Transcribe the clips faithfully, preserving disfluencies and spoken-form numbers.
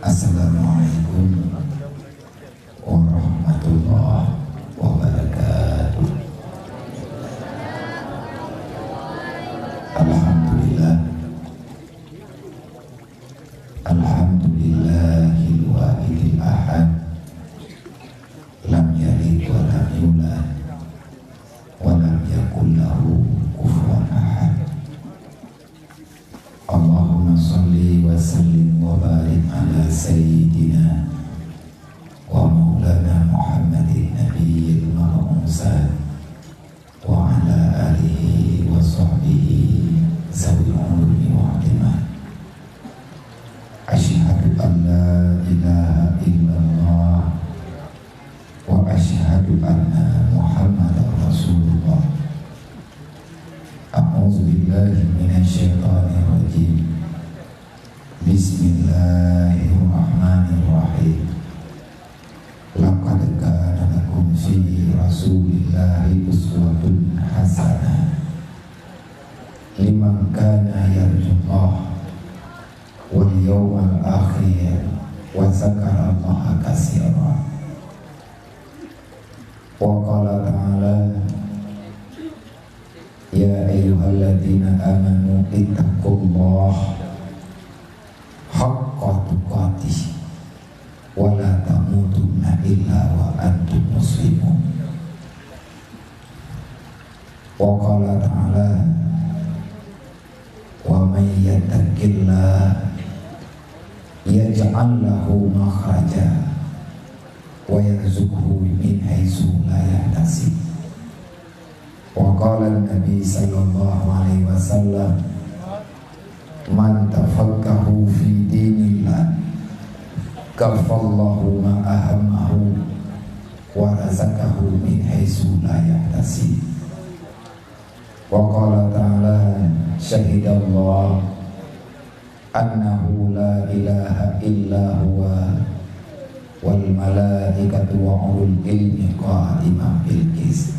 Assalamualaikum warahmatullahi wabarakatuh. Alhamdulillah. Alhamdulillahil wahidil ahad. Lam yalid wa lam yulad. Wa lam yakul lahu kufuwan ahad. Allahumma shalli wa sallim wa barik ala sayyidina wa maulana Muhammadin nabiyil mab'usa wa ala alihi wa sahbihi zawil ulumi wal hikmah. Asyhadu an la ilaha illallah wa asyhadu anna Muhammadar Rasulullah. A'udzubillahi minasyaitonirrajim. Bismillahirrahmanirrahim. Laqad kana lakum fi Rasulillahi uswatun hasanah liman kana yarjullaha wal yawmal akhir wa dzakarallaha katsira. Wa qala ta'ala, "Ya ayyuhalladzina amanu ittaqullaha haqqa tuqatih wa la tamutunna illa wa antum muslimun." Wa qala ta'ala, "Wa may yattaqillaha yaj'al lahu makhraja wa yarzuqhu min haitsu la yahtasib." Wa qala Nabi sallallahu alaihi wasallam, "Man tafaqqaha fi dinillah, kafallahu ma ahammahu wa razaqahu min haitsu la yahtasib." Wa qala ta'ala, "Syahidallah annahu la ilaha illa huwa wal malaikatu wa ulul ilmi qa'iman bil qist."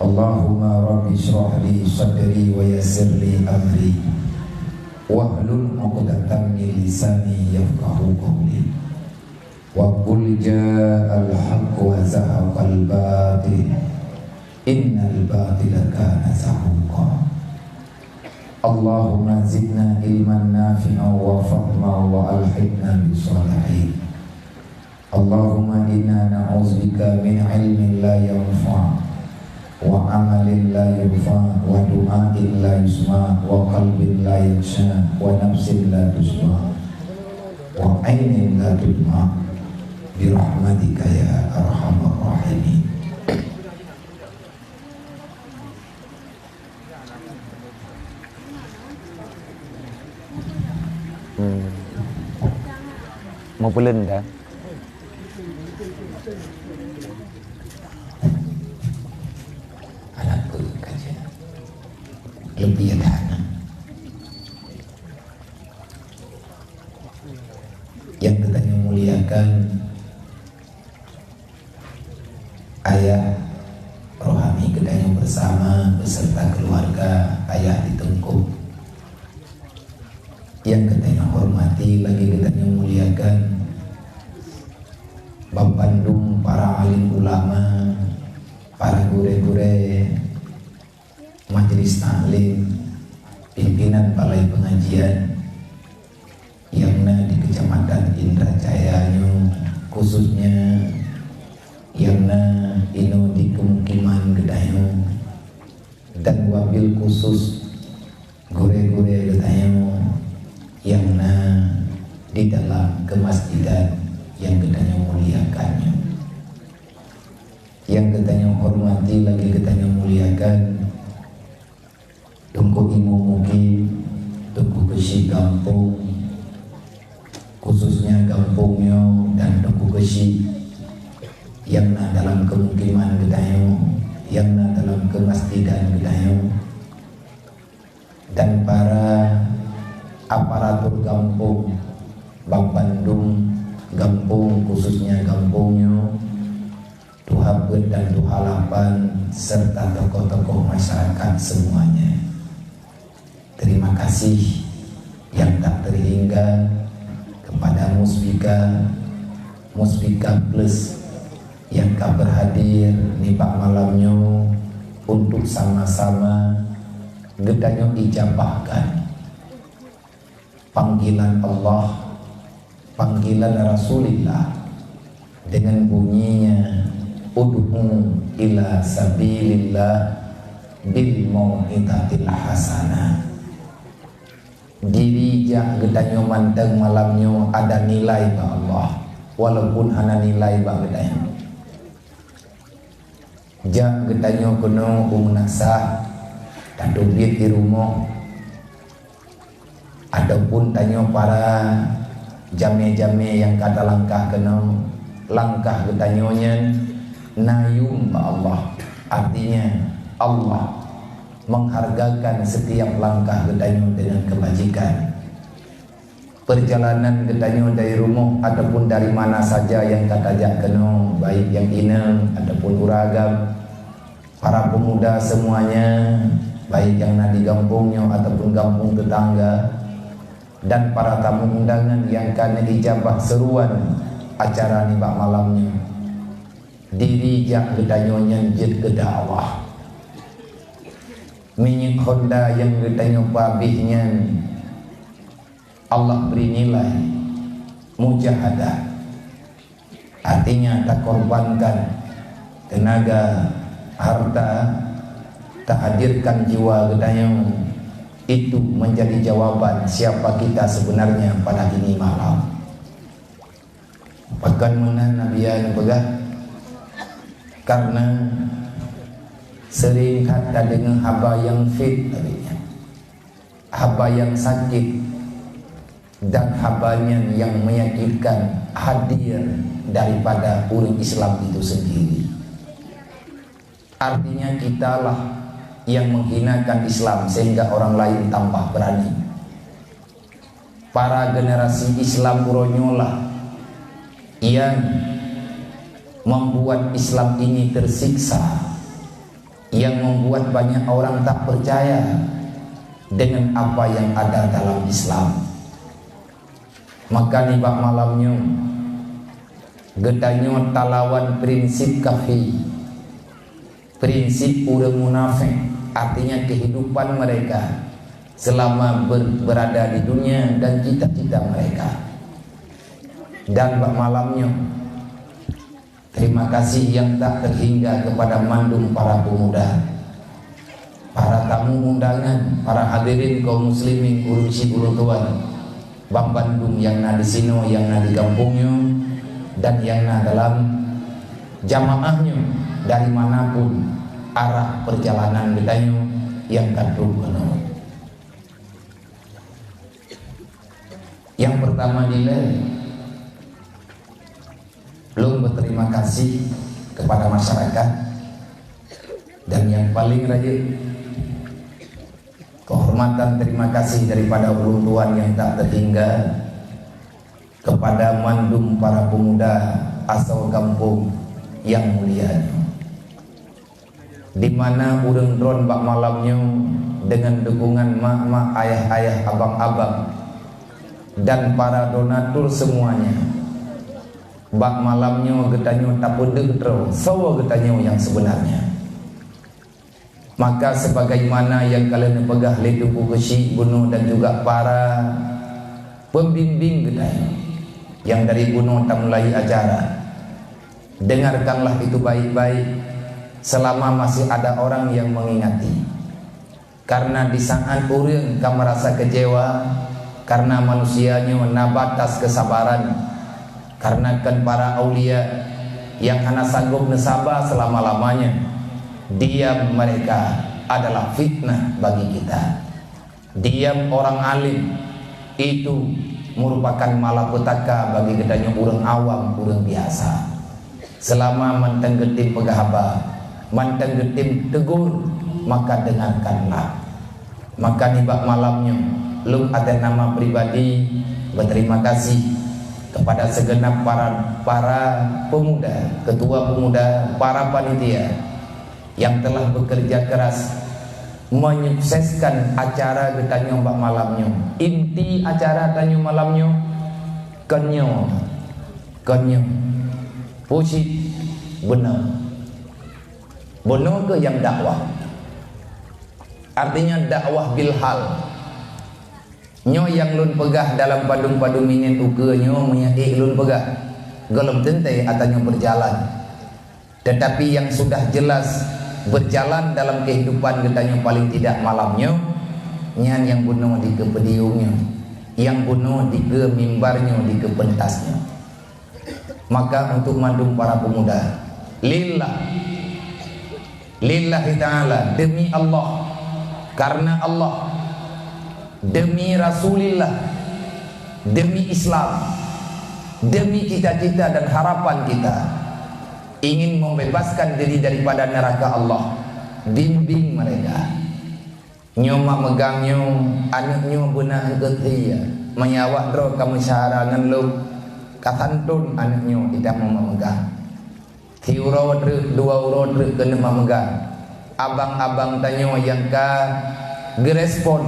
Allahumma rabbi shrah li sadri wa yassir li amri wahlul 'uqdatam min lisani yafqahu qawli. Wa qul ja'al haqq wa zahaqal batil, innal batila kana zahuqa. Allahumma zidna ilman nafi'an wa fahma wa alhiqna bis shalihin. Allahumma inna na'udzubika min ilmin la yanfa', wa amalin la yurfa', wa du'ain la yusma', wa qalbin la yakhsha', wa nafsin la tasyba', wa ainin la tadma', bi rahmatika ya arhamar rahimin. Hmm. Mau pulang dah? Anak kaji. Lebih ada anak. Yang kita muliakan, ayah rohani geutanyoe bersama beserta keluarga ayah di Teungku. Yang geutanyoe hormati lagi geutanyoe muliakan, bandum para alim ulama, para gurée-gurée, majelis taklim, pimpinan balai pengajian nyang na di Kecamatan Indrajaya nyoe, khususnya nyang na inoe di pemukiman geutanyoe, dan wabil khusus gurée-gurée geutanyoe nyang na di dalam keumasjidan nyang geutanyoe muliakan nyoe. Nyang geutanyoe hormati lagi geutanyoe muliakan, Teungku Imum Mukim, Teungku Keuchik gampông, khususnya gampông nyoe dan Teungku Keuchik nyang na dalam keumukiman geutanyoe, nyang na dalam keumasjidan geutanyoe, dan para aparatur gampông, bandum gampông, khususnya gampông nyoe, tuha peuet dan tuha lapan, serta tokoh-tokoh masyarakat semuanya. Terima kasih yang tak terhingga kepada Muspika, Muspika Plus nyang ka berhadir nibak malam nyoe untuk sama-sama geutanyoe ijabahkan panggilan Allah, panggilan Rasulillah dengan bunyinya, "Ud'u ila sabilillah bil mau'izatil hasanah." Diri jak geutanyoe mantong malam nyoe ada nilai bak Allah, walaupun hana nilai bak geutanyoe. Jak geutanyoe keunoe u meunasah, tateubiet di rumoh, ataupun tanyoe para jamé-jamé nyang ka talangkah keunoe, langkah geutanyoe nyan na yuem bak Allah. Artinya, Allah menghargakan setiap langkah geutanyoe dengan kebajikan. Perjalanan geutanyoe dari rumoh ataupun dari mana saja nyang ka tajak keunoe, baik nyang inong ataupun ureueng agam, para pemuda semuanya, baik nyang na di gampông nyoe ataupun gampông tetangga, dan para tamu undangan nyang ka neuijabah seruan acara nibak malam nyoe. Diri jak geutanyoe nyan jeuet keu dakwah. Minyeuk honda nyang geutanyoe peuabéh nyan Allah bri nilai mujahadah. Artinya, takorbankan tenaga, harta, tahadirkan jiwa geutanyoe, itu menjadi jawaban siapa kita sebenarnya pada ini malam. Pakon meunan Nabi ya neupeugah? Karena sering that tadeungoe haba nyang fit tadi nyan. Haba nyang sakit dan haba nyan nyang menyakitkan hadir daripada ureueng Islam itu sendiri. Artinya, kitalah yang menghinakan Islam sehingga orang lain tambah berani. Para generasi Islam uroe nyoe lah yang membuat Islam ini tersiksa, yang membuat banyak orang tak percaya dengan apa yang ada dalam Islam. Maka nibak malam nyoe, geutanyoe talawan prinsip kafir, prinsip ureueng munafék, artinya kehidupan mereka selama ber-, berada di dunia dan cita-cita mereka. Dan bak malam nyoe, terima kasih yang tak terhingga kepada mandum para pemuda, para tamu undangan, para hadirin kaum muslimin, ureueng chik ureueng tuan, banmandum nyang na di sinoe, nyang na di gampông nyoe, dan nyang na dalam jamaah nyoe dari manapun arah perjalanan geutanyoe nyang ka trok keunoe. Yang pertama dilée, lôn berterima kasih kepada masyarakat, dan yang paling rayeuk, kehormatan terima kasih daripada ulôn tuan yang tak terhingga kepada mandum para pemuda asoe gampông yang mulia nyoe. Di mana ureueng droen bak malam nyoe dengan dukungan mak-mak, ayah-ayah, abang-abang, dan para donatur semuanya. Bak malam nyoe geutanyoe tapeudeuh droe soe geutanyoe nyang sebenarnya. Maka sebagaimana nyang ka lheueh neupeugah lé Teungku Keuchik bunoe dan juga para pembimbing geutanyoe nyang dari bunoe tamulai acara, dengarkanlah itu baik-baik selama masih ada orang yang mengingati. Karena di saat ureueng ka merasa kecewa, karena manusia nyoe na batas kesabaran, karena kan para aulia yang hana sanggup neusaba selama-lamanya, diam mereka adalah fitnah bagi kita. Diam orang alim itu merupakan malapetaka bagi geutanyoe ureueng awam, ureueng biasa. Selama mantong geutem peugah haba, mantong geutem tegur, maka dengarkanlah. Maka nibak malam nyoe, lôn atas nama pribadi berterima kasih kepada segenap para, para pemuda, ketua pemuda, para panitia yang telah bekerja keras menyukseskan acara geutanyoe bak malam nyoe. Inti acara tanyoe malam nyoe Kon nyoe, kon nyoe. Pucit beuna. Bunoe keuh nyang dakwah. Artinya dakwah bil hal. Nyoe nyang lôn peugah dalam padum-padum minét ukeue nyoe meunyoe ék lôn peugah. Gohlom teuntée ata nyoe beujalan. Tetapi yang sudah jelas berjalan dalam kehidupan geutanyoe paling tidak malam nyoe, nyan nyang bunoe dikeue podium nyoe, nyang bunoe dikeue mimbar nyoe, dikeue pentas nyoe. Maka untuk mandum para pemuda, lillah, lillahi ta'ala, demi Allah, karena Allah, demi Rasulillah, demi Islam, demi cita-cita dan harapan kita, ingin membebaskan diri daripada neraka Allah, bimbing mereka. Nyoe mak meugang nyoe, aneuk nyoe beuna eungkot hia. Meunyoe awak droe ka meusyahara ngon lôn, ka santôn aneuk nyoe idang mak meugang. Siuroe treuk, dua uroe treuk keuneuk mak meugang. Abang-abang tanyoe nyang ka geurespon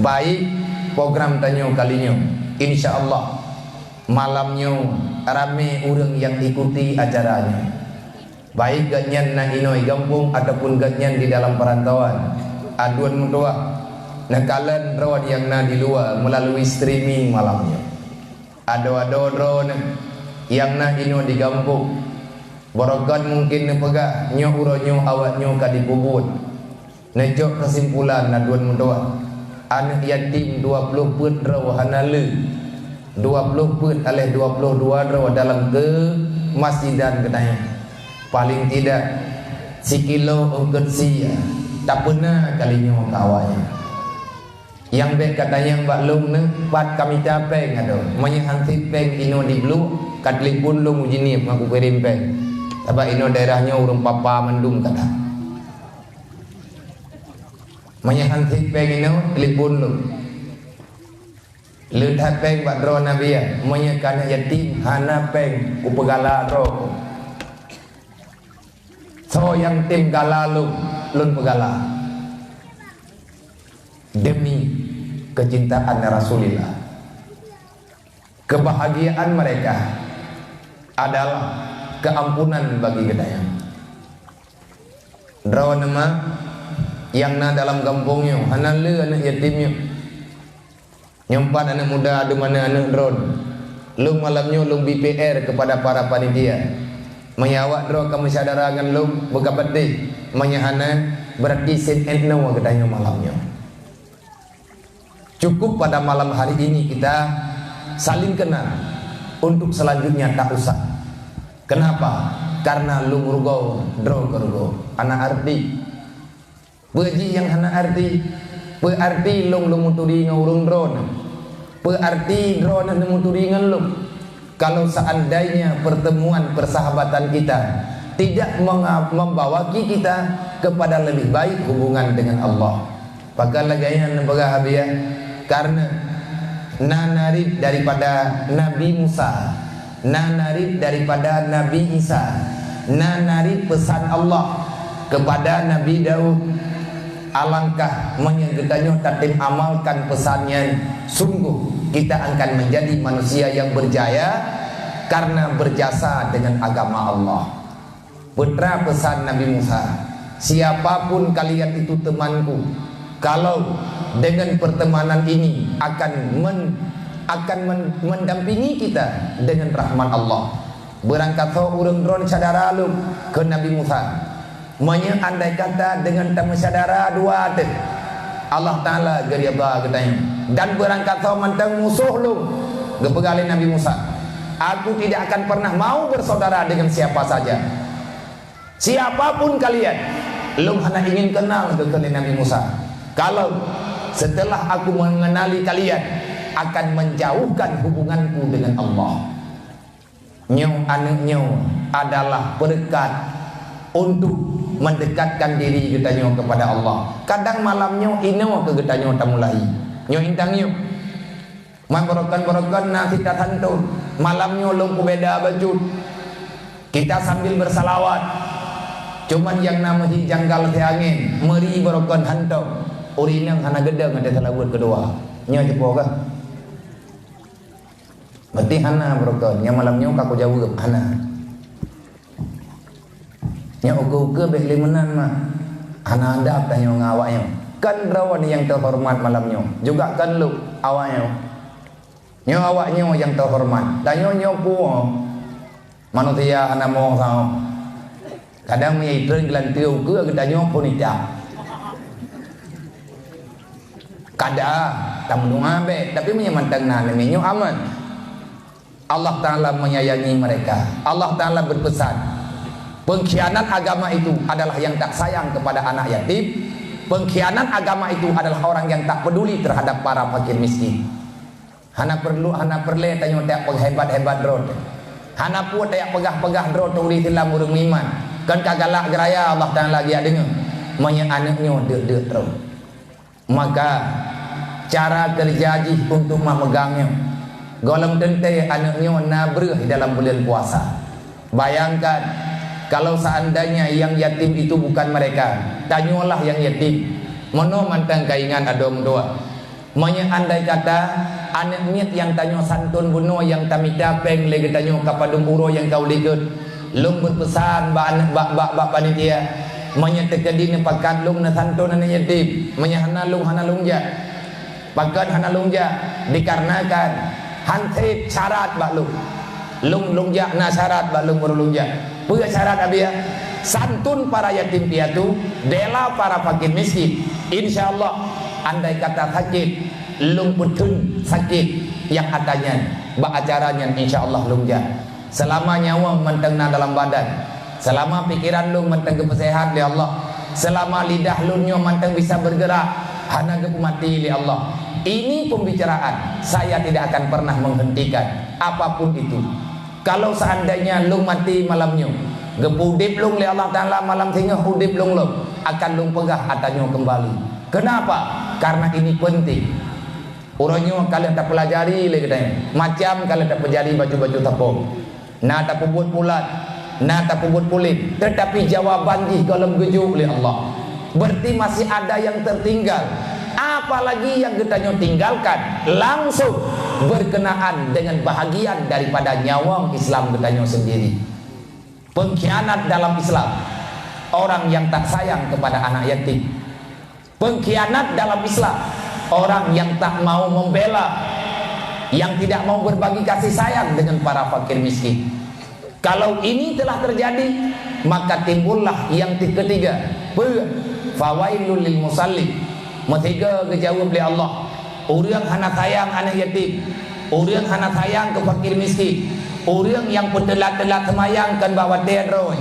baik program tanyoe kali nyoe. Insya Allah, malam nyoe ramé ureuëng nyang ikuti acara nyoe. Baik gobnyan na inoe gampông ataupun gobnyan di dalam perantauan. Aduen meutuah, neukalon droe nyang na di luwa meulalu streaming malam nyoe. Adoe-adoe droeneuh nyang na inoe di gampông, beureukat mungken neupeugah nyoe uroe nyoe awak nyoe ka dipeubuet. Neucok keusimpulan aduen meutuah, aneuk yatim dua ploh peuet droe hana le, dua ploh peuet aléh dua ploh dua droe dalam keumasjidan geutanyoe. Paleng tidak sikilo eungkot sie tapeuna kali nyoe keu awaknyan. Nyang bék katanyong bak lôn neuh pat kamita péng adoe, meunyoe han sép péng inoe di Bluek, ka telepon lôn u Jeunieb ngon ku kirém péng. Sabab inoe daerah nyoe ureuëng papa mandum kata. Meunyoe han sép péng inoe, telepon lôn. Le that péng bak droe na biya, meunyoe ka aneuk yatim hana péng kupeugala droe. Soe nyang tem gala lôn, lôn peugala. Demi kecintaan Rasulillah. Kebahagiaan mereka adalah keampunan bagi geutanyoe. Droeneuh ma nyang na dalam gampông nyoe, hana le aneuk yatim nyoe. Nyoe pat aneuk muda dum aneuk-aneuk droeneuh. Lôn malam nyoe lôn B P R kepada para panitia. Meunyoe awak droe ka meusyedara ngon lôn, beuka peudeh. Meunyoe hana, berarti sét et noe geutanyoe malam nyoe. Cukup pada malam hari ini kita saling kenal. Untuk selanjutnya tak usah. Kenapa? Karena lôn rugoe, droe keu rugoe. Hana arti. Peue jih nyang hana arti? Peue arti lôn lôn meuturi ngon ureuëng droeneuh? Peue arti droeneuh lôn meuturi ngon lôn? Kalau seandainya pertemuan persahabatan kita tidak menga-, membawaki kita kepada lebih baik hubungan dengan Allah. Pakon lagée nyan neupeugah Abiya? Karena na narit daripada Nabi Musa, na narit daripada Nabi Isa, na narit peusan Allah kepada Nabi Daud. Alangkah meunyoe geutanyoe tatem amalkan peusan nyan, sungguh kita akan menjadi manusia yang berjaya karena berjasa dengan agama Allah. Peue teuma peusan Nabi Musa, "Siapapun kalian itu temanku, kalau dengan pertemanan ini akan men-, akan men-, mendampingi kita dengan rahmat Allah." Beurangkasoe ureuëng droeneuh syedara lôn, kheun Nabi Musa. Meunyoe andai kata deungon tameusyedara dua teuh, Allah Taala geuridha geutanyoe. Dan beurangkasoe mantong musoh lôn, geupeugah lé Nabi Musa, "Aku tidak akan pernah mau bersaudara dengan siapa saja. Siapapun kalian, lôn hana ingin kenal," geukheun lé Nabi Musa. "Kalau setelah aku mengenali kalian, akan menjauhkan hubunganku dengan Allah." Nyoe aneuk nyoe adalah peureukat untuk mendekatkan diri geutanyoe kepada Allah. Kadang malam nyoe inoe keu geutanyoe tamulai. Nyoe intang nyoe. Man beureukat-beureukat na sita santôn. Malam nyoe lôn peubeda bacut. Kita sambil bersalawat. Cuman nyang na meuhi janggal siangén, meuri beureukat hantom. Ureuëng inong hana geudong ateueh salaweuet keudua. Nyoe cupo kah? Berarti hana beureukat. Nyang malam nyoe ka kujaweueb, hana. Nyoe ukeue-ukeue bék lé meunan mah. Hana adab tanyoe ngon awak nyoe. Kon droeneuh nyang teuhoreumat malam nyoe, juga kon lôn awak nyoe. Nyoe awak nyoe nyang teuhoreumat. Tanyoe nyoe peue? Manusia hana moh sahoe. Kadang meunyoe itreun geulanteue ukeue geutanyoe phon ita. Kada, tameudoa bék, tapi meunyoe mantong na aneuk miet nyoe aman. Allah Ta'ala menyayangi mereka. Allah Ta'ala berpesan, pengkhianat agama itu adalah yang tak sayang kepada anak yatim. Pengkhianat agama itu adalah orang yang tak peduli terhadap para fakir miskin. Hana perlu, hana peureulée tanyoe tajak peuhebat-hebat droe. Hana peue tajak peugah-peugah droe teuh ureuëng Islam ureuëng meuiman. Kon ka galak geuraya Allah Ta'ala geujak deungoe. Meunyoe aneuk nyoe deuek-deuek droe. Maka, cara keureuja jih untuk mameugang nyoe, gohlom teuntée aneuk nyoe na breueh dalam buleuen puasa. Bayangkan, kalau seandainya yang yatim itu bukan mereka, tanyoe lah yang yatim. Meunoe mantong ka ingat adoe meutuah. Meunyoe andai kata, aneuk miet nyang tanyoe santôn bunoe nyang tamita péng lé geutanyoe ka padum uroe nyang ka u likot, lôn beupeusan bak aneuk, bak, bak, bak panitia, meunyoe teukeudi neupakat lôn neusantôn aneuk yatim, meunyoe hana lôn hana lôn jak. Pakon hana lôn jak? Dikarenakan han sép syarat bak lôn. Lôn, lôn jak na syarat bak lôn baru lôn jak. Peue syarat, Abi, ya? Santun para yatim piatu, bela para fakir miskin. Insya Allah, andai kata sakét, lôn peutheun sakét nyang ata nyan bak acara nyan, insya Allah lôn jak. Seulama nyawöng mantong na dalam badan, seulama pikeran lôn mantong geupeuseuhat lé Allah, seulama lidah lôn nyoe mantong bisa beurgeurak, hana geupeumati lé Allah, ini pembicaraan saya tidak akan pernah menghentikan, apapun itu. Kalau seandainya lôn maté malam nyoe, geupeu udép lôn lé Allah Taala malam singoh udép lôn lom, akan lôn peugah ata nyoe keumbali. Keunapa? Karena ini penting. Uroe nyoe ka lheueh tapeulajari lé geutanyoe, macam ka lheueh tapeujari baju-baju tapông. Na tapeubuet pulat, na tapeubuet puléh, teutapi jawaban jih gohlom geujok lé Allah. Berarti masih ada yang tertinggal. Apalagi yang geutanyoe tinggalkan langsung berkenaan dengan bahagian daripada nyawöng Islam geutanyoe sendiri. Pengkhianat dalam Islam, orang yang tak sayang kepada anak yatim. Pengkhianat dalam Islam, orang yang tak mau membela, yang tidak mau berbagi kasih sayang dengan para fakir miskin. Kalau ini telah terjadi, maka timbullah yang ti-, ketiga. Peue? Fawailul lil musallin. Meusigoe geujaweueb lé Allah. Ureuëng hana sayang aneuk yatim, ureuëng hana sayang keu fakir miskin, ureuëng nyang peuteulat-teulat seumayang kon bak watée droe.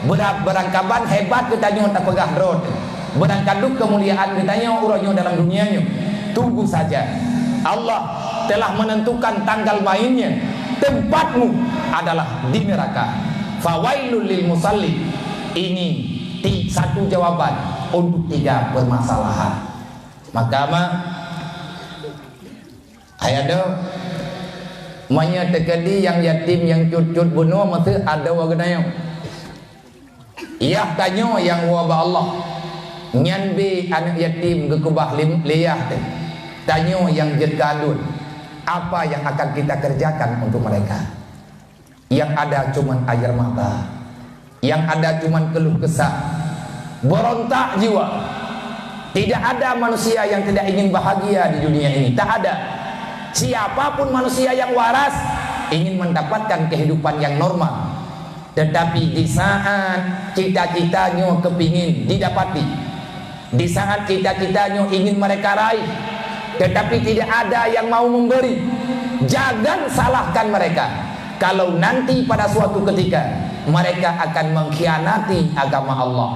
Beurab-, beurangkaban hebat geutanyoe tapeugah droe, beurangkaduek keumuliaan geutanyoe uroe nyoe dalam dunia nyoe. Tunggu saja, Allah telah menentukan tanggal mainnya. Tempatmu adalah di neraka. Fawailul lil musallin. Ini ti-, satu jawaban untuk tiga permasalahan. Maka, ma, ayah do, meunyoe teukeudi nyang yatim nyang cut-cut bunoe meuseuk adoe geutanyoe. Yah tanyoe nyang woe bak Allah. Nyan bé aneuk yatim geukeubah lim-, lé yah teuh. Tanyoe nyang jeuet keu aduen. Apa yang akan kita kerjakan untuk mereka? Yang ada cuman air mata. Yang ada cuman keluh kesah. Berontak jiwa. Tidak ada manusia yang tidak ingin bahagia di dunia ini. Tak ada. Siapapun manusia yang waras ingin mendapatkan kehidupan yang normal. Tetapi di saat cita-cita nyoe kepingin didapati, di saat cita-cita nyoe ingin mereka raih, tetapi tidak ada yang mau memberi, jangan salahkan mereka. Kalau nanti pada suatu ketika mereka akan mengkhianati agama Allah,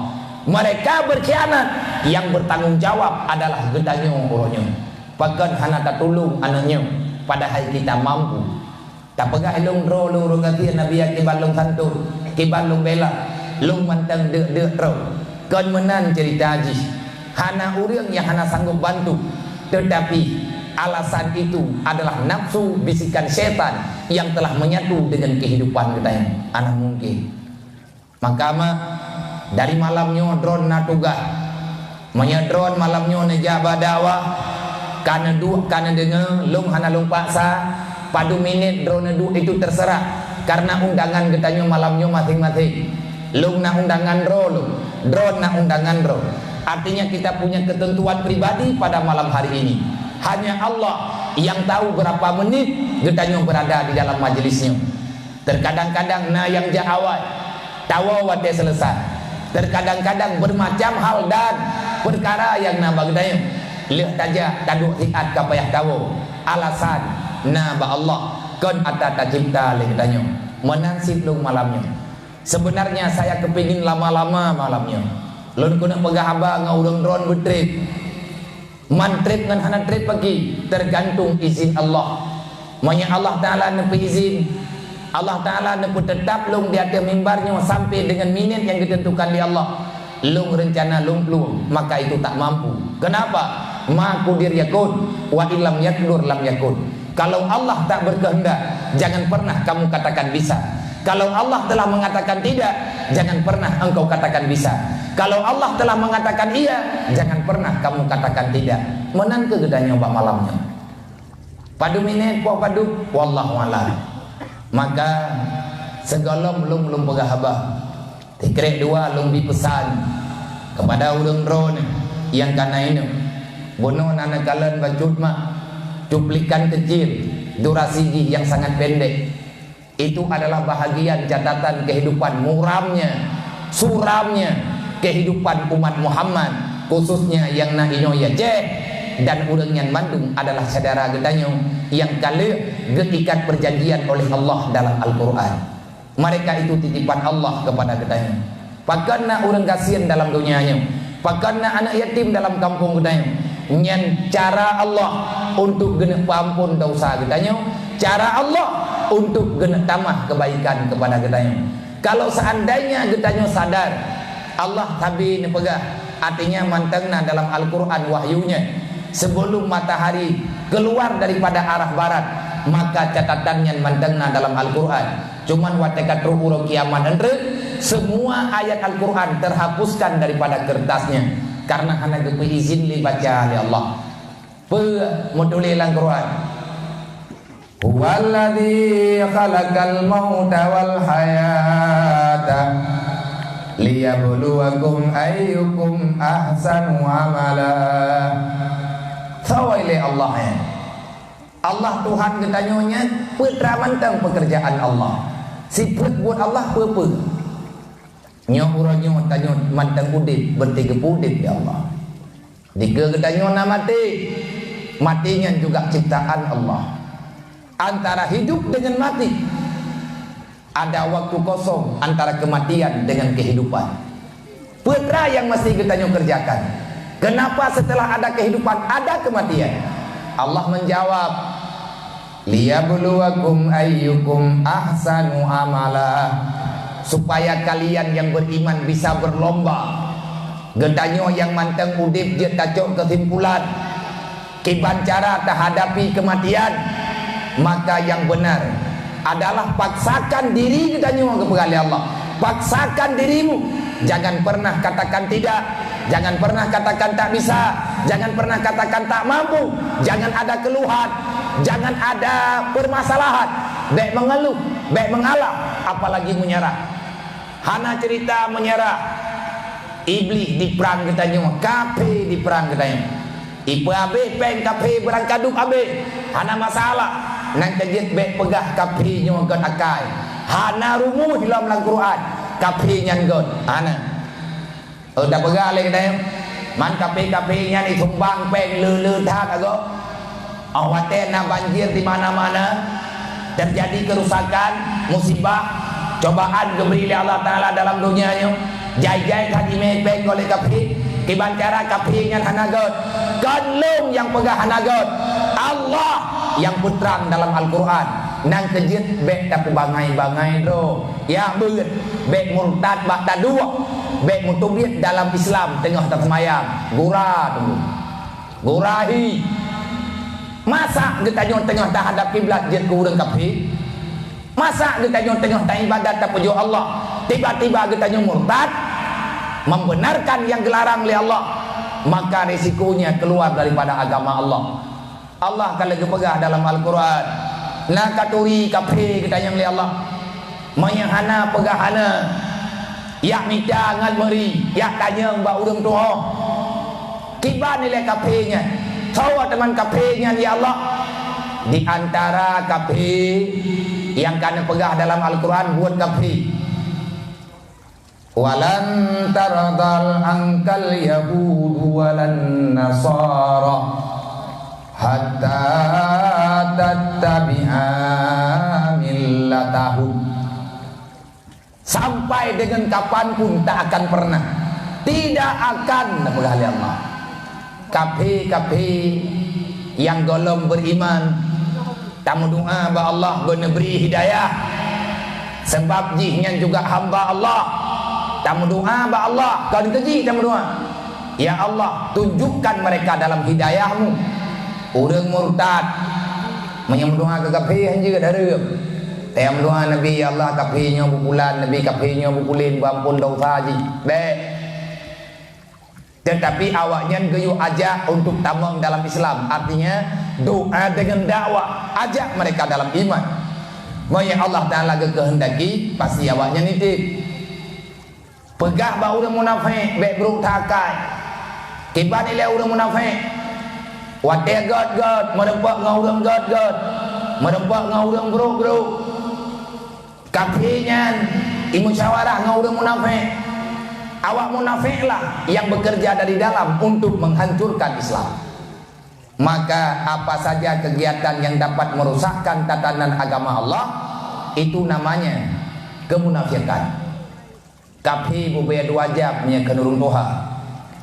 mereka berkhianat, yang bertanggung jawab adalah geutanyoe uroe nyoe. Pakon hana tatulông aneuk nyoe, padahai kita mampu. Tapeugah lôn droe lôn ureuëng gasien, Nabi, ya, kiban lôn santun, kiban lôn bela, lôn mantong deuk-deuk droe. Kon meunan ceurita jih. Hana ureuëng nyang hana sanggob bantu, teutapi alasan itu adalah nafsu bisikan syaitan yang telah menyatu dengan kehidupan geutanyoe. Hana mungkin. Maka, ma, dari malam nyoe droe na tugaih. Meunyoe droe malam nyoe neujak bak dakwah, ka neuduek, ka neudeungoe, lôn hana lôn paksa, Padum minét droeneuh duek itu terserah, karena undangan geutanyoe malam nyoe maséng-maséng. Lôn na undangan droe lôn, droe na undangan droe. Artinya kita punya ketentuan pribadi pada malam hari ini. Hanya Allah yang tahu berapa menit geutanyoe berada di dalam majlis nyoe. Terkadang-kadang na nyang jak awai, tawoe watée seuleusoe. Terkadang-kadang bermacam hal dan peukara nyang na bak geutanyoe. Lheueh tajak taduek siat ka payah tawoe. Alasan na bak Allah, kon atra tacipta lé geutanyoe. Meunan cit lôn malam nyoe. Sebenarnya saya keupingin lama-lama malam nyoe. Lôn keuneuk peugah haba ngon ureuëng droen beutreb. Man treb ngon hana treb pagi, tergantung izin Allah. Meunyoe Allah Taala neupeuizin, Allah Taala neupeuteutap lôn di ateueh mimbar nyoe sampai deungon minét nyang geuteuntukan lé Allah, lôn reuncana lôn plueng, maka itu tak mampu. Kenapa? Ma kudir yakun, wa illam yakdur lam yakun. Kalau Allah tak berkehendak, jangan pernah kamu katakan bisa. Kalau Allah telah mengatakan tidak, jangan pernah engkau katakan bisa. Kalau Allah telah mengatakan iya, jangan pernah kamu katakan tidak. Meunan keuh geutanyoe bak malam nyoe. Padum minét poh padum, wallahu a'lam. Maka sigohlom lôn lôn peugah haba. Sikrek dua lôn bi peusan kepada ureuëng droeneuh nyang ka na inong. Bunoe na neukalon bacut mak, cuplikan kecil, durasi jih yang sangat pendek. Itu adalah bahagian catatan kehidupan muramnya, suramnya kehidupan umat Muhammad, khususnya nyang na inong Aceh, dan ureuëng nyan mandum adalah syedara geutanyoe nyang ka lheueh geuikat perjanjian oleh Allah dalam Al-Quran. Mereka itu titipan Allah kepada geutanyoe. Pakon na ureuëng gasien dalam donya nyoe? Pakon na aneuëk yatim dalam kampung geutanyoe? Nyan cara Allah untuk geuneuk peuampon desya geutanyoe, cara Allah untuk geuneuk tamah kebaikan kepada geutanyoe. Kalau seandainya geutanyoe sadar, Allah sabe neupeugah, artinya mantong na dalam Al-Quran wahyunya, sebelum matahari keluar daripada arah barat, maka catatan nyan mantong na dalam Al-Quran. Cuman watée ka trok uroe kiamat nyan treuk, semua ayat Al-Quran terhapuskan daripada kertasnya karena hana geupeuizin lé baca lé Allah. Peue meutuléh lam Quran? Huwallazi khalaqal mauta wal hayata liyabluwakum ayyukum ahsanu amala. Sawai lé Allah, eh. Allah Tuhan geutanyoe nyan peutra mantong pekerjaan Allah. Sifeuet buet Allah peue-peue. Nyoe uroe nyoe tanyoe mantong udeb, berarti geupeu-udeb lé Allah. Dikeue geutanyoe na maté. Maté nyan juga ciptaan Allah. Antara hidup dengan mati. Ada waktu kosong antara kematian dengan kehidupan. Peue nyang mesti geutanyoe kerjakan? Kenapa setelah ada kehidupan ada kematian? Allah menjawab, "Liyabluwakum ayyukum ahsanu amala," supaya kalian yang beriman bisa berlomba. Geutanyoe nyang mantong udeb jeuet tacok kesimpulan. Kiban cara tahadapi keumatian, maka nyang beuna adalah paksakan diri geutanyoe, geupeugah lé Allah. Paksakan dirimu. Jangan pernah katakan tidak. Jangan pernah katakan tak bisa. Jangan pernah katakan tak mampu. Jangan ada keluhan. Jangan ada permasalahan. Bék mengeluh, bék mengalah, apalagi menyerah. Hana cerita menyerah. Iblih diperang geutanyoe, kafé diperang geutanyoe. Ipeuhabéh péng kafé beurangkadub habéh, hana masalah. Nyan keuh jeuet bék peugah kafé nyoe göt akai. Hana rumoh lom lam Quran kafé nyan göt. Hana. Oh, tapeugah lé geutanyoe, man kafé-kafé nyan isumbang péng le-le that agoe. Oh, watée na banjir di mana-mana, terjadi kerusakan, musibah, cobaan geubri lé Allah Taala dalam donya nyoe, jai-jai that imé péng gohlom kafé, kiban cara kafé nyan hana göt. Kon lôn nyang peugah hana göt, Allah nyang peutrang dalam Al-Quran. Nyan keuh jeuet bék tapeubangai-bangai droe. Ya beuet, bék murtad bak taduek, bék meutubiet dalam Islam teungoh taseumayang. Gura teungku. Gura hi. Masa geutanyoe teungoh tahadab kiblat jeuet keu ureuëng kafé? Masa geutanyoe teungoh taibadat tapujoe Allah, tiba-tiba geutanyoe murtad, membenarkan nyang geularang lé Allah, maka risikonya keluar daripada agama Allah. Allah ka lheueh geupeugah dalam Al-Quran, Na katuri kafé geutanyong lé Allah. Meunyoe hana peugah hana, yak mita ngon meuri, yak tanyong bak ureuëng tuho. Kiban ilée kafé nyan? Soe teuma kafé nyan, ya Allah? Di antara kafé nyang ka neupeugah dalam Al-Quran buet kafé. "Walan tardal angkal yahudu walan nasara hatta tattabi'a millatahum." Sampai dengan kapanpun tak akan pernah, tidak akan, peugah lé Allah. Kafé-kafé nyang gohlom beriman, tameudoa bak Allah beuneubri hidayah, sebab jih nyan juga hamba Allah. Tameudoa bak Allah, kon keu jih tameudoa. Ya Allah, tunjukkan mereka dalam hidayah-Mu. Ureuëng murtad, meunyoe meudoa keu kafé hanjeuet hareuem. Tameudoa Nabi, "Ya Allah, kafé nyoe beupulan, Nabi, kafé nyoe beupulen, beuampon dosa jih." Bék. Tetapi awaknyan geuyue ajak untuk tamong dalam Islam, artinya doa dengan dakwah, ajak mereka dalam iman. Meunyoe Allah Taala geukeuheundaki, pasti awaknyan nitip. Peugah bak ureuëng munafék, bék brok that akai. Kiban ilée ureuëng munafék? Watée gét-gét, meurumpok ngon ureuëng gét-gét, meurumpok ngon ureuëng brok-brok. Kafé nyan jimusyawarah ngon ureuëng munafék. Awak munaféklah nyang bekerja dari dalam untuk menghancurkan Islam. Maka apa saja kegiatan yang dapat merusakkan tatanan agama Allah, itu namanya kemunafikan. Kafé bubé dua jab meunyoe kheun ureuëng tuha.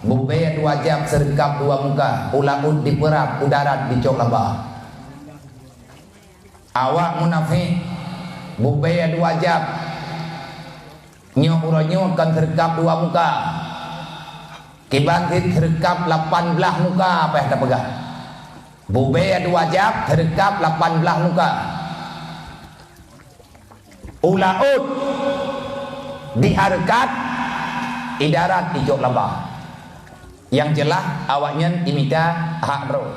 Bubé dua jab seureukab dua muka, u laôt dipeurab, u darat dicok laba. Awak munafék, bubé dua jab. Nyoe uroe nyoe kon seureukab dua muka. Kiban cit seureukab lapan blaih muka, apa nyang tapeugah. Bubé dua jab seureukab lapan blaih muka. U laôt dihareukat, i darat dicok laba. Nyang jeulaih awaknyan jimita hak droe.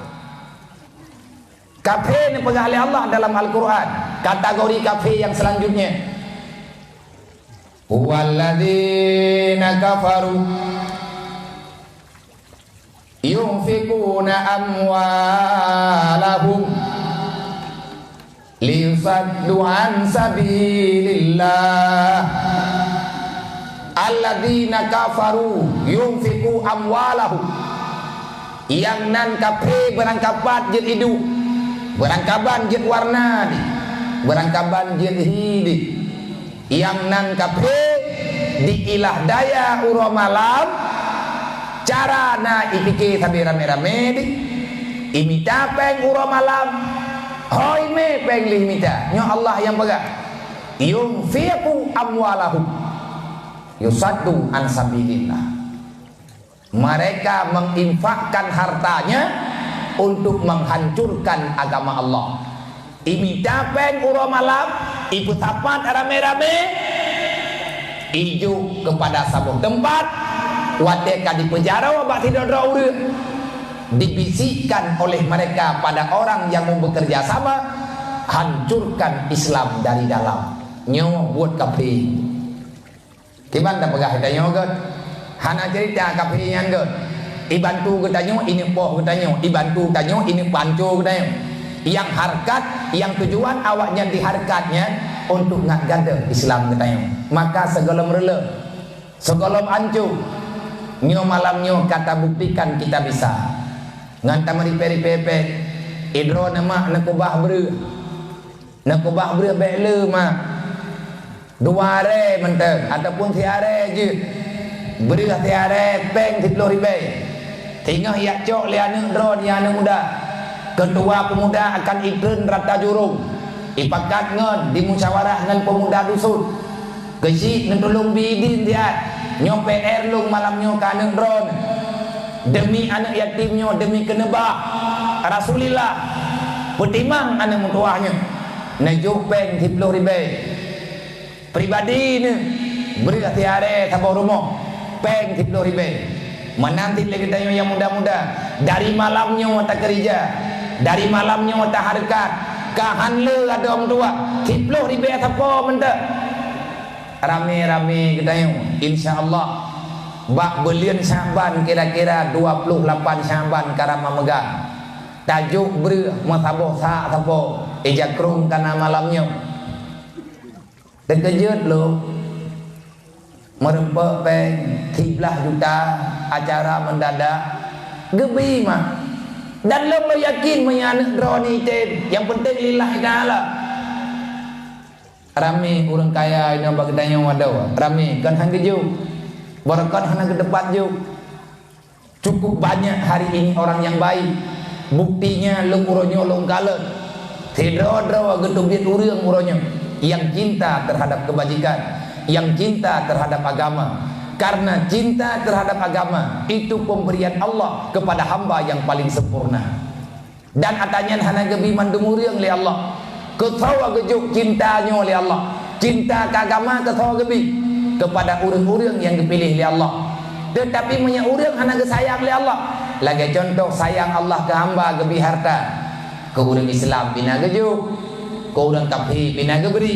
Kafé neupeugah lé Allah dalam Al-Quran, kategori kafé nyang selanjutnya. Huwalladzina kafaru yunfiquna amwalahum liyusaddu an sabilillah. Alladzina kafaru yunfiqu amwalahum. Nyang nan kafé beurangkapat jeuet iduek, beurangkaban jeuet warna deh, beurangkaban jeuet hi deh. Nyang nan kafé diilah daya uroe malam, cara na ipike sabe ramé-ramé deh, imita péng uroe malam, ho imé péng lé imita. Nyoe Allah nyang peugah, "Yunfiqu amwalahum yusaddu an sabilillah." Mereka menginfakkan hartanya untuk menghancurkan agama Allah. Imita péng uroe malam, ipeusapat ramé-ramé, ijok kepada saboh teumpat, watée ka dipeujaroe bak sidroe-droe ureuëng, dibisikkan oleh mereka pada orang yang mau bekerja sama, "Hancurkan Islam dari dalam." Nyoe buet kafé. Kiban tapeugah geutanyoe gét? Hana cerita kafé nyan gét. Ibantu geutanyoe, ineupoh geutanyoe, ibantu tanyoe, ineupanco geutanyoe. Nyang hareukat, nyang tujuan awaknyan dihareukat nyan untuk ngat gadôh Islam geutanyoe. Maka sigohlom reuleuh, sigohlom anco, nyoe malam nyoe ka tabuktikan kita bisa. Ngon tameuripée-ripée péng, idroe neumak neukeubah breueh. Neukeubah breueh bék le mak. Dua aré mantong ataupun siaré jeuet. Breueh siaré péng siploh ribée. Singoh jak cok lé aneuëk droe nyang aneuëk muda. Keutua peumuda akan itreun rata jurông. Ipakat ngon dimusyawarah ngon peumuda dusun. Keuchik neutulông bi idin siat. Nyoe P R lôn malam nyoe keu aneuëk droeneuh. Deumi aneuëk yatim nyoe, deumi keuneubah Rasulillah. Peutimang aneuëk meutuwah nyoe. Neujok péng siploh ribée. Pribadi neuh, breueh siaré saboh rumoh, péng siploh ribée. Meunan cit lé geutanyoe nyang muda-muda, dari malam nyoe takeurija, dari malam nyoe tahareukat, Ka han le adoe meutuah, siplôh ribèe sapo mantong. Ramé-ramé geutanyoe, insya Allah, bak buleuen Syaban kira-kira dua ploh lapan Syaban ka rama meugah. Tajôk breueh meusaboh sa-, sapo, ija krông ka na malam nyoe. Teukeujot lom, meureumpok péng siblaih juta, acara mendadak, geubi mah. Dan lôn, lôn yakin meunyoe aneuk droeneuh item, nyang peunteng lillahi ta'ala. Ramé ureueng kaya inoe bak geutanyoe adoe, ramé kon han geujok, barokon hana geuteupat jok. Cukup banyak hari ini orang yang baik. Buktinya, lôn uroe nyoe lôn kalon. Sidroe-droe geuteubiet ureueng uroe nyoe yang cinta terhadap kebajikan, yang cinta terhadap agama. Karena cinta terhadap agama itu pemberian Allah kepada hamba yang paling sempurna. Dan ata nyan hana geubi mandum ureueng lé Allah. Keusoe geujok cinta nyoe lé Allah. Cinta keu agama keusoe geubi keupada ureueng-ureueng nyang geupiléh lé Allah. Teutapi meunyoe ureueng hana geusayang lé Allah, lagèe cuntoh sayang Allah keu hamba geubi harta, keu ureueng Islam pih na geujok, keu ureueng kafé pih na geubri.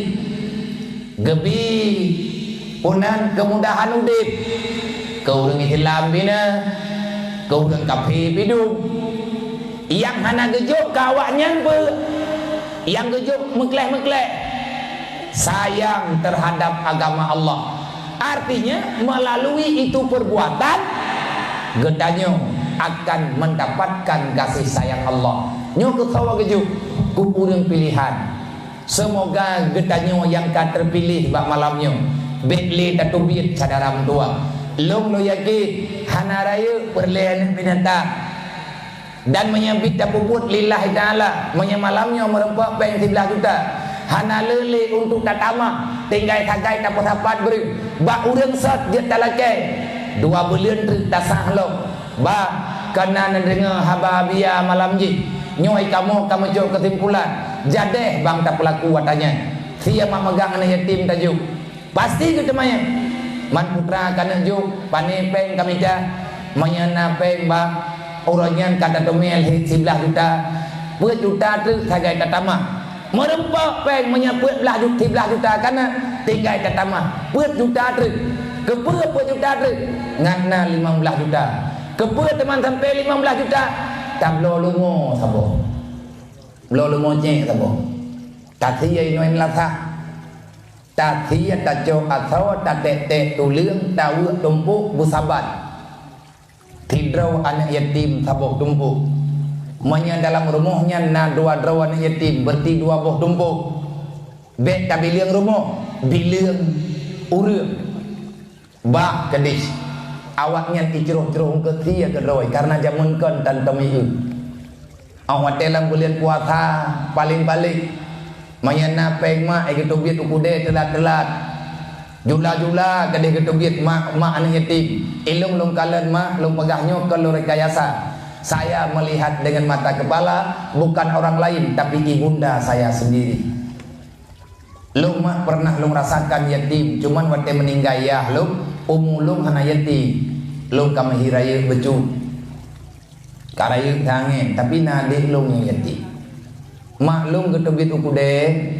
Geubi peue nan keumudahan udép, keu ureueng Islam pih na, keu ureueng kafé pih dum. Nyang hana geujok keu awaknyan peue? Nyang geujok meukleh-meukleh. Sayang terhadap agama Allah. Artinya, melalui itu perbuatan, geutanyoe akan mendapatkan kasih sayang Allah. Nyoe keusoe geujok keu ureueng pilihan. Seumoga geutanyoe nyang ka teupiléh bak malam nyoe bèk lé tateubiet syedara meutuwah. Lôn, lôn yakin hana rayeuk peureulèe aneuk binatang. Dan meunyoe bit tapeubuet lillahi ta'ala, meunyoe malam nyoe meureumpok péng siblaih juta, hana le lé untuk tatamah, tinggai sagai tapeusapat breueh bak ureueng sot jeuet talakèe, dua buleuen treuk tasah lom. Bah, kana neudeungoe haba Abiya malam jih. Nyoe kamoe ka meucok keusimpulan, jadeh bang tapeulaku ata nyan. Siat mak meugang aneuk yatim tajok. Pasti geuteumanyong. Man putra kaneuk jok, pané péng ka mita. Meunyoe na péng, bah, uroe nyan ka tateumé lhèe siblaih juta. Peuet juta treuk sagai tatamah. Meureumpok péng meunyoe peuet blaih ju-, siblaih juta kana, tinggai tatamah peuet juta treuk. Keupeue peuet juta treuk? Ngat na limong blaih juta. Keupeue teuma sampoe limong blaih juta? Tabloe lumo saboh. Bloe lumo cék saboh. Tasie inoe meulasah. Tasie tacok asoe, tatek-tek tuleueng, taweuek tumpôk beusabat. Sidroe aneuk yatim saboh tumpôk. Meunyoe dalam rumoh nyan na dua droe aneuk yatim, beureuti dua boh tumpôk. Bèk tabileueng rumoh, bileueng ureueng. Bah keudéh, awaknyan icroh-croh eungkôt sie keudroe, kareuna jameun kon tan tom ié. Óh watèe lam buleuen puasa, paleng-paleng, meunyoe na péng mak, eh, geuteubiet u keudè teulat-teulat. Jula-jula keudéh geuteubiet mak, mak aneuk yatim. Ilôn lôn kalon mak, lôn peugah nyoe kon lôn rekayasa. Saya melihat dengan mata kepala, bukan orang lain, tapi ibunda saya sendiri. Lôn mak pernah lôn rasakan yatim, cuman watèe meuninggai yah lôn, umu lôn hana yatim. Lôn ka meuhi rayeuk bacut. Ka rayeuk that angèn, tapi na adék lôn nyang yatim. Mak lôn geuteubiet u keudè,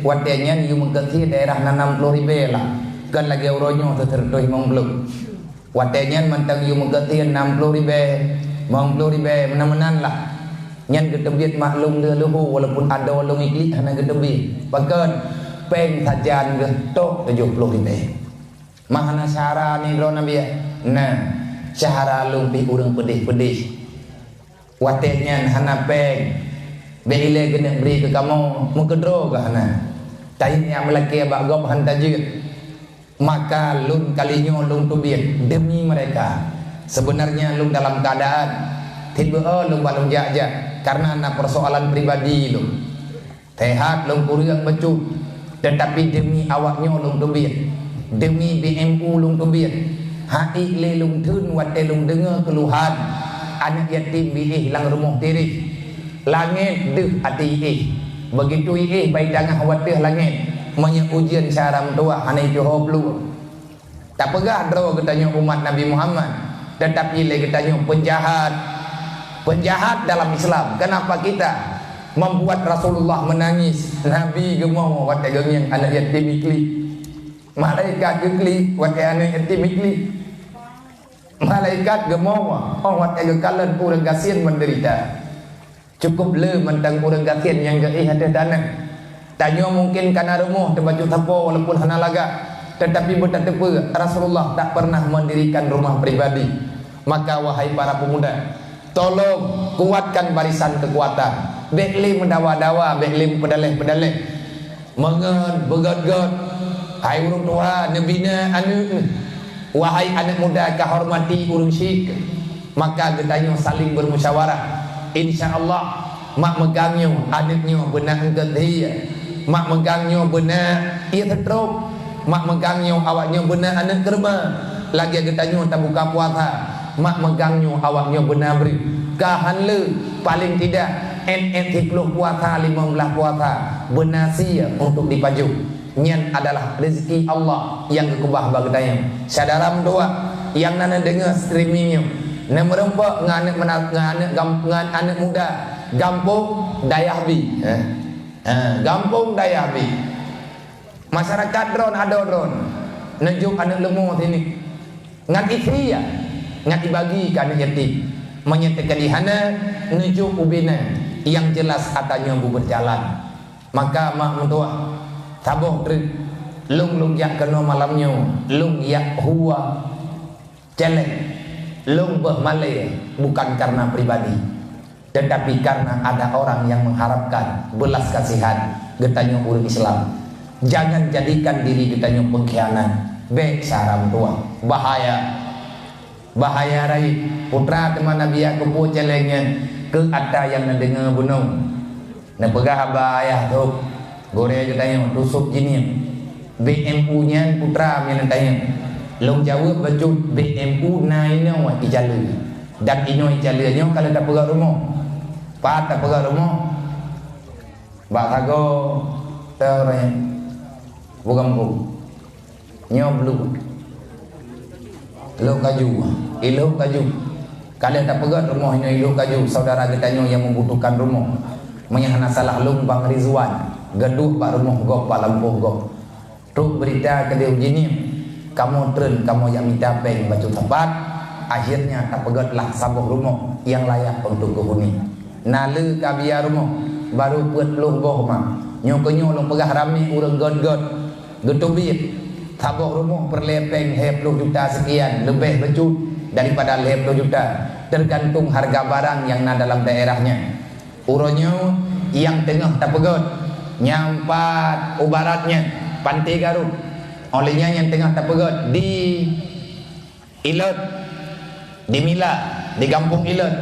watèe nyan yue meukeusé daerah na nam ploh ribèe lah, kon lagèe uroe nyoe sireutôh limong ploh. Watèe nyan mantong yue meukeusé nam ploh ribèe, limong ploh ribèe, meunan-meunan lah. Nyan geuteubiet mak lôn lé leuhô, walaupun adoe lôn iklik hana geuteubiet. Pakon? Péng sajan geuh tok tujoh ploh ribèe. Mah na syedara nyoe droeneuh biet? Na, syedara lôn pih ureueng peudeh-peudeh. Watèe nyan hana péng, bèk ilèe keuneuk bri keu kamoe, meukeudroe geuh hana. Tayiek nyang meulakèe bak gob han tajeuet. Maka lôn kali nyoe lôn teubiet demi mereka. Sebenarnya lôn dalam keadaan tieb-eu lôn bak lôn jak-jak, karena na persoalan pribadi lôn. Sehat lôn kureueng bacut, teutapi demi awak nyoe lôn teubiet, demi B M U lôn teubiet. Hana ék lé lôn theun watèe lôn deungoe keuluhan aneuk yatim bi'éh lam rumoh tireh. Langèt deuh até iéh, beugitu iéh bai tangah u ateueh langèt. Meunyoe ujeuen syedara meutuwah hana jituho plueng. Tapeugah droe geutanyoe umat Nabi Muhammad, teutapi lé geutanyoe peunjahat. Peunjahat dalam Islam. Kenapa kita Membuat Rasulullah menangis. Nabi geumoe watée geungieng aneuk yatim iklik. Malaikat geuklik watée aneuk yatim iklik. Malaikat geumoe óh watée geukalon ureuëng gasien menderita. Cukup le mantong ureuëng gasien nyang geuéh ateueh taneuh. Tanyoe mungken kana rumoh teubacut sapo walaupun hana lagak, tetapi beutateupeue Rasulullah tak pernah mendirikan rumah pribadi. Maka, wahai para pemuda, tolong kuatkan barisan kekuatan. Bék lé meudawa-dawa, bék lé meupeudaleh-peudaleh. Meungon beugét-gét, hai ureuëng tuha, neubina aneuëk. Wahai aneuëk muda, kahormati ureuëng syik. Maka geutanyoe saling bermusyawarah. Insya Allah, mak meugang nyoe, aneuëk nyoe beuna eungkot hie. Mak meugang nyoe beuna ié seutrok. Mak meugang nyoe awak nyoe beuna aneuëk keureuba. Lagée geutanyoe tabuka puasa, mak meugang nyoe awak nyoe beuna breueh. Ka han le, paléng tidak, ét-ét siploh puasa, limong blaih puasa, beuna sie untuk dipajoh. Nyan adalah rezeki Allah nyang geukeubah bak geutanyoe. Syedara meutuwah nyang na neudeungoe streaming nyoe, neumeurumpok ngon aneuëk meunan, ngon aneuëk gam-, ngon aneuëk muda gampông Dayah Bi. Eh. Eh, gampông Dayah Bi. Masyarakat droen adoe droen, neujok aneuëk leumo sini. Ngat isi ya, ngat ibagi keu aneuëk yatim. Meunyoe teuka di hana, neujok ubena nyang jeulaih ata nyoe beubeurjalan. Maka mak meutuwah, saboh treuk, lôn, lôn jak keunoe malam nyoe, lôn jak hua. Celeng, lôn beuh malée bukan karena pribadi, tetapi karena ada orang yang mengharapkan belas kasihan geutanyoe ureuëng Islam. Jangan jadikan diri geutanyoe pengkhianat. Bék, syedara meutuwah. Bahaya. Bahaya rayeuk. Putra teuma Nabi Yakub keupeue celeng nyan keu ata nyang neudeungoe bunoe. Neupeugah haba ayah trok, gurée geutanyoe, tusok jinieng. B M U nyan putra meunan tanyong. Lôn jaweueb bacut, B M U na inoe icalée. Dan inoe icalée nyoe ka lheueh tapeugah rumoh. Pat tapeugah rumoh? Bak sagoe teureueng. Bukan bu. Nyoe bluet. Ilok kaju. Ilok kaju. Ka lheueh tapeugét rumoh nyoe ilok kaju, saudara geutanyoe nyang membutuhkan rumoh. Meunyo hana salah lôn Bang Rizwan, geuduek bak rumoh gob bak lampôh gob. Trok beurita keudeh u Jeunieb, kamoe treun kamoe jak mita péng bacut sapat, akhirnya tapeugét lah saboh rumoh nyang layak untuk geuhuni. Na le ka bia rumoh, baru peuet ploh boh ma. Nyoe keunyoe lôn peugah ramé ureuëng gét-gét. Geuteubiet, saboh rumoh peureulée péng lhée ploh juta seukian, leubeh bacut daripada lhée ploh juta, teugantung hareuga barang nyang na dalam daerah nyan. Uroe nyoe nyang teungoh tapeugét, nyang pat u barat nyan, Panté Garut. Óh lheueh nyan nyang teungoh tapeugét di Ilot, di Mila, di gampông Ilot,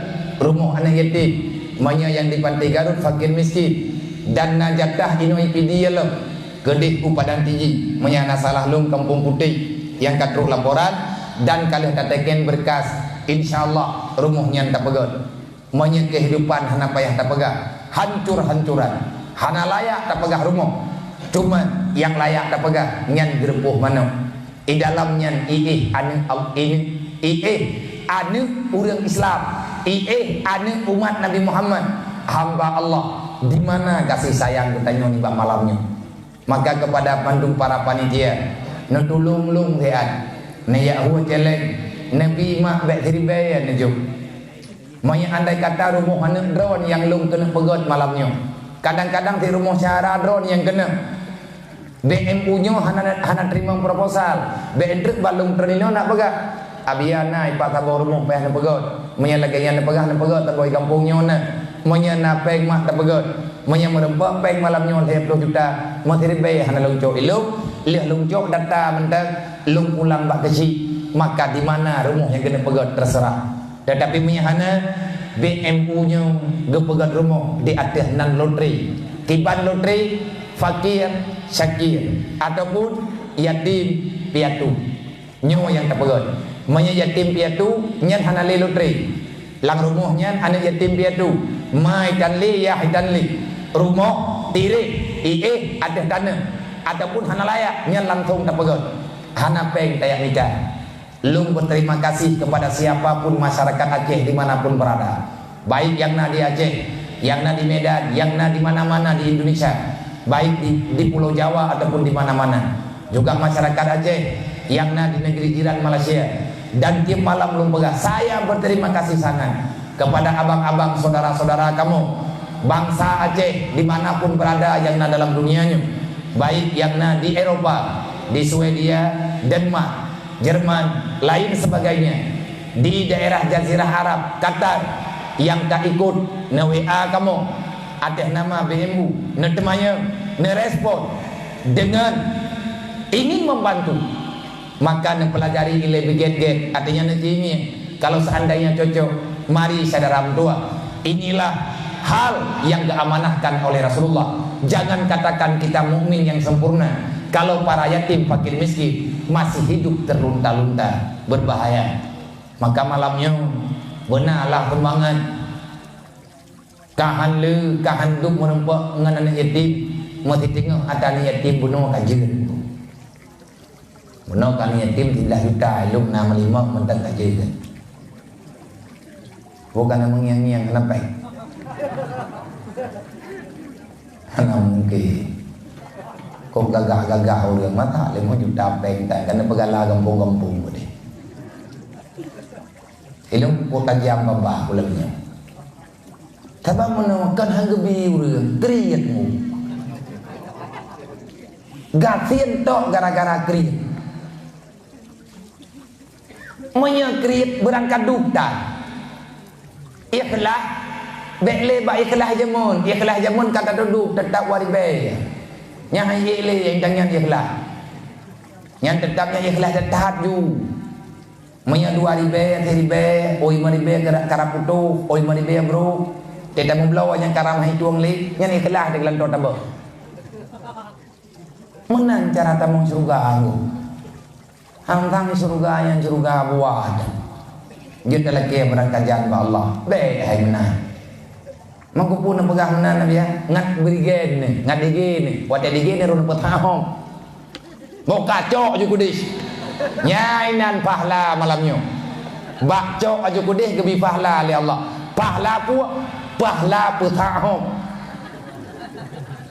rumoh aneuëk yatim. Meunyo nyang di Panté Garut fakir miskin, dan na jatah inoe P D ya lom, keudeh u Padang Tiji. Meunyo hana salah lôn Kampung Putéh nyang ka trok laporan dan ka lheueh tateken beurkas, insya Allah rumoh nyan tapeugét. Meunyo keuhidupan hana payah tapeugah, hancur-hancuran, hana layak tapeugah rumoh. Cuma nyang layak tapeugah nyan geureupoh manok. Di dalam nyan iéh aneuëk Al-, iéh, iéh aneuëk ureuëng Islam, iéh aneuëk umat Nabi Muhammad, hamba Allah. Di mana kasih sayang geutanyoe nibak malam nyoe? Maka kepada bandum para panitia, neutulông lôn siat, neujak hue céléng, neubi mak bék siribée neujok. Meunyo andai kata rumoh aneuëk droen nyang lôn keuneuk peugét malam nyoe, kadang-kadang si rumoh syedara droen nyang keuneuk. B M U nyoe hana, hana teurimong proposal. Bék treuk bak lôn treun inoe nak peugah. Abia na ipat saboh rumoh payah neupeugét. Meunyo lagée nyan neupeugah, neupeugét saboh di gampông nyoe na. Meunyo na péng mak tapeugét. Meunyo meureumpok péng malam nyoe lhée ploh juta, meusiribée hana lôn cok ilông, lheueh lôn cok data mantong, lôn pulang bak keuchik. Maka di mana rumoh nyang keuneuk peugét, terserah. Tetapi meunyo hana, B M U nyoe geupeugét rumoh di ateueh nan lotri. Kiban lotri, fakir, syakir, ataupun yatim piatu. Nyoe nyang tapeugét. Meunyo yatim piatu, nyan hana lé lotri. Lam rumoh nyan aneuëk yatim piatu, ma itan lé, yah itan lé. Rumoh, tireh, iéh ateueh taneuh, ataupun hana layak, nyan langsong tapeugét. Hana péng tajak mita. Lôn berterima kasih kepada siapa pun masyarakat Aceh di mana pun berada, baik nyang na di Aceh, nyang na di Medan, nyang na di mana-mana di Indonesia, baik di, di Pulo Jawa ataupun di mana-mana. Juga masyarakat Aceh nyang na di negeri jiran Malaysia. Dan tiep malam lôn peugah, saya berterima kasih sangat kepada abang-abang, saudara-saudara kamoe, bansa Aceh di mana pun berada nyang na dalam dunia nyoe, baik nyang na di Eropa, di Swedia, Denmark, Jerman, lain sebagainya, di daerah Jazirah Arab, Qatar, nyang ka ikut neu-W A kamoe atas nama B M U, neuteumanyong, neurespon dengan ingin membantu, maka neupelajari ilée beugét-gét, artinya neucinggie. Kalau seandainya cocok, mari syedara meutuah. Inilah hal yang diamanahkan oleh Rasulullah. Jangan katakan kita mukmin yang sempurna, kalau para yatim fakir miskin masih hidup terlunta-lunta, berbahaya. Maka malam nyoe, beunalah sumbangan. Ka han le, ka han duek meurumpok ngon aneuk yatim, meusiteungoh ata aneuk yatim bunoe ka jeuet. Bunoe ka aneuk yatim siblaih juta, ilong na meulimong mantong ka jeuet. Bukan na meungieng-ngieng, kenapa? Hana mungkin. Kok gagah-gagah ureueng mata limong juta péng tan, kana peugala gampông-gampông deh. Ilong kok tajam babah ulôn nyoe. Sabab meunoe kon han geubi ureueng, kriet mu. Gasien tok gara-gara kriet. Meunyoe kriet beurangkat duek tan. Ikhlas, bék lé bak ikhlas jameun. Ikhlas jameun ka tatuduk teutap waribée. Nyan han ék lé nyang tanyan ikhlas. Nyan teutap nyan ikhlas that-that ju. Meunyoe dua ribée, siribée, oi meuribée geura-, karab putôh, oi meuribée brôk, teutab meubloe nyang karab han itueng lé, nyan ikhlas di geulantoe tabeuh. Meunan cara tamong syeuruga anggô. Hang-hang syeuruga nyan syeuruga buah. Jeuet talakée beurangkajan bak Allah. Bék hai meunan. Meukeupue neupeugah meunan Nabi, ya? Ngat berigen ni, ngat dige ni. Watée dige ni rhun peutahom. Boh kacok ju keudeh. Nyai nan pahala malam nyoe. Bak cok aju keudeh geubi pahala lé Allah. Pahala peue? Pahala peutahom.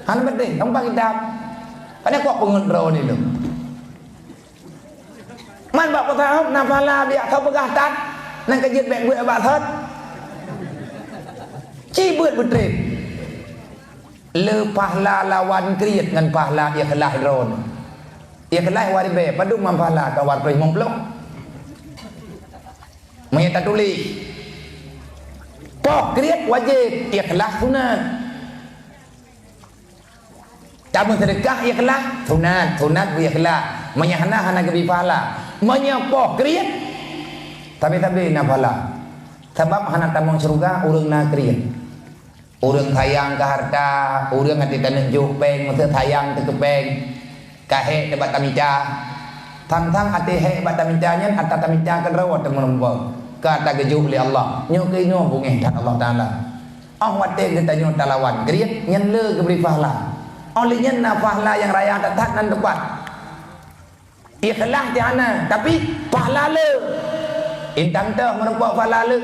Hana beudeh, gampang kitab. Pane kok peungeut droe ni lom. Man bak peutahom na pahala biak ka peugah that, nan ka jeuet bék buet bak thot. Ci beuet beutreb. Le pahala lawan kriet ngon pahala ikhlas droeneuh. Ikhlas waribée, padum man pahala ka wartoh limong ploh. Meunyoe tatuléh, poh kriet wajéb, ikhlas sunat. Tameuseudeukah ikhlas, sunat, sunat beu ikhlas. Meunyoe hana, hana geubi pahala. Meunyoe poh kriet, sabe-sabe na pahala. Sabab hana tamong syeuruga ureueng na kriet. Ureueng sayang keu hareuta, ureueng até taneuk jok péng, meuseu sayang teuh keu péng, ka hék teuh bak tamita. Sang-sang até hék bak tamita nyan ata tamita keudroe teumeurumpok, ka ata geujok lé Allah. Nyoe keunoe beungéh that Allah Taala. Óh watée geutanyoe talawan kriet, nyan le geubri pahala. Óh lheueh nyan na pahala nyang raya that-that nan teupat. Ikhlas di hana, tapi pahala le. Intang teuh meurumpok pahala le.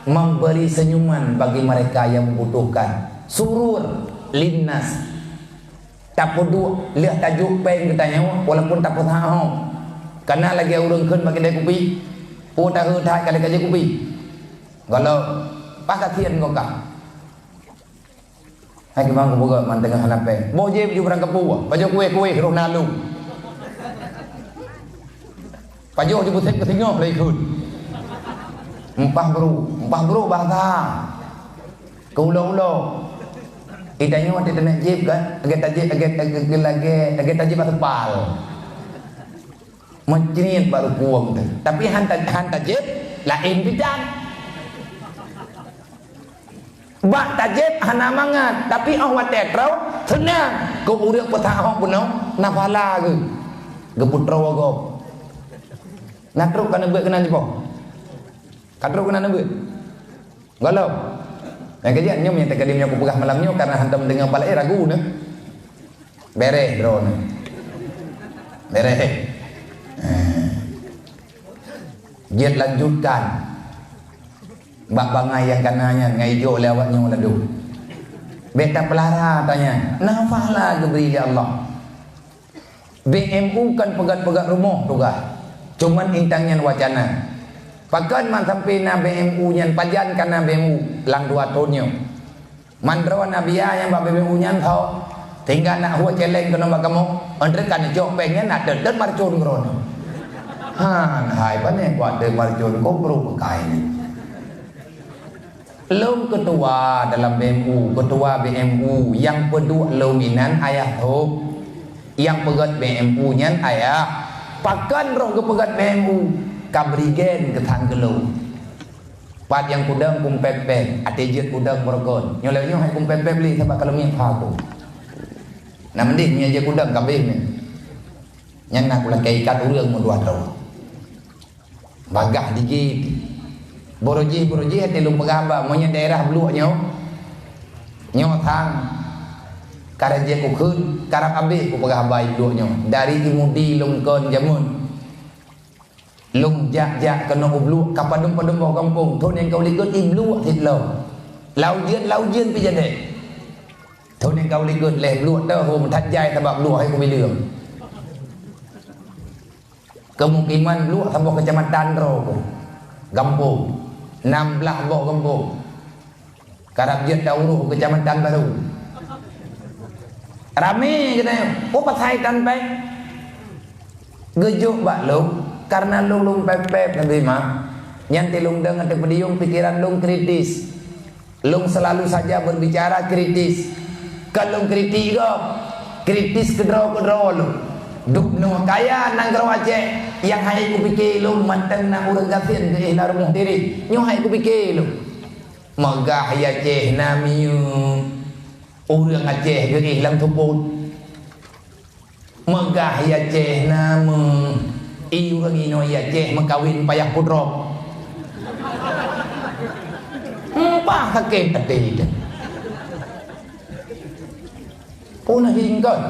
Memberi senyuman bagi mereka yang membutuhkan. Surur linnas. Tapeuduek lheueh tajok péng geutanyoe walaupun tapeusahom. Kana lagée ureueng kheun bak keude kupi. Oh, tahe that ka lheueh ka jeuet kupi. Galo, pas kasian ngon kah. Hai keubang kupeugah man teungoh hana péng. Boh jép ju barang kapeue, pajoh kueh-kueh roh nalu. Pajoh ju beuset keu singoh lé ikheun. Empah bru, empah bru bangsa. Keu ulo-ulo. Itanyoe di teungoh jép kan, lagée tajép, lagée, lagée, lagée, lagée tajép asepal. Meucreut baru kuwong teuh. Tapi han ta-, han tajép, laén bidan. Bak tajép hana mangat, tapi óh watée troe seunang. Keu ureueng peusahok bunoe na pahala geuh. Geupeutroe gob. Na trok ka neubeuet keunan jipoh. Ka trok keunan neubeuet. Gohlom. Nyang keujeuet nyoe nyang teuka lheueh nyoe kupeugah malam nyoe karena hantom deungoe palai ragu neuh. Bereh droeneuh. Bereh. Eh. Jeuet lanjutkan. Bak bangai nyang kana nyan ngai jok lé awak nyoe ladôm. Bék tapeulara tanyan. Nafah la geubri lé Allah. B M U kan peugét-peugét rumoh tugaih. Cuman intang nyan wacana. Pakon man sampai na B M U nyan pajan kana B M U lam dua thon nyoe. Man droe na biaya nyang bak B M U nyan tho. Tinggai na hue celeng keunoe bak kamoe. Entreuk ka neucok péng nyan na teutet marcon keudroe nyoe. Han hai pané kuat teuh marcon ko bro peukai nyoe. Lôn keutua dalam B M U, keutua B M U nyang peuduek lôn inan ayah thôb. Nyang peugét B M U nyan ayah. Pakon roh geupeugét B M U? Ka bri gen keu thang keu lôn. Pat nyang kudong kumpép-pép, até jeuet kudong beureugon. Nyoe lagée nyoe hai kumpép-pép lé sabab ka lôn miet pha ku. Na mending nyoe jeuet kudong ka abéh nyoe. Nyan na kulakée ikat ureuëng meudua droe. Bagah digit. Boro jih, boro jih até lôn peugah haba, meunyoe daerah Bluek nyoe, nyoe thang, karab jeuet kukheun, karab abéh kupeugah haba i Bluek nyoe. Dari i Mudi lôn kon jameun. Lôn jak-jak keunoe u Bluek, ka padum-padum boh gampông. Thon nyang ka u likot i Bluek cit lom. Lau jeuet, lau jeuet pih jadi. Thon nyang ka u likot lé Bluek teuh hom that jai sabab Bluek hai kubileung. Keumukiman Bluek saboh keucamatan droe ku. Gampông. Nam blaih boh gampông. Karab jeuet ta uroh keucamatan baru. Ramé geutanyoe. Oh, pasai tan péng. Geujok bak lôn, karena lôn lôn pép-pép Nabi ma. Nyan ti lôn deueng ateueh podium, pikiran lôn kritis. Lôn selalu saja berbicara kritis. Kon lôn kritik gob, kritis keudroe-keudroe lôn. Dubnoe kaya nanggroe Aceh, nyang hai kupike lôn mantong na ureuëng gasien geuéh lam rumoh diri. Nyoe hai kupike lôn. Meugah i Aceh na miyueb, ureuëng Aceh geuéh lam seupôt. Meugah i Aceh na meuh, i ureuëng inoe i Aceh meukawen payah pudrop. Mpah sakét até teuh. Pun hingkon.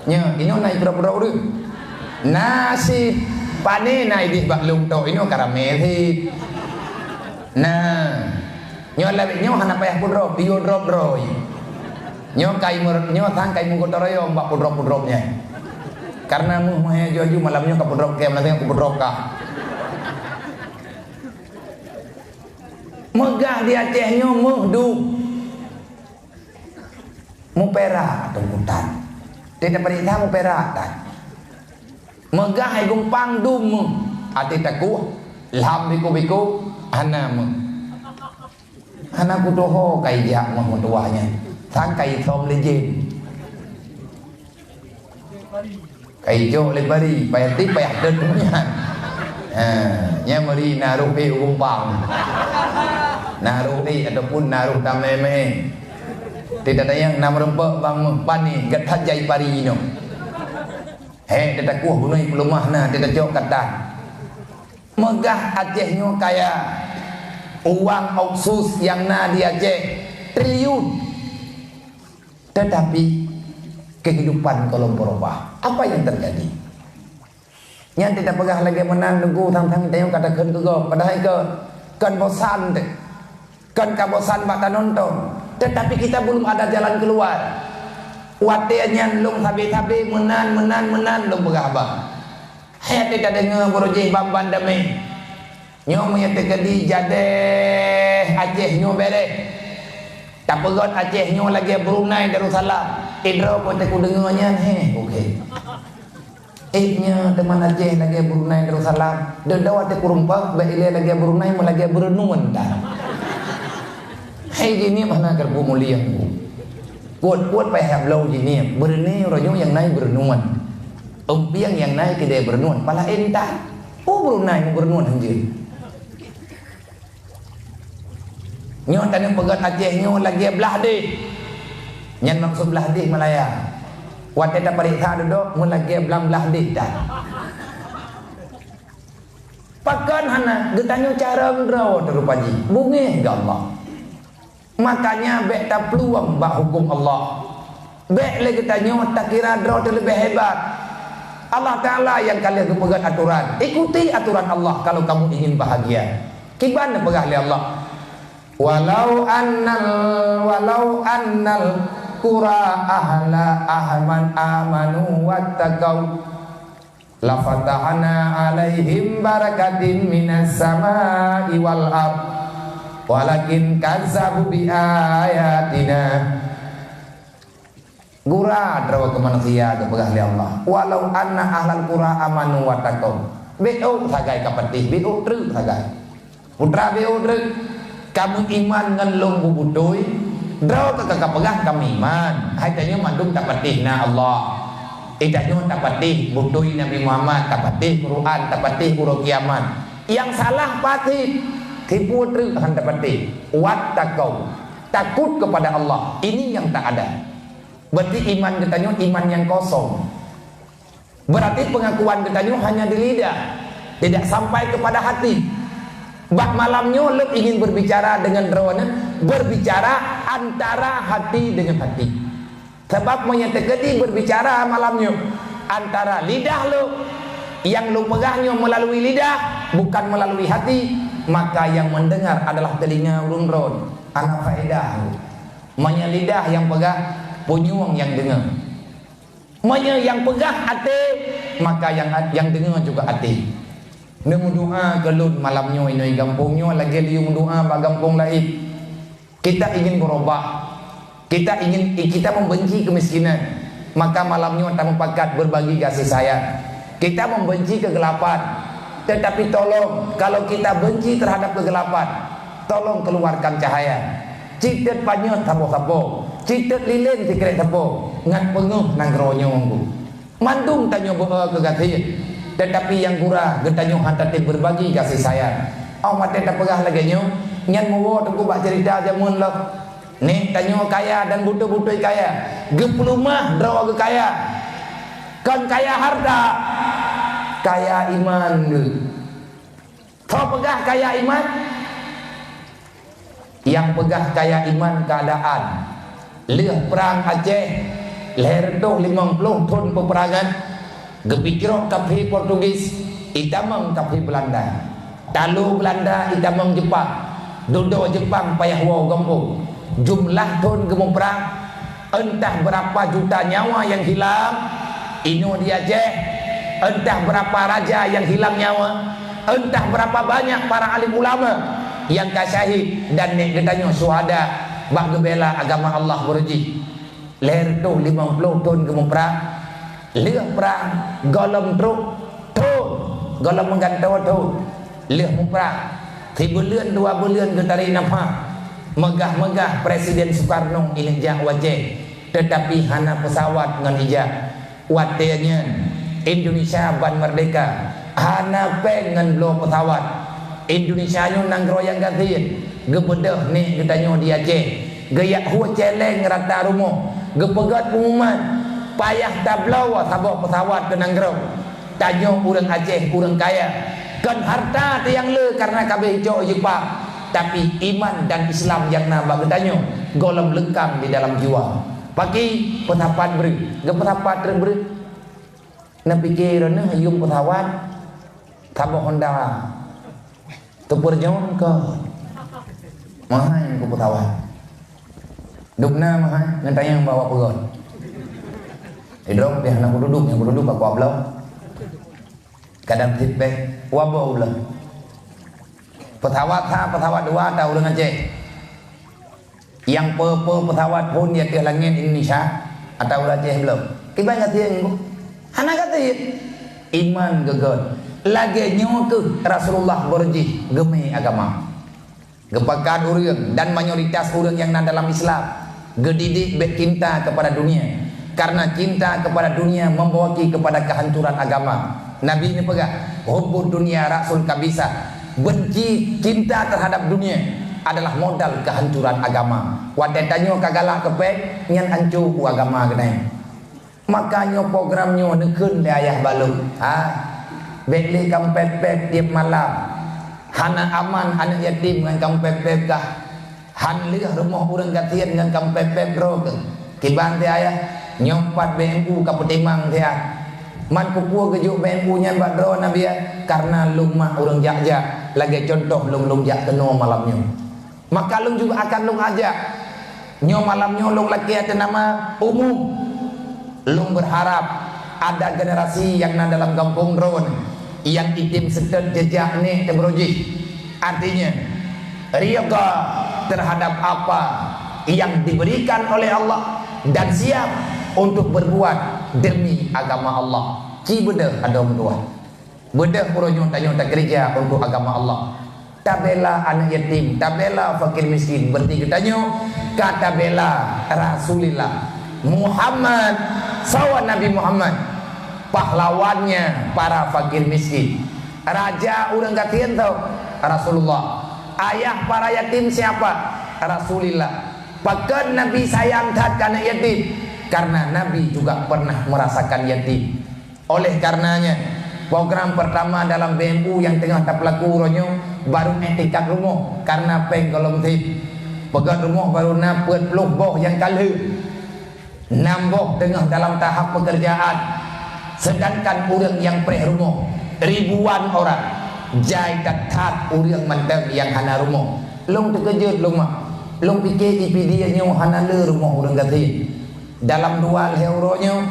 Nya, inoe na i pura-pura ureuëng. Nasib pane na idéh bak lôn tok inoe ka ramé sit. Nah, nyoe lawét nyoe hana payah pudrop, iyo drop droe. Nyoe kai mer-, nyoe sang kai meugoto royong bak pudrop-pudrop nyan. Karena meuh meuhé aju-aju malam nyoe ka pudrop ké, malam nyoe ka pudrop ka. Meugah di Aceh nyoe meuh duek. Muperak tungkutan. Teuka paréksa muperak tan. Meugah hai gumpang dum meuh. Até takuh, lham biku-biku, hana meuh. Hana kutoho kai jak meuh meutuwah nyan. Sang kai som lé jén. Kai jok lé bari, payah teuh, payah teuh nyan. Ha, nyan meuri na roh ék u gumpang. Na roh ék ataupun na roh tamé-mé. Teuka tanyong na meureumpok bang meuh pani, gata jai pari nyoe. Hék, teuka kueh gunoi peuleumah na, teuka cok kata. Meugah Aceh nyoe kaya. Uang otsus nyang na di Aceh triliun. Tetapi kehidupan kalau berubah, apa yang terjadi? Nyan teuka peugah lagée meunan nunggu sang-sang tanyoe ka takheun keu gob, padahai keu kon bosan teuh. Kon ka bosan bak tanonton, tetapi kita belum ada jalan keluar. Watée nyan lôn sabe-sabe meunan, meunan, meunan lôn peugah haba. Hai teuka deungoe beurujih ban-ban damé. Nyoe meunyoe teukeudi jadéh Aceh nyoe béréh. Tapeugét Aceh nyoe lagée Brunei Darussalam. Idroe po teuku deungoe nyan, hé, oke. Ék nyoe teuma Aceh lagée Brunei Darussalam. Deundoe teuku rumpok bék ilée lagée Brunei meulagée Beureunuan tan. Hai jih nyoe hana geureubu mulia. Kuet-kuet payah bloe jih nyoe. Beureunoe uroe nyoe nyang na i Beureunuan. Umpieng nyang na i keudée Beureunuan. Pala intat. Oh, Brunei mu Beureunuan hanjeuet. Nyoe tanyoe peugét Aceh nyoe lagée blah déh. Nyan maksud blah déh Malaya. Watée taparéksa dudoe meulagée blang blah déh that. Pakon hana geutanyoe carông droe teuh rupa jih. Beungéh geuh Allah. Makanya bék taplueng bak huköm Allah. Bék lé geutanyoe takira droe teuh leubeh hebat. Allah Taala nyang ka lheueh geupeugét atoran. Ikuti atoran Allah kalau kamu ingin bahagia. Kiban neupeugah lé Allah, "Walau annal, walau annal qura ahla ahman amanu wattaqau, lafatahna alaihim barakatim minas samai wal ard, walakin kazzabu bi ayatina." Gura droe keu manusia geupeugah lé Allah, "Walau anna ahlal qura amanu wattaqau." Bék ôk sagai ka patéh, bék ôk treuk sagai. Putra bék ôk treuk, ka meuiman ngon lôn beutôi, droe ka ka peugah ka meuiman. Hai tanyoe mandum tapatéh na Allah. Eh, tanyoe tapatéh beutôi Nabi Muhammad, tapatéh Quran, tapatéh uroe kiamat. Nyang salah patéh, tipu treuk han tapatéh. Wattaqau, takut kepada Allah. Ini yang tak ada. Berarti iman geutanyoe iman nyang kosong. Berarti pengakuan geutanyoe hanya di lidah, tidak sampai kepada hati. Bak malam nyoe lôn ingin berbicara dengan droeneuh, berbicara antara hati dengan hati. Sebab meunyoe teukeudi berbicara malam nyoe antara lidah lôn, nyang lôn peugah nyoe melalui lidah, bukan melalui hati, maka yang mendengar adalah telinga ulôn droe. Hana faedah. Meunyoe lidah nyang peugah, punyueng nyang deungoe. Meunyoe nyang peugah até, maka nyang, nyang deungoe juga até. Neumeudoa keu lôn malam nyoe inoe gampông nyoe lagée liyueng meudoa bak gampông laén. Kita ingin berubah. Kita ingin, kita membenci kemiskinan. Maka malam nyoe tamupakat berbagi kasih sayang. Kita membenci kegelapan. Tetapi tolong, kalau kita benci terhadap kegelapan, tolong keluarkan cahaya. Cit teuk panyöt saboh-saboh, cit teuk lilén sikrek saboh, ngat peungeuh nanggroe nyoe. Mandum tanyoe beu-e keu gasien, tetapi nyang gura geutanyoe hana tatem berbagi kasih sayang. Oh, watée tapeugah lagée nyoe, nyan meuwoe teungku bak cerita jameun lom. Nek tanyoe kaya dan beutôi-beutôi kaya, geupeuleumah droe geuh kaya. Kon kaya harta, kaya iman geuh. Soe peugah kaya iman? Nyang peugah kaya iman keuadaan. Lheueh Prang Aceh, lhée reutôh limong ploh thon peupeurangan, geupicrok kaphé Portugis, itamong kaphé Beulanda. Talo Beulanda itamong Jeupang, dudoe Jeupang payah woe gampông. Jumlah thon geumuprang, entah beurapa juta nyawa nyang hilang inoe di Aceh, entah beurapa raja nyang hilang nyawa, entah beurapa banyak para alim ulama nyang ka syahid dan nek geutanyoe syuhada bak geubela agama Allah beureuji. Lhée reutôh limong ploh thon geumuprang, lheueh prang gohlom trok thon, gohlom meugantoe thon, lheueh muprang sibuleuen dua buleuen geutarek nafah. Meugah-meugah Presiden Sukarno inong jak u Aceh, teutapi hana peusawat ngon ijak. Watée nyan Indonesia ban meurdeka, hana péng ngon bloe peusawat. Indonesia nyoe nanggroe nyang gasien, geubeudôh nek geutanyoe di Aceh, geujak hu céléng rata rumoh, geupeugét peungumuman, payah tabloe saboh peusawat keu nanggroe. Tanyoe ureuëng Aceh ureuëng kaya, kon harta teuh nyang le kareuna kabeh cok jipah, tapi iman dan Islam nyang na bak geutanyoe gohlom leukang di dalam jiwa. Paki peusapat breueh, geupeusapat treb breueh. Neupike droeneuh yuem peusawat saboh Honda. Teupeurjôn keu meuhai keu peusawat. Dub na meuhai ngon tanyong bak awak peugöt. Idrop pih hana kududuek, nyang kududuek bak kuabloe. Kadang sipéh waboh uleue. Peusawat sa, peusawat dua, ata ureuëng Aceh. Nyang peue-peue peusawat phon di ateueh langét Indonesia, ata ureuëng Aceh bloe. Kiban gasien nyoe? Hana gasien. Iman geugöt. Lagée nyoe keuh Rasulullah beureuji geumé agama. Geupakat ureuëng dan mayoritas ureuëng nyang na dalam Islam geudidik bék cinta kepada dunia, karena cinta kepada dunia membawa ki kepada kehancuran agama. Nabi neupeugah, "Hubbud dunya ra'sul kabisah." Benci, cinta terhadap dunia adalah modal kehancuran agama. Watée tanyoe ka galak keu péng, nyan anco u agama keudeh. Maka nyoe program nyoe neukheun lé ayah balok. Ha, bék lé kampét-pét tieb malam. Hana aman aneuëk yatim ngon kampét-pét kah. Han lheueh rumoh ureuëng gasien ngon kampét-pét droe keuh. Kiban teuh ayah, nyoe pat B M U ka peutimang teuh. Man peue geujok B M U nyan bak droe na biet? Kareuna lôn mak ureuëng jak-jak. Lagée contoh lôn, lôn jak keunoe malam nyoe. Maka lôn juga akan lôn ajak. Nyoe malam nyoe lôn lakée ateueh nama umum. Lôn berharap ada generasi nyang na dalam gampông droe nyang item seutôt jeujak nek teuh baroe jih. Artinya, ridha terhadap apa yang diberikan oleh Allah dan siap untuk berbuat demi agama Allah. Ci beudôh adoe meutuah. Beudôh uroe nyoe tanyoe takeureuja untuk agama Allah. Tabela aneuk yatim, tabela fakir miskin, beureuti geutanyoe ka tabela Rasulillah Muhammad, sawa Nabi Muhammad, pahlawannya para fakir miskin. Raja ureuëng gasien tho, Rasulullah. Ayah para yatim siapa? Rasulillah. Pakon Nabi sayang that keu aneuk yatim? Karena Nabi juga pernah merasakan yatim. Oleh karenanya, program pertama dalam B M U nyang teungoh tapeulaku uroe nyoe baru ék tingkat rumoh karena péng gohlom sép. Peugöt rumoh baru na peuet ploh boh nyang ka lheueh. Nam boh teungoh dalam tahap pekerjaan, sedangkan ureuëng nyang preh rumoh ribuan orang. Jai that-that ureuëng mantong nyang hana rumoh. Lôn teukeujot lôn mak. Lôn pike I P D nyoe hana le rumoh ureuëng gasien. Dalam dua lhée uroe nyoe,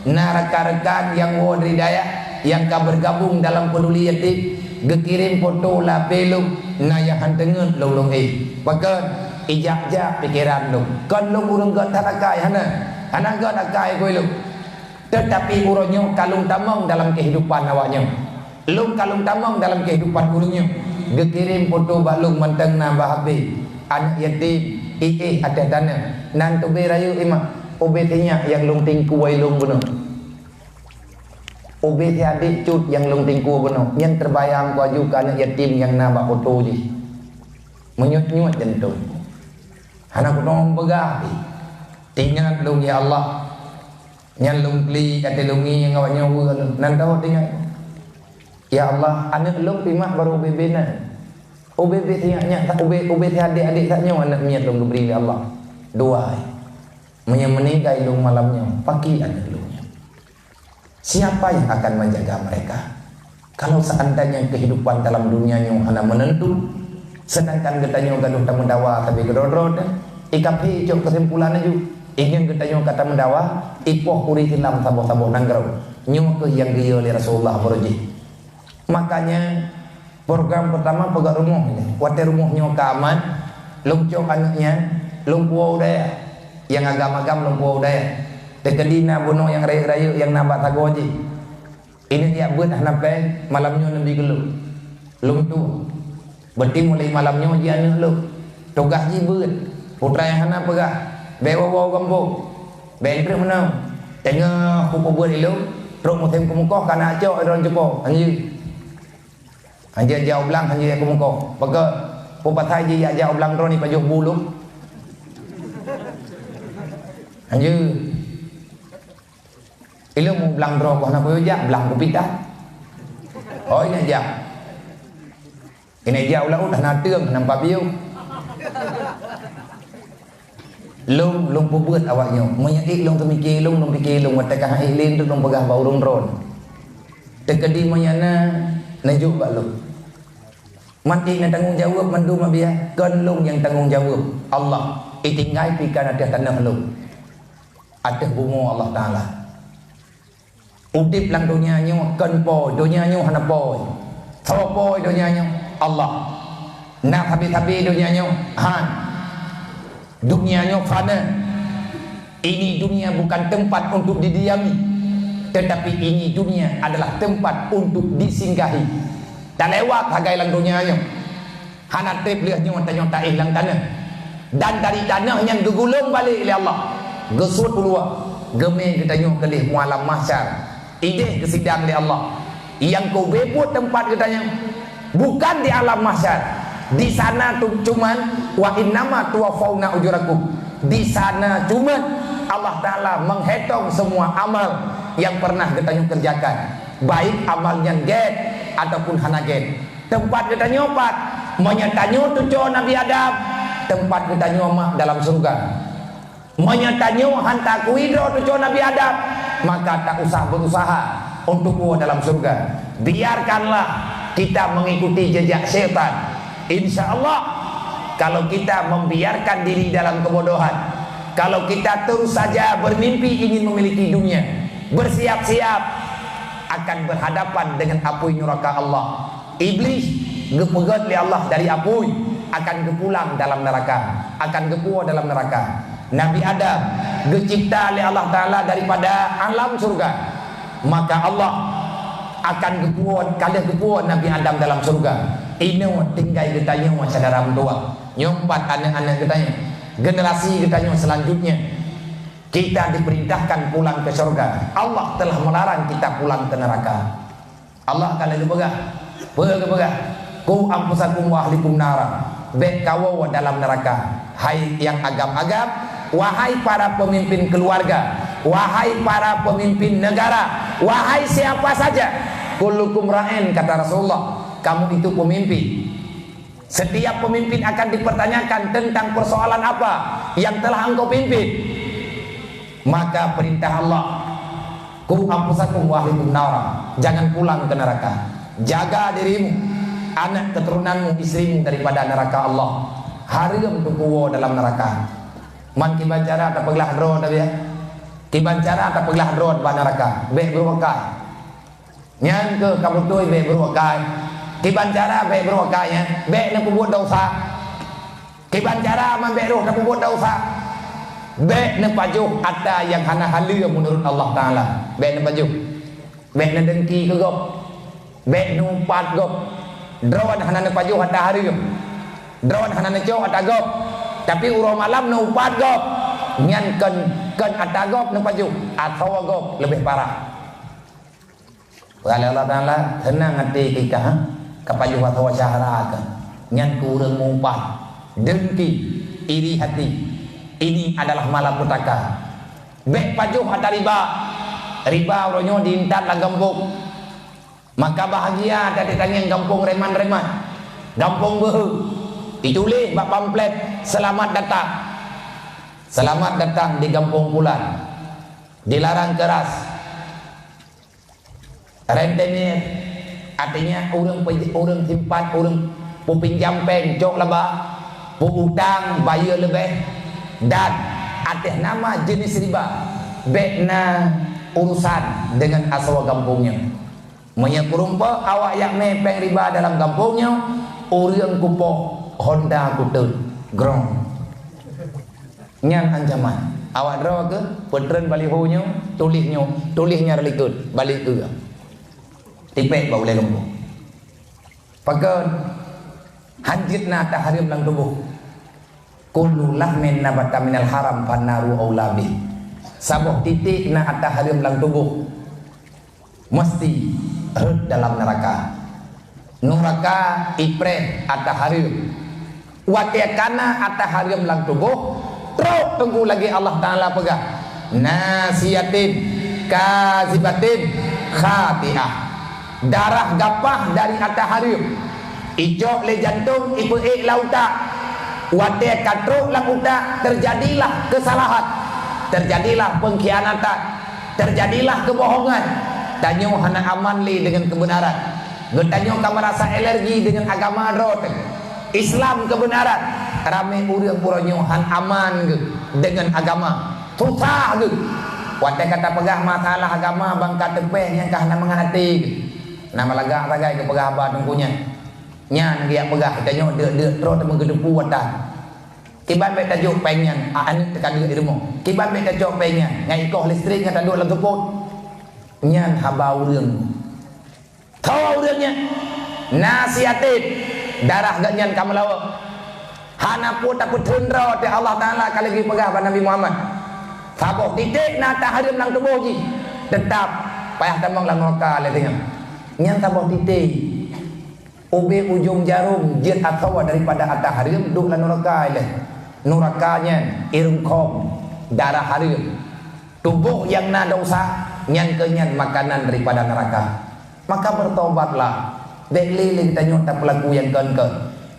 na rekan-rekan nyang woe dari dayah nyang ka bergabung dalam Peduli Yatim, geukirém foto lapée lôn, na nyang han teungeut lôn lôn éh. Pakon? Ijak-jak pikeran lôn. Kon lôn ureuëng gét that akai, hana. Hana gét akai keu lôn. Teutapi uroe nyoe ka lôn tamong dalam keuhidupan awak nyoe. Lôn ka lôn tamong dalam keuhidupan ureuëng nyoe. Geukirém foto bak lôn mantong na bak H P. Aneuk yatim, iéh ateueh tanoh. Nan tubé rayeuk imak. Ubé sinyak nyang lôn tingkue lôn bunoe. Ubé siadék cut nyang lôn tingkue bunoe. Nyan teubayang kuaju keu aneuk yatim nyang na bak foto jih. Meunyuet-nyuet jantông. Hana keudroe peugah pih. Teuingat lôn, ya Allah. Nyan lôn klik até lôn ngieng awak nyoe weueh lôn. Nan teuh teuingat. Ya Allah, aneuk lôn pih mak baru ubé-bé na. Ubé-bé sinyak nyak, ubé, ubé siadék-adék that nyoe aneuk miet lôn geubri lé Allah. Dua. Meunyoe meuninggai lôn malam nyoe, pakri aneuk lôn nyoe? Siapa yang akan menjaga mereka? Kalau seandainya kehidupan dalam dunia nyoe hana menentu, sedangkan geutanyoe gadoh tameudawa sabe keudroe-droe, ikaphe cok kesimpulan laju, ingin geutanyoe ka tameudawa, ipoh ureuëng Islam saboh-saboh nanggroe. Nyoe kheueh nyang geuyue lé Rasulullah baroe jih. Makanya, program pertama peugöt rumoh nyoe. Watée rumoh nyoe ka aman, lôn cok aneuk nyan, lôn puwoe u dayah. Nyang agam-agam lôn puwoe u dayah. Teukeudi na bunoe nyang rayeuk-rayeuk nyang na bak sagoe jih. Ineuek jak beuet hana péng, malam nyoe neubi keu lôn. Lôn tueng. Beureuti mulai malam nyoe jih aneuk lôn. Tugaih jih beuet. Putra nyang hana peugah, bék woe-woe u gampông. Bék treuk meunoe. Teungoh kupeubeuet lé lôn, trok musém keumeukoh ka na cok droe cupo. Hanjeuet. Hanjeuet jak u blang, hanjeuet jak keumeukoh. Pakon? Peue pasai jih jak, jak u blang droe ni pajoh bu lôn? Hanjeuet. Ilôn u blang droe boh na peue jak, blang kupi that. Oh, ingat jak. Ingat jak u laôt hana teueng, nampak biôh. Lôn, lôn peubeuet awak nyoe. Meunyoe ék lôn teumike lôn, lôn pike lôn, watée ka han ék lé, lôn peugah bak ureuëng droe. Teukeudi meunyoe na, neujok bak lôn. Man ék na tanggong jaweueb mandum abiah, kon lôn nyang tanggong jaweueb. Allah, itinggai pih ka na ateueh tanoh lôn. Ateueh bumoe Allah Taala. Udeb lam donya nyoe kon po, donya nyoe hana po. Soe po donya nyoe? Allah. Na sabe-sabe donya nyoe? Han. Dunia nyoe fana. Ini dunia bukan tempat untuk didiami, tetapi ini dunia adalah tempat untuk disinggahi. Talewat sagai lam donya nyoe. Hana treb lheueh nyoe tanyoe taéh lam tanoh. Dan dari tanoh nyan geugulong balek lé Allah, geusuet u luwa, geumé geutanyoe keudeh mualam mahsyar. Ideh geusidang lé Allah. Nyang keu ubé buet teumpat geutanyoe bukan di alam mahsyar. Di sana tu cuman, "Wa innama tuwaffauna ujurakum." Di sana cuman Allah Taala menghitung semua amal yang pernah geutanyoe kerjakan, baik amal nyan gét ataupun hana gét. Teumpat geutanyoe pat? Meunyoe tanyoe tuco Nabi Adam, teumpat geutanyoe mak dalam syeuruga. Meunyoe tanyoe han takui droe tuco Nabi Adam, maka tak usah berusaha untuk woe dalam syeuruga. Biarkanlah Kita mengikuti jejak syaitan. Insya Allah, kalau kita membiarkan diri dalam kebodohan, kalau kita terus saja bermimpi ingin memiliki dunia, bersiap-siap akan berhadapan dengan apui neraka Allah. Iblis geupeugét lé Allah dari apui, akan geupulang dalam neraka, akan geupuwoe dalam neraka. Nabi Adam geucipta lé Allah Taala daripada alam syurga. Maka Allah akan geupuwoe, ka lheueh geupuwoe Nabi Adam dalam syurga, inoe tinggai geutanyoe syedara meutuwah. Nyoe pat aneuk-aneuk geutanyoe, generasi geutanyoe selanjutnya, kita diperintahkan pulang ke syurga. Allah telah melarang kita pulang ke neraka. Allah ka lheueh geupeugah, peue geupeugah, "Qu anfusakum wa ahlikum nara." Bék kawoe dalam neraka, hai nyang agam-agam, wahai para pemimpin keluarga, wahai para pemimpin negara, wahai siapa saja, "Kullukum ra'in," kata Rasulullah, kamu itu pemimpin. Setiap pemimpin akan dipertanyakan tentang persoalan apa yang telah engkau pimpin. Maka perintah Allah, "Qu anfusakum wa ahlikum nara." Jangan pulang ke neraka. Jaga dirimu, anak keturunanmu, istrimu daripada neraka Allah. Hareuem teukuwoe dalam neraka. Man kiban cara tapeuglah droe tabiah. Kiban cara tapeuglah droe bak neraka. Bék beureukai. Nyan keuh ka beutôi bék beureukai. Kiban cara bék beureukai nyan. Bék neupeubuet desya. Kiban cara man bék roh neupeubuet desya. Bék neupajoh ata nyang hana haleue meunurot Allah Taala. Bék neupajoh. Bék neudengki keu gob. Bék neuupat gob. Droen hana neupajoh ata hareuem. Droen hana neucok ata gob. Tapi uroe malam neuupat gob. Nyan kon, kon ata gob neupajoh, asoe gob leubeh parah. Peugah lé Allah Taala, "Seunang até keu kah, kapajoh asoe syedara kah." Nyan keu ureuëng meuupat, dengki, iri hati. Ini adalah malapetaka. Bék pajoh ata riba. Riba uroe nyoe diintat lam gampông. Maka bahagia ata tangieng gampông Reman-Reman, gampông Beuhe. Dituléh bak pamflet, "Selamat datang. Selamat datang di gampông pulan. Dilarang keras." Rentenir, artinya ureuëng pe-, ureuëng simpan, ureuëng peupinjam péng cok laba, peu-utang bayeue leubeh, dan ateueh nama jeuneuh riba, bék na urusan deungon asoe gampông nyoe. Meunyoe kureumpok awak jak mé péng riba dalam gampông nyoe, ureuëng kupoh honda kuteun, grong. Nyan ancaman. Awak droe keuh peutreun baliho nyoe, tuléh nyoe, tuléh nyan likot, balek keu tipék bak ulée gampông. Pakon? Hanjeuet na ata hareuem lam tuboh. "Kullu lahmin nabata minal haram fannaru aula bih." Saboh titék na ata hareuem lam tuboh, meusti rhot dalam neuraka. Neuraka ipreh ata hareuem. Watée ka na ata hareuem lam tuboh, trok teungku lagée Allah Taala peugah, "Nasiyatin kazibatin khatiah." Darah gapah dari ata hareuem. Icok lé jantong ipeuék lam utak. Watée ka trok lam utak, teujadilah keusalahan, teujadilah peungkhianatan, teujadilah keubohongan. Tanyoe hana aman lé deungon keubeunaran. Geutanyoe ka meurasa alergi deungon agama droe teuh. Islam keubeunaran, ramé ureuëng uroe nyoe han aman geuh deungon agama. Susah geuh. Watée ka tapeugah masalah agama, ban ka teupéh nyang ka hana mangat até geuh. Na meulagak sagai geupeugah haba teungku nyan. Nyan geujak peugah, tanyoe deuk-deuk troh teuma geuteupeue watée. Kiban bék tajok péng nyan, a-, aneuëk teuka deuk di rumoh. Kiban bék tajok péng nyan, ngon ikoh listrik nyan taduek lam seupôt. Nyan haba ureuëng. Tho ureuëng nyan, nasiyatin, darah geuh nyan ka meulawa. Hana peue tapeutheun droe teuh, Allah Taala ka lagée peugah bak Nabi Muhammad. Saboh titék na ata hareuem lam tuboh jih, teutap payah tamong lam neuraka lé teungoh. Nyan saboh titék. Ubé ujong jarôm jeuet asoe daripada ata hareuem duek lam neuraka ilée. Neuraka nyan ireueng khom, darah hareuem. Tuboh nyang na desya, nyan keuh nyan makanan daripada neuraka. Maka beutobatlah, bék lé lé geutanyoe tapeulaku nyang kon-kon.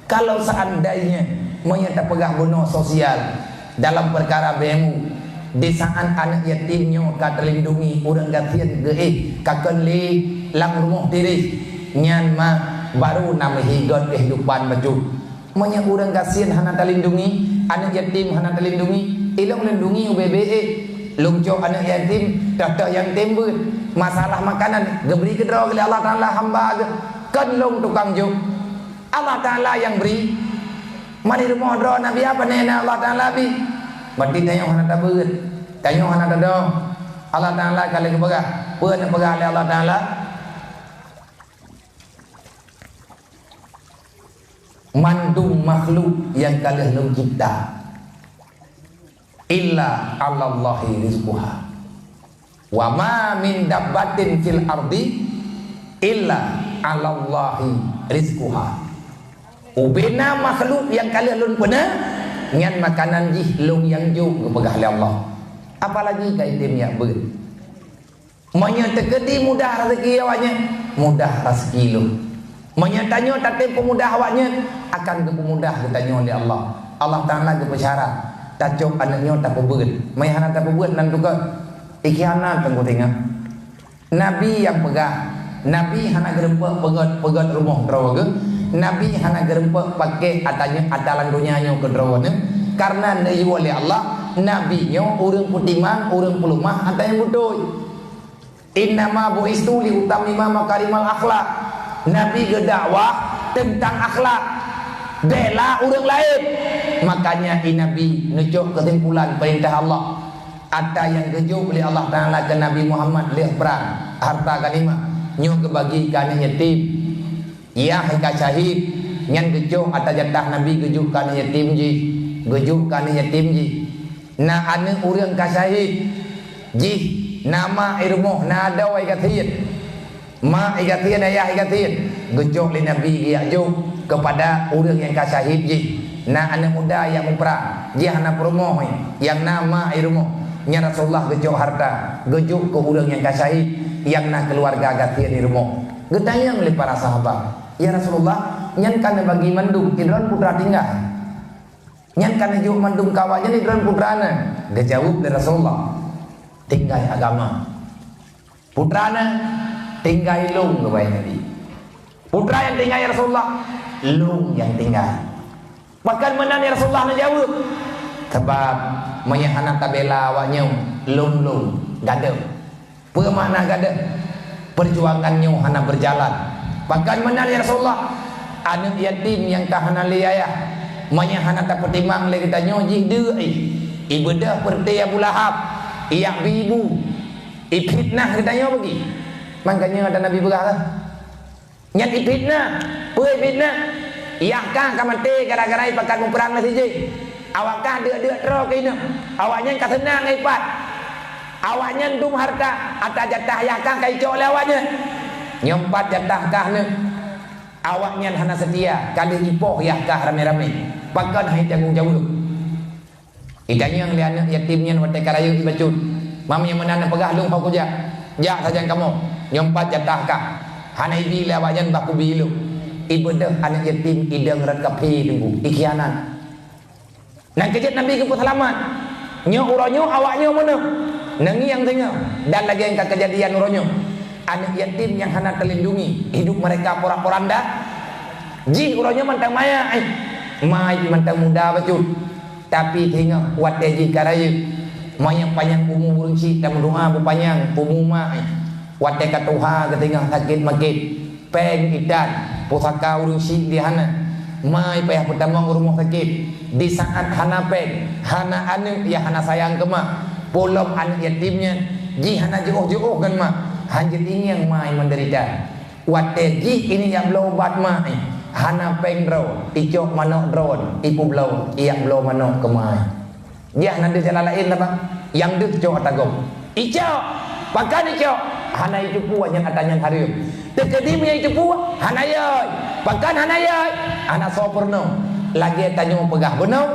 Kalau seandainya meunyoe tapeugah bunoe sosial dalam peukara B M U, di saat aneuëk yatim nyoe ka teulindungi, ureuëng gasien geuéh ka kon lé lam rumoh tireh, nyan mah baru na meuhigot kehidupan bacut. Meunyoe ureuëng gasien hana talindungi, aneuëk yatim hana talindungi, ilong lindungi ubé-bé ék. Lôn cok aneuëk yatim, toh-toh nyang tem beuet. Masalah makanan, geubri keudroe lé Allah Taala hamba geuh. Kon lôn tukang jok. Allah Taala nyang bri. Mari rumoh droe Nabi apa na Allah Taala bi. Berarti tanyoe hana tabeuet. Tanyoe hana tadong. Allah Taala ka lheueh geupeugah. Peue nyang peugah lé Allah Taala? Mandum makhluk nyang ka lheueh lôn cipta, illa 'alallahi rizquha. Wa ma min dabbatin fil ardi illa 'alallahi rizquha. Ubena makhluk nyang ka lheueh lôn peuna, nyan makanan jih lôn nyang jok geupeugah lé Allah. Apalagi ka item nyak beuet. Meunyoe teukeudi mudah raseuki awaknyan, mudah raseuki lôn. Meunyoe tanyoe tatem peumudah awaknyan, akan geupeumudah geutanyoe lé Allah. Allah Taala geupeusyarat, tacok aneuëk nyoe tapeubeuet. Meunyoe hana tapeubeuet nan tukon, ikhianat teungku tinggai. Nabi nyang peugah, Nabi hana geureumpok peugét-peugét rumoh droe geuh. Nabi hana geureumpok pakék ata nyoe, ata lam donya nyoe keu droe neuh. Karena neuyue lé Allah, Nabi nyoe ureuëng peutimang, ureuëng peuleumah ata nyang beutôi. Innama bu'istu li utammima makarimal akhlak. Nabi geudakwah teuntang akhlak, bela ureuëng laén. Makanya i Nabi neucok keusimpulan peurintah Allah. Ata nyang geujok lé Allah Taala keu Nabi Muhammad lheueh prang, harta ghanimah, nyoe geubagi keu aneuëk yatim. Yah ka syahid, nyan geucok ata jatah Nabi geujok keu aneuëk yatim jih, geujok keu aneuëk yatim jih. Na aneuëk ureuëng ka syahid, jih na ma i rumoh, na adoe i gasien. Ma i gasien, ayah i gasien, geucok lé Nabi geujak jok keupada ureuëng nyang ka syahid jih. Na aneuëk muda nyang muprang, jih hana peurumoh, nyang na ma i rumoh. Nyan Rasulullah geucok harta, geujok keu ureuëng nyang ka syahid, nyang na keuluwarga gasien i rumoh. Geutanyong lé para sahabat, "Ya Rasulullah, nyan ka neubagi mandum, sidroe putra tinggai. Nyan ka neujok mandum keu awaknyan, sidroe putra na?" Geujaweueb lé Rasulullah, "Tinggai agama." "Putra na?" "Tinggai lôn," geubai Nabi. "Putra nyang tinggai, ya Rasulullah?" "Lôn nyang tinggai." "Pakon meunan, ya Rasulullah?" neujaweueb. "Sabab meunyoe hana tabela awaknyoe, lôn-lôn gadôh." Peue makna gadôh? Peujuangan nyoe hana beujalan. "Pakon meunan, ya Rasulullah?" "Aneuëk yatim nyang ka hana lé ayah, meunyoe hana tapeutimang lé geutanyoe, jih deuk i, ibeudôh peureuté Abu Lahab, ijak bi ibu, ifitnah geutanyoe bagi." Makanya ada Nabi peugah lah. Nyan ifitnah. Peue ifitnah? Yah kah ka maté gara-gara ipakat muprang ngon si jih. Awak kah deuk-deuk troe keu inong. Awaknyan ka seunang ngon ipat. Awaknyan dum harta, ata jatah yah kah ka icok lé awaknyan. Nyoe pat jatah kah neuh. Awaknyan hana seutia, ka lheueh ipoh yah kah ramé-ramé. Pakon han itanggong jaweueb? Itanyong lé aneuëk yatim nyan watée ka rayeuk ibacut, "Mam nyang meunan neupeugah lôn ho kujak? Jak sajan kamoe, nyoe pat jatah kah." Hana ibi lé awaknyan bah kubi ilôn. Ibeudôh aneuëk yatim idong rot kaphé teungku, ikhianat. Nyan keuh jeuet Nabi geupeuseulamat. Nyoe uroe nyoe awaknyoe meunoe, neungieng singoh, dan lagée nyang ka keujadian uroe nyoe. Aneuëk yatim nyang hana teulindungi, hidup mereka porak-poranda. Jih uroe nyoe mantong maya, eh, ma jih mantong muda bacut. Tapi singoh watée jih ka rayeuk, meunyoe panyang umu ureuëng syiek tameudoá beupanyang umu ma, watée ka tuha geutanyoe sakét makét, péng itan, pusaka ureuëng syiek di hana, ma payah peutamong rumoh sakét. Di saát hana péng, hana aneuëk nyang hana sayang keu ma, peulom aneuëk yatim nyan, jih hana jiôh-jiôh ngon ma, han jeuet ingieng ma meudeurita. Watée jih ini ijak bloe ubat ma, hana péng droe, icok manok droe, ipeubloe, ijak bloe manok keu ma. Jih hana deuh jalan laén lah, Bang. Nyang deuh cok ata gob. Icok, pakon icok? Hana iteupeue nyan ata nyang hareuem. Teukeudi meunyo iteupeue, hana yôi. Pakon hana yôi? Hana soe peurunoe. Lagée tanyoe peugah bunoe,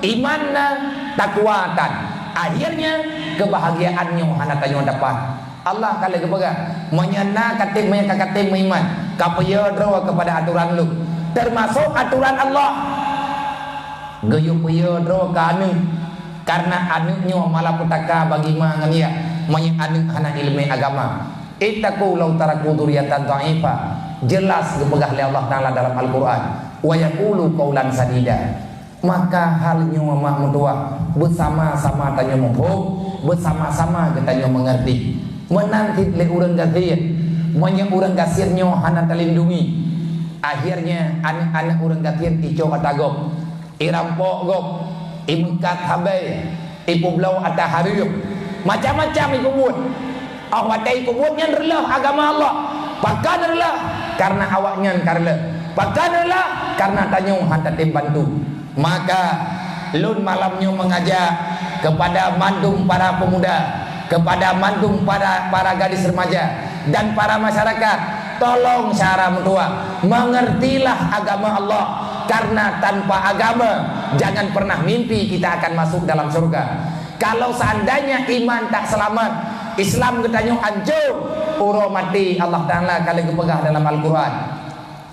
iman na, takwa tan. Akhirnya, keubahgiaan nyoe hana tanyoe dapat. Allah ka lheueh geupeugah, "Meunyoe na katem, meunyoe ka katem meuiman, kapeuyô droe keupada atoran Lôn, teumasok atoran Allah." Geuyue peuyô droe keu aneuëk, kareuna aneuëk nyoe malapetaka bagi ma ngon yah, meunyoe aneuëk hana iéleumé agama. "Ittaqu law taraku dzurriyyatan dha'ifah Jelas geupeugah lé Allah Taala dalam Al-Quran, "Wa yaqulu qaulan sadida." Maka hal nyoe mak meutuah, beusama-sama tanyoe muphom, beusama-sama geutanyoe meungerti. Meunan cit lé ureuëng gasien, meunyoe ureuëng gasien nyoe hana talindungi, akhirnya aneuk-aneuk ureuëng gasien icok ata gob, irampok gob, imeukat sabai, ipeubloe ata hareuem, macam-macam ipebuet. Óh watée ipebuet nyan reuloh agama Allah. Pakon reuloh? Karena awaknyan ka reuloh. Pakon reuloh? Karena tanyoe hana tatem bantu. Maka lôn malam nyoe mengajak kepada mandum para pemuda, kepada mandum para, para gadis remaja dan para masyarakat, tolong syedara meutuah, mengertilah agama Allah, karena tanpa agama jangan pernah mimpi kita akan masuk dalam surga. Kalau seandainya iman tak selamat, Islam geutanyoe hancô, uroe maté Allah Taala ka lheueh geupeugah dalam Al-Quran,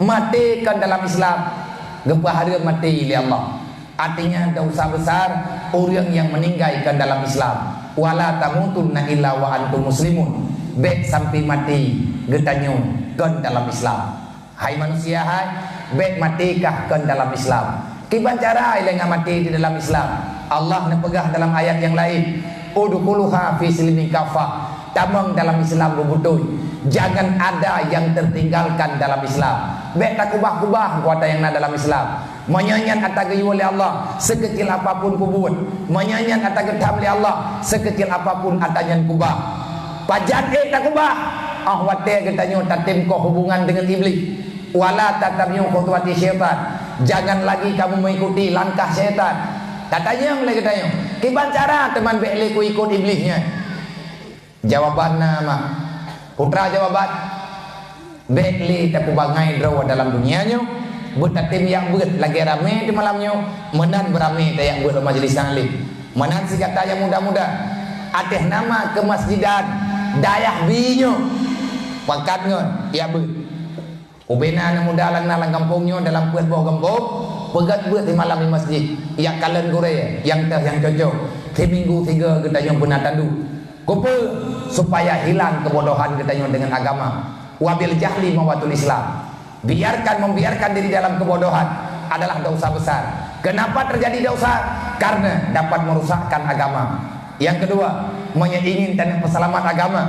maté kon dalam Islam, geupeuhareuem maté lé Allah. Artinya dosa besar ureuëng yang meninggai kon dalam Islam. "Wala tamutunna illa wa antum muslimun." Bék sampai maté geutanyoe kon dalam Islam. Hai manusia hai, bék maté kah kon dalam Islam. Kiban cara ilée ngat maté di dalam Islam? Allah neupeugah dalam ayat nyang laén, "Udkhuluha fi silmi kafah." Tamong dalam Islam beubeutôi. Jangan ada yang tertinggalkan dalam Islam. Bék takubah-kubah kuasa nyang na dalam Islam. Meunyoe nyan ata geuyue lé Allah, sekecil apapun peubuet. Meunyoe nyan ata geutham lé Allah, sekecil apapun ata nyan kubah. Pajan ék takubah? Óh watée geutanyoe tatem koh hubungan dengan Iblih. "Wala tattabi'u khutuwati syaitan." Jangan lagi kamu mengikuti langkah syaitan. Tatanyong lé geutanyoe, "Kiban cara teuma bék lé kuikot Iblih nyan?" Jawaban na mak. Putra jawaban, bék lé tapeubangai droe dalam dunia nyoe, beutatem yak beuet lagée ramé di malam nyoe, meunan beuramé tayak beuet lam majlis taklim. Meunan sigata nyang muda-muda, ateueh nama keumasjidan dayah bi nyoe, pakat ngon yak beuet. Ubena aneuk muda lam na lam gampông nyoe dalam peuet boh gampông, peugét beuet simalam di masjid, yak kalon gurée nyang teuh nyang cocok, siminggu sigoe geutanyoe beuna taduek. Keupeue? Supaya hilang keubodohan geutanyoe deungon agama. "Wabil jahli mawatul Islam." Biarkan, membiarkan diri dalam kebodohan adalah dosa besar. Kenapa terjadi dosa? Karena dapat merusakkan agama. Nyang keudua, meunyoe ingin taneuk peuseulamat agama,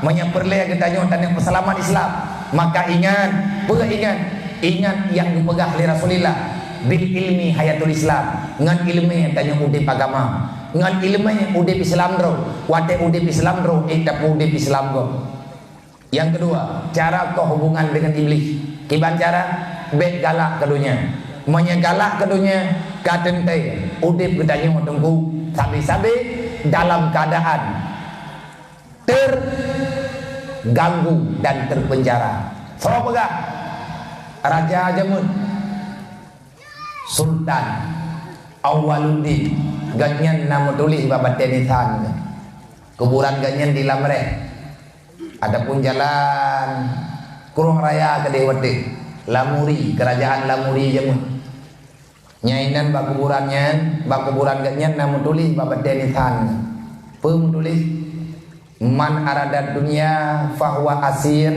meunyoe peureulée geutanyoe taneuk peuseulamat Islam, maka ingat, peue ingat? Ingat nyang geupeugah lé Rasulullah, "Bil ilmi hayatul Islam." Ngon ileumé tanyoe udeb agama. Ngon ileumé udeb Islam droe. Watée udeb Islam droe, ék tapeuudeb Islam gob. Nyang keudua, cara koh hubungan deungon Iblih. Kiban cara? Bék galak keu donya. Meunyoe galak keu donya, ka teuntée udeb geutanyoe teungku sabe-sabe dalam keuadaan terganggu dan terpenjara. Soe peugah? Raja jameun, Sultan Awaluddin. Gobnyan na meutuléh bak batée nisan. Kuburan gobnyan di Lamreh. Adapun jalan Krueng Raya keudeh watée Lamuri, kerajaan Lamuri jameun. Nyang inan bak kuburan nyan, bak kuburan gobnyan na meutuléh bak batée nisan. Peue meutuléh? "Man aradad dunya fahuwa asir,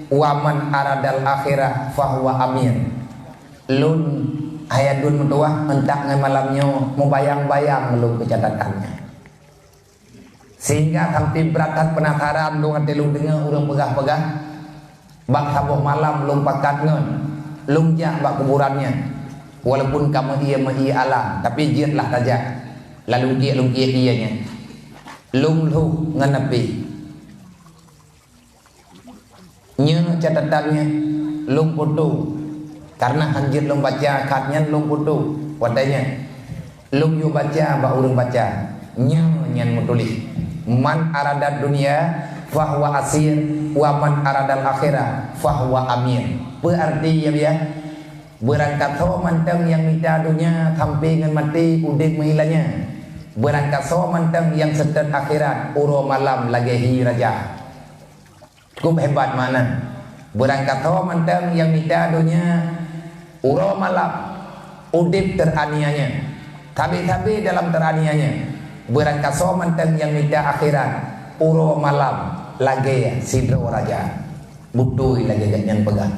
wa man aradal akhirah fahuwa amir." Lôn, hai aduen meutuwah, euntak ngon malam nyoe, mubayang-bayang lôn keu catatan nyan. Sehingga sampai brat that peunasaran lôn watée lôn deungoe ureuëng peugah-peugah, bak saboh malam lôn pakat ngon, lôn jak bak kuburan nyan. Walaupun ka meuié-meuié alam, tapi jeuet lah tajak. Lalu jeuet lôn kiek ié nyan. Lôn lhôh ngon api. Nyoe catatan nyan lôn foto, karena hanjeuet lôn baca khat nyan lôn foto. Watée nyan lôn yue baca bak ureuëng baca. Nyoe nyan meutuléh, "Man aradad dunya fahuwa asir, wa man aradal akhirah fahuwa amir." Peue arti ya biya? Beurangkasoe mantong nyang mita donya sampai ngon maté udeb meuilanya. Beurangkasoe mantong nyang seutôt akhirat uroe malam lagée hi raja. Cukup hebat makna. Beurangkasoe mantong nyang mita donya uroe malam udeb teraniaya. Sabe-sabe dalam teraniaya. Beurangkasoe mantong nyang mita akhirat uroe malam lagée sidroe raja. Beutôi lagée gobnyan peugah.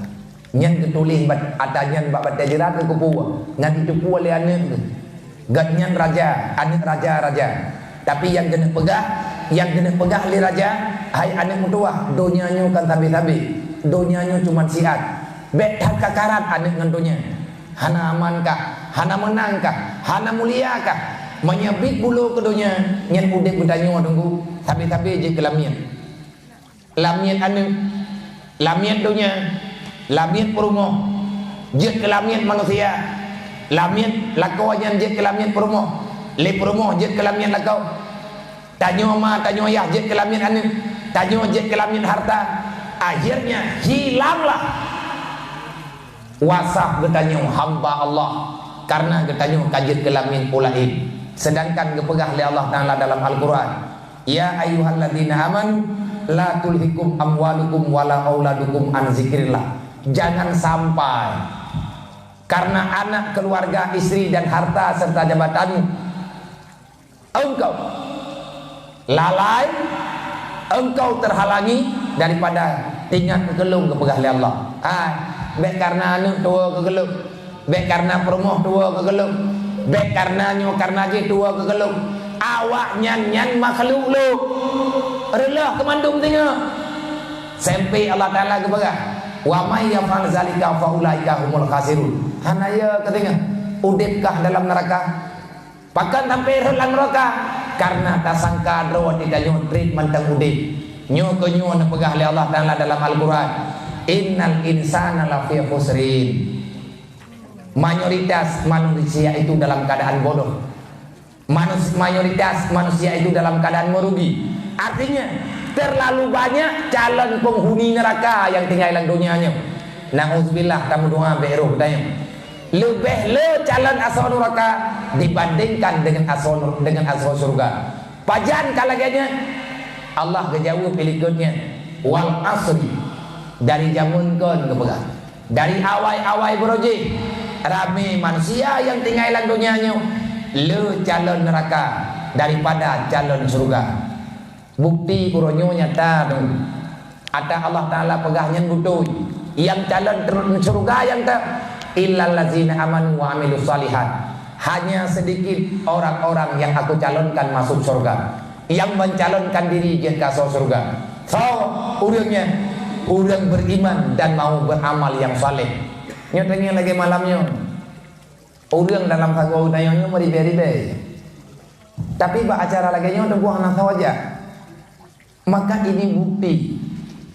Nyan geutuléh bat-, ata nyan bak batée jeurat keu kupu, nyan jiteupeue lé aneuëk geuh. Gobnyan raja, aneuëk raja-raja. Tapi nyang keuneuk peugah, nyang keuneuk peugah lé raja, "Hai aneuëk meutuwah, donya nyoe kan sabe-sabe. Donya nyoe cuma siat. Bék that ka karat aneuëk ngon donya. Hana aman kah, hana meunang kah, hana mulia kah? Meunyoe biet bulo keu donya, nyan udeb geutanyoe teungku, sabe-sabe jeuet keu lamiet." Lamiet aneuëk, lamiet donya, lamiet peurumoh, jeuet keu lamiet manusia. Lamiet lakoe nyan jeuet keu lamiet peurumoh, lé peurumoh jeuet keu lamiet lakoe. Tanyoe ma, tanyoe yah jeuet keu lamiet aneuëk, tanyoe jeuet keu lamiet harta. Akhirnya, hilanglah wasaf geutanyoe hamba Allah, karena geutanyoe ka jeuet keu lamiet ureuëng laén. Sedangkan geupeugah lé Allah Taala dalam Al-Quran, "Ya ayyuhalladzina amanu, la tulhikum amwalukum wala auladukum an zikrillah." Jangan sampai karena anak, keluarga, istri, dan harta serta jabatanmu engkau lalai, engkau terhalangi daripada ingat keu lôn, geupeugah lé Allah. Hai, bék karena aneuëk tuwoe keu lôn, bék karena peurumoh tuwoe keu lôn, bék karena nyoe karena jih tuwoe keu lôn. Awaknyan nyan makhluk lôn. Reuloh keu mandum teungoh. Sampai Allah Taala geupeugah, "Wa may yaf'al zalika fa ulaika humul khasirun." Hana ya keu teungoh. Udeb kah dalam neraka? Pakon sampai rhot lam nuraka? Karena tasangka droe di tanyoe treet mantong udeb. Nyoe keu nyoe neupeugah lé Allah Taala dalam Al-Quran, "Innal insana lafi khusrin." Mayoritas manusia itu dalam keadaan bodoh. Manus-, mayoritas manusia itu dalam keadaan merugi. Artinya, terlalu banyak calon penghuni neraka yang tinggai lam donya nyoe. Nauzubillah, tameudoa bék roh geutanyoe. Leubeh le calon asoe nuraka dibandingkan dengan asoe nur-, dengan asoe syurga. Pajan ka lagée nyan? Allah geujaweueb ilikot nyan, "Wal asri," dari jameun kon geupeugah. Dari awai-awai beurojéh, ramé manusia nyang tinggai lam donya nyoe le calon neuraka daripada calon syeuruga. Bukeuti uroe nyoe nyata dong. Ata Allah Taala peugah nyan beutôi. Nyang calon ter-, syeuruga nyang ta-, "Illal ladzina amanu wa amilus shalihat." Hanya sedikit orang-orang yang Aku calonkan masuk syurga. Nyang mencalonkan diri jeuet keu asoe syeuruga. Soe ureuëng nyan? Ureuëng beriman dan mau beramal yang saleh. Nyoe tangieng lagée malam nyoe. Ureuëng dalam sagoe geutanyoe nyoe meuribée-ribée. Tapi bak acara lagée nyoe teungku hana sawaja. Maka ini bukti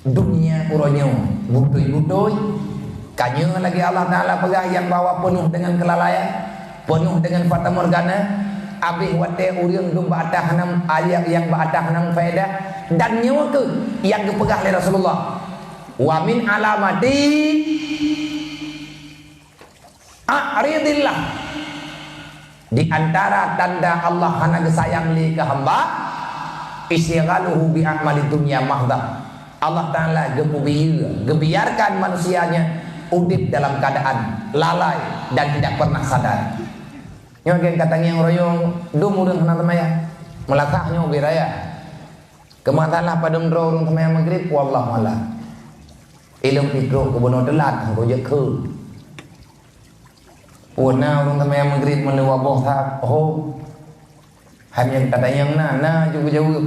dunia uroe nyoe beutôi-beutôi ka nyoe lagée Allah Taala peugah nyang bahwa peunoh deungon keulalaian, peunoh deungon fatamorgana, abéh watée ureuëng dum bak ata hana ayat nyang bak ata hana faedah, dan nyoe keuh nyang geupeugah lé Rasulullah, "Wa min alamati a'ridillah." Di antara tanda Allah hana geusayang lé keu hamba, "Isyighaluhu bi a'malid dunya mahdhah." Allah Taala geupeubiyeu, geubiarkan manusia nyan udeb dalam keadaan lalai dan tidak pernah sadar. Nyoe gen ka tangieng royong, dum ureuëng hana seumayang. Meulasah nyoe ubé raya. Keumasalah padum droe ureuëng seumayang Maghrib, wallahu a'lam. Ilong pitrok gubunur teulat, hana jeuet kheun. Peue na ureuëng seumayang Maghrib meuleuwa boh sab hom? Hai nyang ka tanyong na, na jeuet geujaweueb.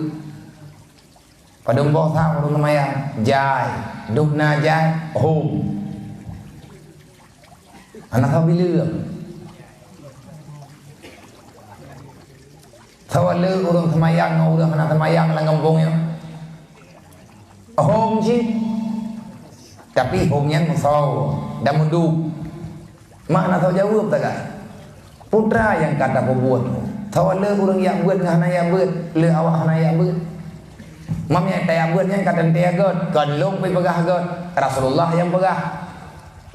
Padum boh sab ureuëng seumayang? Jai. Dum na jai? Hom. Hana sabe lé. Sawa le ureuëng seumayang ngon ureuëng hana seumayang lam gampông nyoe? Hom cit. Tapi hom nyan meusawa dan meuduek. Mak na soe jaweueb tagai. Peue teuma nyang ka tapeubuet? Sawa le ureuëng jak beuet ngon hana jak beuet, le awak hana jak beuet. Mam nyang tajak beuet nyan ka teuntée göt, kon lôn pih peugah göt, Rasulullah nyang peugah.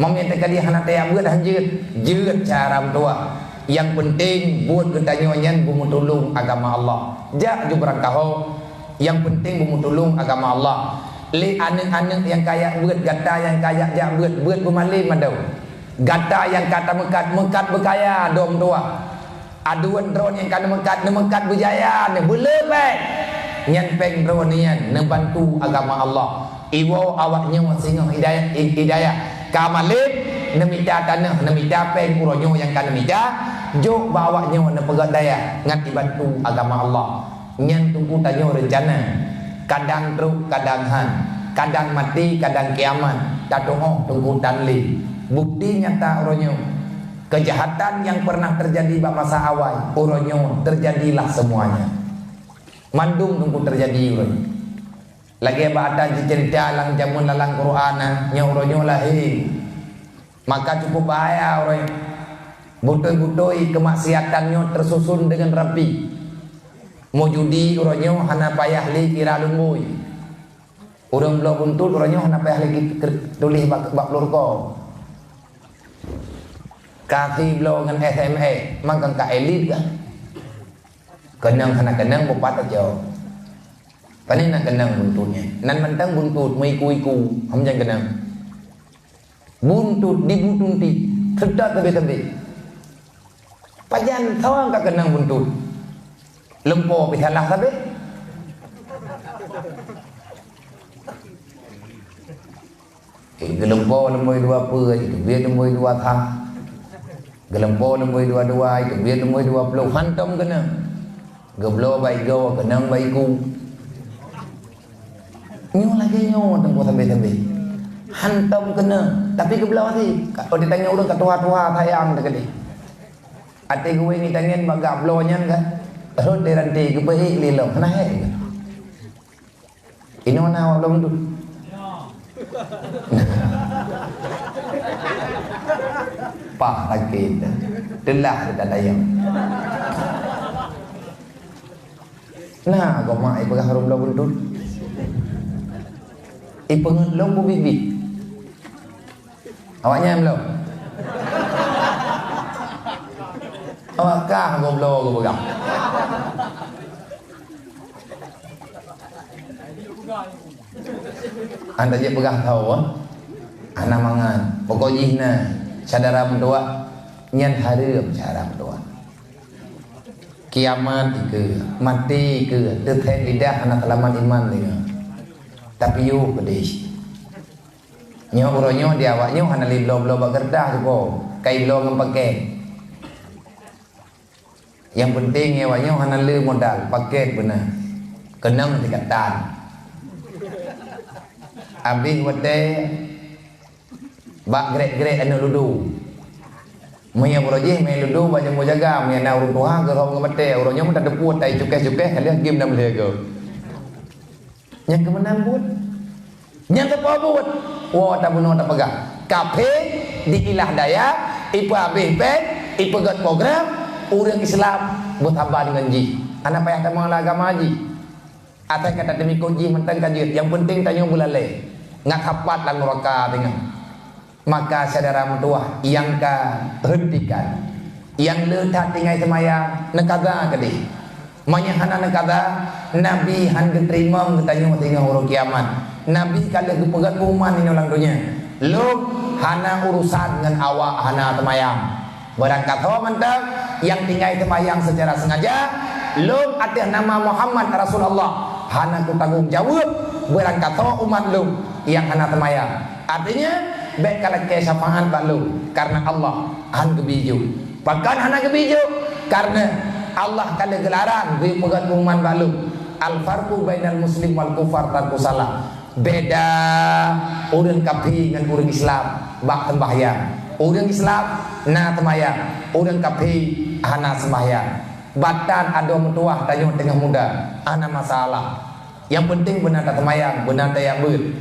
Mam nyang teuka jih hana tajak beuet han jeuet, jeuet cara meutuwah. Nyang peunteng buet geutanyoe nyan beumeutulông agama Allah. Jak ju beurangkaho, nyang peunteng beumeutulông agama Allah. Lé aneuëk-aneuëk nyang ka jak beuet, gata nyang ka jak jak beuet, beuet beumalem adoe. Gata nyang ka tameukat, meukat beukaya dong tuwah. Adoe droe nyang ka neumeukat, neumeukat beujaya, neubeuleubeh. Nyan péng droe nyan neubantu agama Allah. Iwoe awak nyoe singoh hidayah, hidayah. Ka malém, neumita tanoh, neumita péng uroe nyoe nyang ka neumita, jok bak awak nyoe neupeugét dayah ngat ibantu agama Allah. Nyan teungku tanyoe reuncana. Kadang trok, kadang han. Kadang maté, kadang kiamat. Tatu'oh teungku tan lé. Bukti nyata uroe nyoe. Keujahatan nyang peureunah teujadi bak masa awai, uroe nyoe teujadilah seumuanya. Mandum teungku teujadi uroe nyoe. Lagée bak ata jiceurita lam jameun lam Quran na, nyoe uroe nyoe lahé. Maka cukup bahaya uroe nyoe. Beutôi-beutôi keumaksiatan nyoe teususon deungon rapi. Meujudi uroe nyoe hana payah lé kira lumbôi. Ureuëng bloe buntut uroe nyoe hana payah lé ki-, tuléh bak, bak pluroe. Ka si bloe ngon S M S, mangkang ka elit kah? Keunong hana keunong, bupat aja. Pane na keunong buntut nyan. Nan mantong buntut, meuiku-iku, hom jan keunong. Buntut dibutunti, seutôt sabe-sabe. Pajan soe ka keunong buntut? Lumpo pih salah sabe. Eh, geulumpo lumbôi dua peuet, itu biet lumbôi dua sa. Geulumpo lumbôi dua dua, itu biet lumbôi dua ploh. Hantom keunong. Geubloe bak igoe, keunong bak iku. Nyoe lagée nyoe teungku sabe-sabe. Hantom keunong, tapi geubloe sit. Ka, oh, ditanyong ureuëng ka tuha-tuha sayang teukeudeh. Até geuwéng itangen bak gak bloe nyan ka. Rhot di ranté geupeuék lé lom. Hana hék. Inoe na awak lôn tu. Pah sakét. Teulah teuka dayang. Na gomak ipeugah rhueng bloe buntut. Ipeungeut lôn bubit-bit. Awaknyan lom. Awak kah gobloe geupeugah. Anda jeuet peugah tho, ah? Hana mangat. Pokok jih na, syedara meutuwah, nyan hareuem syedara meutuwah. Kiamat ikeue, maté ikeue, teuthét lidah hana seulamat iman deungoe. Tapi yoh peudeh. Nyoe uroe nyoe di awak nyoe hana lé bloe-bloe bak keureutah tupo, ka ibloe ngon pakét. Nyang peunteng nyoe awak nyoe hana lé modal, pakét beuna. Keunong sikatan. Abéh watée bak grek-grek aneuëk ludo. Meunyoe uroe jih main ludo bak jambo jaga, meunyoe na ureuëng tuha geurhom ngon batée, uroe nyoe meutateupeue tai cukéh-cukéh ka lheueh game dan meuligoe. Nyang keumeunang buet. Nyang teupeue buet. Woe tabunoe tapeugah. Kaphé diilah daya, ipeuhabéh péng, ipeugét program, ureuëng Islam beusaban ngon jih. Hana payah tamong lam agama jih. Asai ka tateumikot jih mantong ka jeuet. Nyang peunteng tanyoe beulalée. Ngat hapat lam nuraka teungoh. Maka syedara meutuwah nyang ka hentikan, nyang le that tinggai seumayang, neukaza keudeh. Meunyoe hana neukaza, Nabi han geuteurimong geutanyoe singoh uroe kiamat. Nabi ka lheueh geupeugét pengumuman inoe lam donya, "Lôn hana urusan ngon awak hana seumayang." Beurangkasoe mantong nyang tinggai seumayang seucara sengaja, lôn ateueh nama Muhammad Rasulullah hana kutanggong jaweueb beurangkasoe umat lôn nyang hana seumayang. Artinya, bék kalakée syafaat bak lôn, kareuna Allah han geubi jok. Pakon hana geubi jok? Kareuna Allah ka lheueh geularang geupeugét pengumuman bak lôn, "Al-farqu bainal muslim wal kufar tarku salah." Beda ureuëng kaphé ngon ureuëng Islam bak seumbahyang. Ureuëng Islam na seumayang, ureuëng kaphé hana seumayang. Batan adoe meutuwah tanyoe teungoh muda, hana masalah. Nyang peunteng beuna taseumayang, beuna tajak beuet.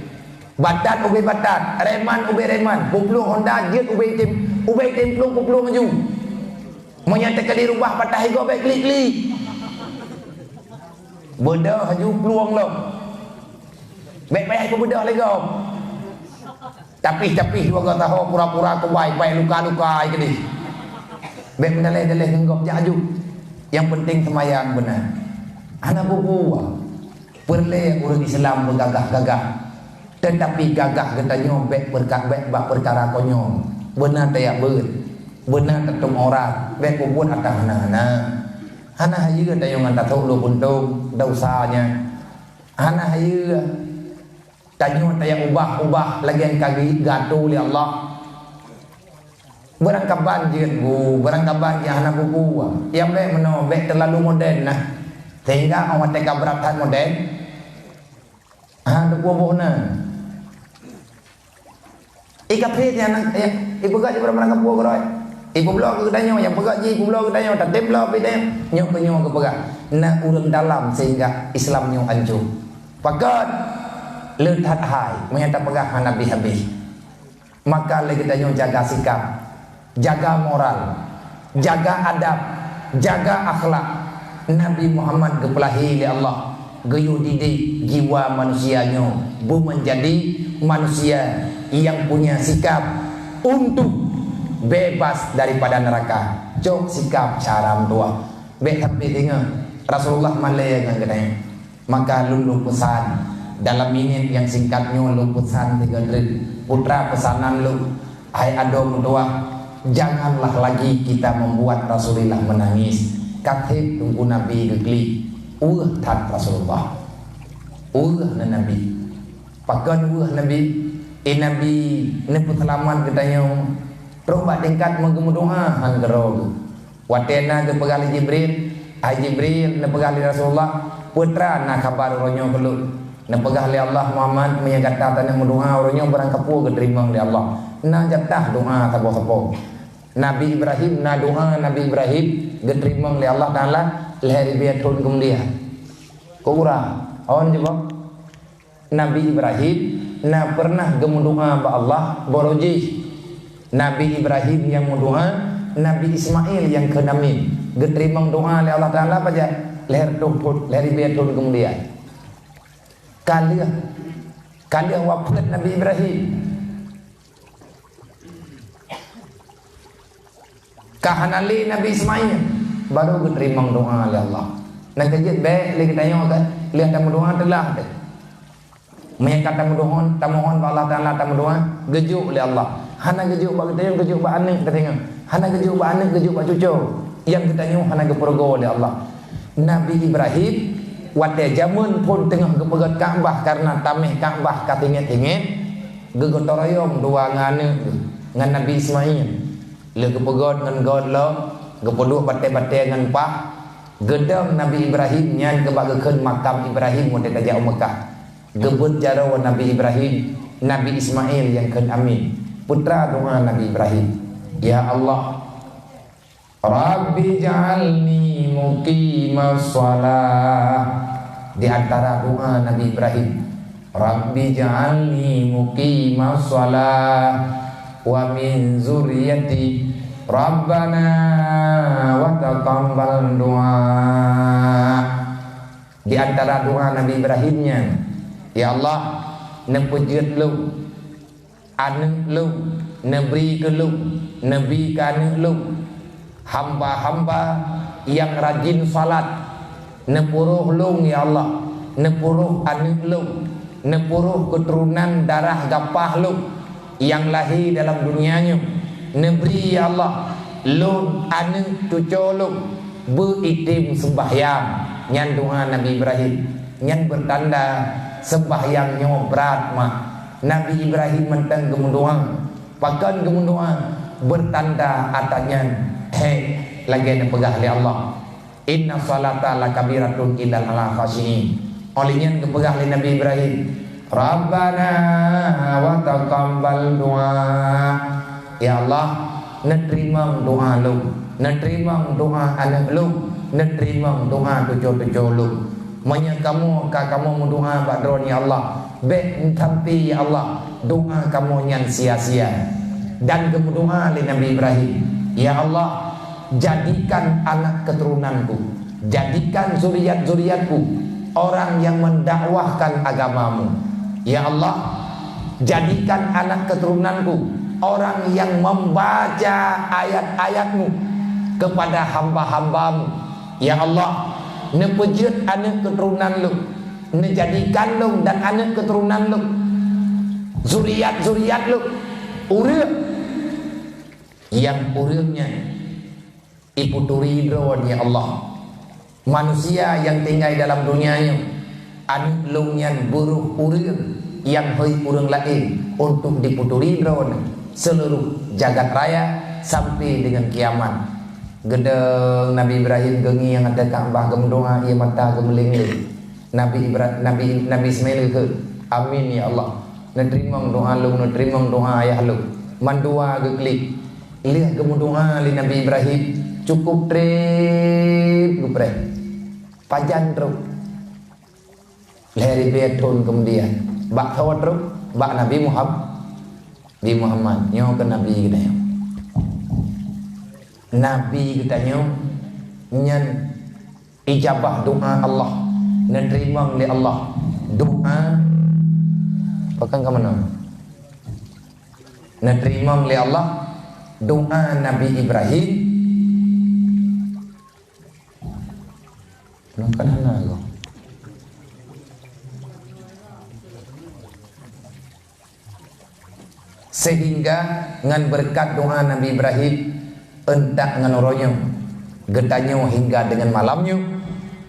Batan ubé batan, reman ubé reman, peuplueng honda jeuet ubé item, ubé item plueng peuplueng laju. Meunyoe teukeudi rubah patah igoe bék klik-klik. Beudôh laju plueng lom. Bék payah ipeubeudoh lé gob. Tapih-tapih dua goe taho pura-pura keubai, bai luka-luka ai keudeh. Bék meudaleh-daleh ngon gob jak aju. Nyang peunteng seumayang beuna. Hana bubuwa. Peureulée ureuëng Islam beugagah-gagah. Teutapi gagah geutanyoe bék beurka-, bék bak peukara konyong. Beuna tajak beuet. Beuna tatém aurat. Bék peubuet ata hana-hana. Hana hayeue tanyoe ngon tatok lôn puntông, desya nyan. Hana hayeue. Tanyoe tajak ubah-ubah lagée ka geuatoe lé Allah. Beurangkaban jeuet bu, beurangkaban jih hana bubu. Nyang bék meunoe, bék teulalu moden nah. Sehingga 'oh watée ka brat that moden, ha, teupeue boh na. Ié kafé nyan, ié, ipeugah jih barang-barang kapeue keudroe. Ipeubloe keu geutanyoe, nyang peugah jih ipeubloe geutanyoe, tatem bloe pih tanyoe. Nyoe keu nyoe geupeugah, na ureuëng dalam sehingga Islam nyoe ancô. Pakon? Le that hai, meunyo tapeugah hana habéh-habéh. Maka lé geutanyoe jaga sikap. Jaga moral, jaga adab, jaga akhlak. Nabi Muhammad geupeulahé lé Allah, geuyue didik jiwa manusia nyoe beumeunjadi manusia nyang punya sikap untuk bebas daripada neraka. Cok sikap cara meutuwah. Bék tapi deungoe Rasulullah malée ngon geutanyoe. Maka lôn lôn peusan, dalam minét nyang singkat nyoe lôn peusan tiga treuk. Putra peusanan lôn, hai adoe meutuwah, janganlah lagi kita membuat Rasulullah menangis. Ka theb Teungku Nabi geuklik, weueh that Rasulullah. Weueh na Nabi. Pakon weueh Nabi? Eh, Nabi neupeuseulamat geutanyoe trok bak tingkat meugeumeudoá han keudroe geuh. Watée na geupeugah lé Jibril, "Hai Jibril," neupeugah lé Rasulullah, "Peue teuma na khabar uroe nyoe keu lôn?" Neupeugah lé Allah, "Muhammad, meunyoe gata taneuk meudoá uroe nyoe, beurangkapeue geuteurimong lé Allah. Na jatah doá saboh-saboh. Nabi Ibrahim, na doá Nabi Ibrahim geuteurimong lé Allah Taala lhée ribée thon keumudian." Kok gura? Awon jaweueb. Nabi Ibrahim na peureunah geumeudoá bak Allah baroe jih. Nabi Ibrahim nyang meudoá, Nabi Ismail nyang kheun amin. Geuteurimong doá lé Allah Taala pajan? Lhée reutôh thon, lhée ribée thon keumudian. Ka lheueh, ka lheueh wafeuet Nabi Ibrahim. Ka hana lé Nabi Ismail, baru geuteurimong doá lé Allah. Nyang keujeuet bék lé geutanyoe kan, lheueh tameudoá teulah teuh. Meunyoe ka tameudohon, tamohon bak Allah Taala tameudoá, geujok lé Allah. Hana geujok bak geutanyoe, geujok bak aneuëk geutanyoe. Hana geujok bak aneuëk, geujok bak cucoe. Nyang geutanyoe hana geupeurugoe lé Allah. Nabi Ibrahim, watée jameun phon teungoh geupeugét Ka'bah kareuna taméh Ka'bah ka tingét-tingét, geugotoe royong dua ngon aneuëk geuh, ngon Nabi Ismail. Lheueh geupeugét ngon gét lom, geupeuduek batée-batée ngon paih, geudong Nabi Ibrahim nyan keu bak geukheun makam Ibrahim watée tajak u Meukah. Geubeuet jaroe Nabi Ibrahim, Nabi Ismail nyang kheun amin. Peue teuma doá Nabi Ibrahim, "Ya Allah, Rabbij'alni muqimas shalah." Di antara doá Nabi Ibrahim, "Rabbij'alni muqimas shalah wa min dzurriyyati, Rabbana wa taqabbal du'a." Di antara doá Nabi Ibrahim nyan, "Ya Allah, neupeujeuet lôn aneuëk lôn, neubri keu lôn, neubi keu aneuëk lôn hamba-hamba nyang rajin salat, neupuroh lôn, ya Allah, neupuroh aneuëk lôn, neupuroh keuturonan darah gapah lôn nyang lahé dalam dunia nyoe. Neubri, ya Allah, lôn aneuëk cucoe lôn beu item seumbahyang." Nyan doá Nabi Ibrahim. Nyan beutanda seumbahyang nyoe brat mah. Nabi Ibrahim mantong geumeudoá. Pakon geumeudoá? Beutanda ata nyan hék lagée neupeugah lé Allah, "Inna shalata lakabiratun illa 'alal khasyiin." Óh lheueh nyan geupeugah lé Nabi Ibrahim, "Rabbana wa taqabbal du'a." Ya Allah, neuteurimong doá lôn, neuteurimong doá aneuëk lôn, neuteurimong doá cucoe-cucoe lôn. Meunyoe kamoe ka kamoe meudoá bak Droeneuh, ya Allah, bék meutampi, ya Allah, doá kamoe nyan sia-sia. Dan geumeudoá lé Nabi Ibrahim, "Ya Allah, jadikan anak keturunanku, jadikan zuriat-zuriatku orang yang mendakwahkan agama-Mu. Ya Allah, jadikan anak keturunanku orang yang membaca ayat-ayat-Mu kepada hamba-hamba-Mu. Ya Allah, neupeujeuet aneuëk keuturonan lôn, neujadikan lôn dan aneuëk keuturonan lôn, zuriat-zuriat lôn, ureuëng nyang ureuëng nyan ipeuturi Droeneuh, ya Allah. Manusia nyang tinggai dalam dunia nyoe, aneuëk lôn nyan beuroh ureuëng nyang hôi ureuëng laén untuk diputuri droeneuh seuluruh jagat raya sampai deungon kiamat. Geudong Nabi Ibrahim geungieng ateueh Ka'bah geumeudoá, ie mata geumeuleng-leng. Nabi Ibra-, Nabi, Nabi Ismail geukheun, "Amin ya Allah. Neuteurimong doá lôn, neuteurimong doá ayah lôn." Mandua geuklik. Lheueh geumeudoá lé Nabi Ibrahim, cukup treb geupreh. Pajan trok. Lhée ribée thon keumudian, bak soe trok? Bak Nabi Muham-, Nabi Muhammad. Nyoe keuh Nabi geutanyoe. Nabi geutanyoe nyan ijabah doá Allah, neuteurimong lé Allah doá, pakon ka meunan? Neuteurimong lé Allah doá Nabi Ibrahim. Nyoe kan hana goe. Sehingga ngon beureukat doá Nabi Ibrahim, euntak ngon uroe nyoe, geutanyoe hingga deungon malam nyoe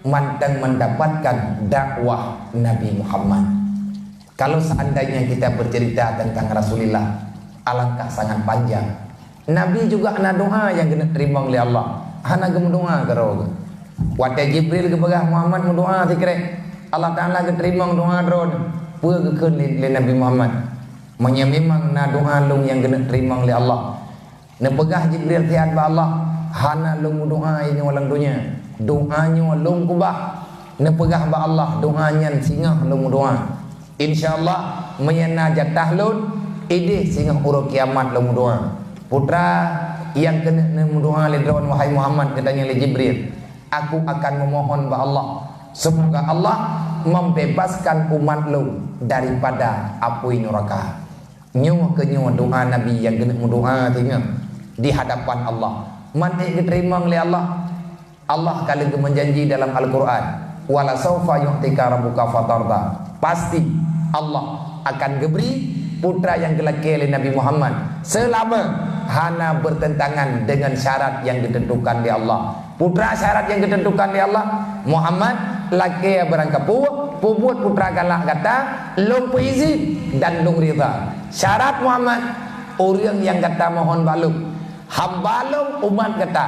mantong mendapatkan dakwah Nabi Muhammad. Kalau seandainya kita bercerita tentang Rasulullah, alangkah sangat panjang. Nabi juga na doá nyang geuneuk teurimong lé Allah. Hana geumeudoá keudroe geuh. Watée Jibril geupeugah Muhammad meudoá sikrek, Allah Taala geuteurimong doá droeneuh. Peue geukheun lé, lé Nabi Muhammad? Meunyoe memang na doá lôn nyang geuneuk teurimong lé Allah, neupeugah Jibril siat bak Allah, "Hana lôn meudoá inoe lam donya. Doá nyoe lôn keubah." Neupeugah bak Allah, "Doá nyan singoh lôn meudoá. Insya Allah, meunyoe na jatah lôn, ideh singoh uroe kiamat lôn meudoá." Putra nyang keuneuk neumeudoá lé droeneuh, wahai Muhammad, geutanyong lé Jibril, "Aku akan memohon bak Allah, semoga Allah membebaskan umat lôn daripada apui nuraka." Nyoe keuh nyoe doá Nabi nyang keuneuk meudoá singoh di hadapan Allah. Man ék geuteurimong lé Allah. Allah ka lheueh geumeujanji dalam Al-Qur'an, "Wala saufa yu'tika rabbuka fatarda." Pasti Allah akan geubri putra nyang geulakée lé Nabi Muhammad seulama hana beurteuntangan deungon syarat nyang geuteuntukan lé Allah. Putra syarat nyang geuteuntukan lé Allah, Muhammad lakée beurangkapeue, peubuet putra galak gata, lôn peuizin dan lôn ridha. Syarat Muhammad, ureuëng nyang gata mohon bak lôn, hamba lôn umat gata,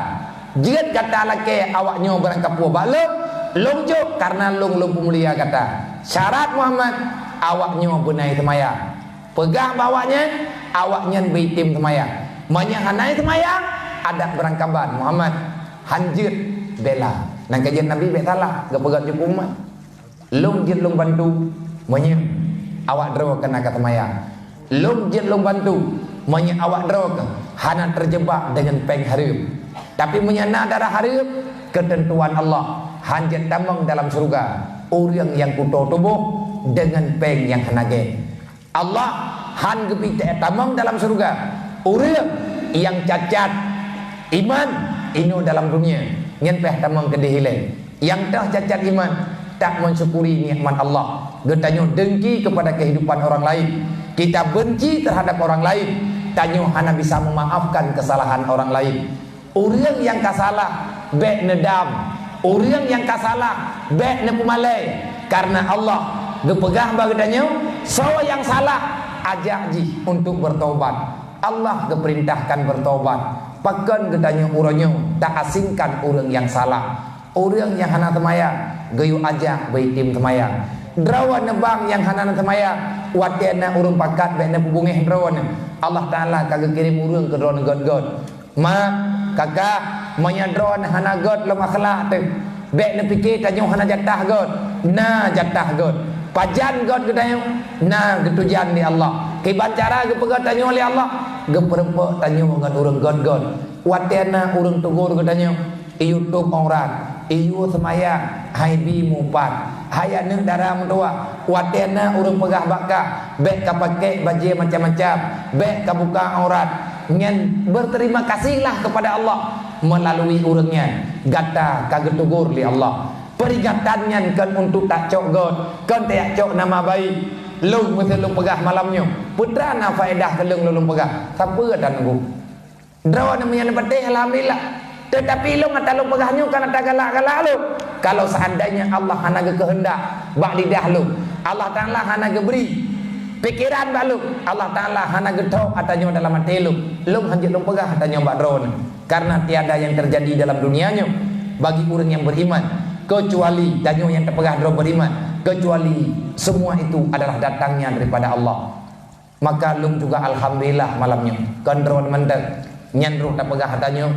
jeuet gata lakée awaknyoe beurangkapeue bak lôn, lôn jok kareuna lôn, lôn peumulia gata. Syarat Muhammad, awaknyoe beunai seumayang. Peugah bak awaknyan, awaknyan beu item seumayang. Meunyoe hana seumayang, adak beurangkaban Muhammad, hanjeuet bela. Nang kajian Nabi bék salah, geupeugah jukung umat. Lôn jeuet lôn bantu, meunyoe awak droe keuh na ka seumayang. Lôn jeuet lôn bantu, meunyoe awak droe keuh hana teujeubak deungon péng hareuem. Tapi meunyoe na darah hareuem, keuteuntuan Allah, hanjeuet tamong dalam syeuruga ureuëng nyang kuto tuboh deungon péng nyang hana gét. Allah han geupike tamong dalam syeuruga ureuëng nyang cacat iman inoe dalam dunia, nyan pih tamong keudeh ilée. Nyang toh cacat iman, tak mensyukuri nikmat Allah. Geutanyoe dengki kepada kehidupan orang lain. Kita benci terhadap orang lain. Tanyoe hana bisa memaafkan kesalahan orang lain. Ureuëng nyang ka salah, bék neudam. Ureuëng nyang ka salah, bék neupeumalée. Kareuna Allah geupeugah bak geutanyoe, soe nyang salah, ajak jih untuk bertobat. Allah geupeurintahkan bertobat. Pakon geutanyoe uroe nyoe taasingkan ureuëng nyang salah? Ureuëng nyang hana seumayang, geuyue ajak beu item seumayang. Droeneuh bang nyang hana seumayang, watée na ureuëng pakat bék neupeubungéh droeneuh. Allah Taala ka geukirém ureuëng keu droeneuh gét-gét. Mak, kakak, meunyoe droeneuh hana gét lom akhlak teuh, bék neupike tanyoe hana jatah gét. Na jatah gét. Pajan gét geutanyoe? Na geutujan lé Allah. Kiban cara geupeugét tanyoe lé Allah? Geupeureumpok tanyoe ngon ureuëng gét-gét. Watée na ureuëng tegur geutanyoe, "Iyue tôb aurat, iyue seumayang, hai bi mupat, hai aneuëk dara meutuwah." Watée na ureuëng peugah bak kah, bék ka pakai bajée macam-macam, bék ka buka aurat, nyan berterima kasihlah kepada Allah. Melalui ureuëng nyan, gata ka geutegur lé Allah. Peringatan nyan kon untuk tacok gét, kon tajak cok nama baik. Lôn meusé lôn peugah malam nyoe, peue teuma na faedah keu lôn lôn peugah? Sapeue gata nunggu? Droeneuh meunyan patéh, alhamdulillah. Teutapi lôn ata lôn peugah nyoe kan ata galak-galak lôn. Kalau seandainya Allah hana geukeuheundak bak lidah lôn, Allah Taala hana geubri Pikeran bak lôn, Allah Taala hana geutôk ata nyoe dalam até lôn. Lôn hanjeuet lôn peugah ata nyoe bak droeneuh. Karena tiada yang terjadi dalam dunia nyoe bagi ureuëng yang beriman, kecuali tanyoe nyang tapeugah droe beriman, kecuali semua itu adalah datangnya daripada Allah. Maka lôn juga alhamdulillah malam nyoe. Kon droeneuh mantong, nyan roh tapeugah ata nyoe.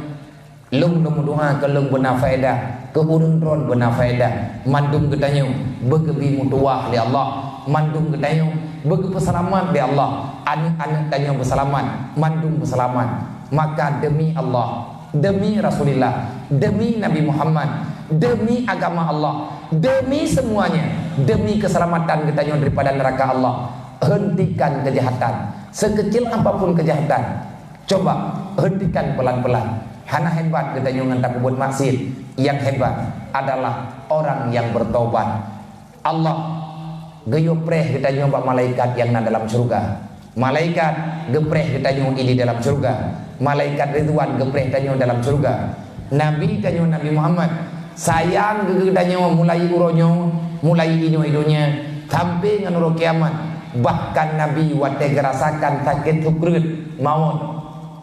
Lôn, lôn meudoa keu lôn beuna faedah, keu ureuëng droeneuh beuna faedah. Mandum geutanyoe beugeubi meutuwah lé Allah. Mandum geutanyoe beugeupeuseulamat lé Allah. Aneuëk-aneuëk tanyoe beuseulamat, mandum beuseulamat. Maka demi Allah, demi Rasulullah, demi Nabi Muhammad, demi agama Allah, demi semuanya, demi keselamatan geutanyoe daripada neraka Allah, hentikan kejahatan. Sekecil apapun kejahatan, coba hentikan pelan-pelan. Hana hebat geutanyoe ngon tapeubuet maksiat. Yang hebat adalah orang yang bertobat. Allah geuyue preh geutanyoe bak malaikat nyang na dalam syeuruga. Malaikat geupreh geutanyoe i di dalam syeuruga. Malaikat Ridwan geupreh tanyoe dalam syeuruga. Nabi tanyoe Nabi Muhammad sayang keu geutanyoe mulai uroe nyoe, mulai inoe i donya sampai ngon uroe kiamat. Bahkan Nabi watée geurasakan sakét sukreut, mawöt,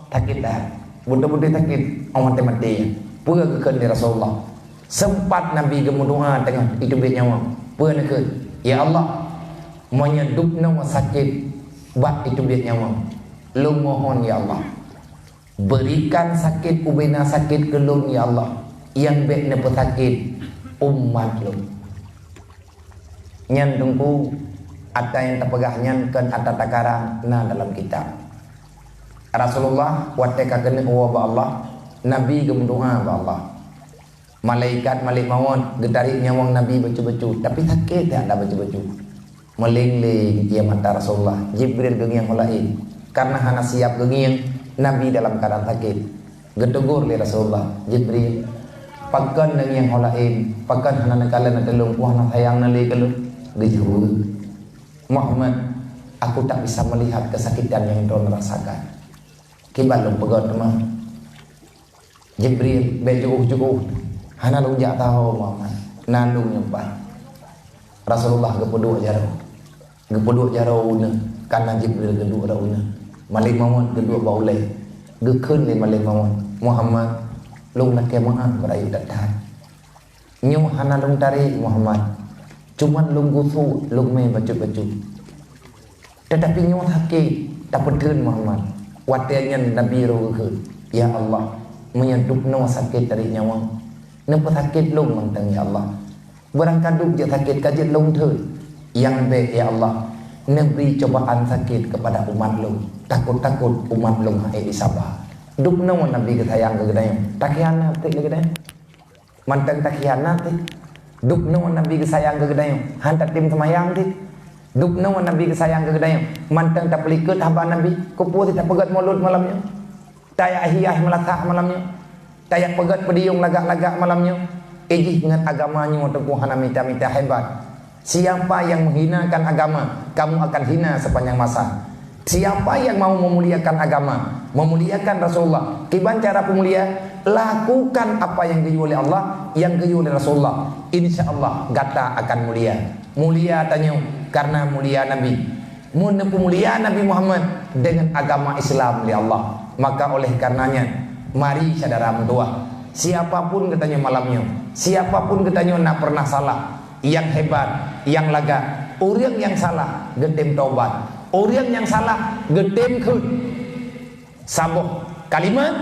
sakét that, beutôi-beutôi sakét, 'oh maté-maté. Peue geukheun lé Rasulullah? Sempat Nabi geumeudoa teungoh iteubiet nyawöng. Peue neukheun? "Ya Allah, meunyoe dubnoe sakét bak iteubiet nyawöng, lôn mohon, ya Allah, berikan sakét ubena sakét keu lôn, ya Allah, nyang bék neupeusakét umat lôn." Nyan teungku, ata nyang tapeugah nyan kon ata takarang, na dalam kitab. Rasulullah watée ka keuneuk woe bak Allah, Nabi geumeudoa bak Allah. Malaikat malek mawöt geutarek nyawöng Nabi bacut-bacut, tapi sakét that lam bacut-bacut. Meuleng-leng ie mata Rasulullah, Jibril geungieng ho laén. Karena hana siap geungieng, Nabi dalam keuadaan sakét. Geuteugor lé Rasulullah, "Jibril, pakon neungieng ho laén, pakon hana neukalon ateueh lôn, peue hana sayang neuh lé keu lôn?" Geujaweueb, "Muhammad, aku tak bisa melihat kesakitan yang droeneuh rasakan. Kiban lôn peugöt teuma." Jibril, bék jiôh-jiôh. Hana lôn jak taho, Muhammad. Na lôn nyumpah. Rasulullah geupeuduek jaroe. Geupeuduek jaroe u neuk, kana Jibril geuduek rot u neuk. Malek mawöt geuduek bak ulée. Geukheun lé malek mawöt, "Muhammad, lôn lakée meu'ah beurayeuk that-that. Nyoe hana lôn tarek, Muhammad. Cuman lôn gusok lôn mé bacut-bacut. Teutapi nyoe sakét, tapeutheun, Muhammad." Watée nyan Nabi roh geukheun, "Ya Allah, meunyoe dubnoe sakét tarek nyawöng, neupeusakét lôn mantong, ya Allah. Beurangkaduek jeuet sakét ka jeuet lôn theun. Nyang bék, ya Allah, neubri cobaan sakét keupada umat lôn. Takot-takot umat lôn han ék jisaba." Dubnoe Nabi geusayang keu geutanyoe, takhianat teuk lé geutanyoe. Mantong takhianat teuh. Dubnoe Nabi geusayang keu geutanyoe, han tatem seumayang teuh. Dubnoe Nabi geusayang keu geutanyoe, mantong tapeulikot haba Nabi, keupeue tapeugöt mulod malam nyoe, tayak hiah meulasak malam nyoe, tayak peugöt peudiyong lagak-lagak malam nyoe. Ijih ngon agama nyoe teungku hana mita-mita hebat. Siapa yang menghinakan agama, kamu akan hina sepanjang masa. Siapa yang mau memuliakan agama, memuliakan Rasulullah, kiban cara peumulia, lakukan apa yang geuyue lé Allah, yang geuyue lé Rasulullah. Insya Allah gata akan mulia. Mulia tanyoe karena mulia Nabi. Meuneupeumulia Nabi Muhammad dengan agama Islam lé Allah. Maka oleh karenanya, mari syedara meutuwah, siapapun geutanyoe malam nyoe, siapapun geutanyoe na pernah salah, nyang hebat, nyang lagak, ureuëng nyang salah geutem tobat, ureuëng nyang salah geutem kheun. Saboh kalimat,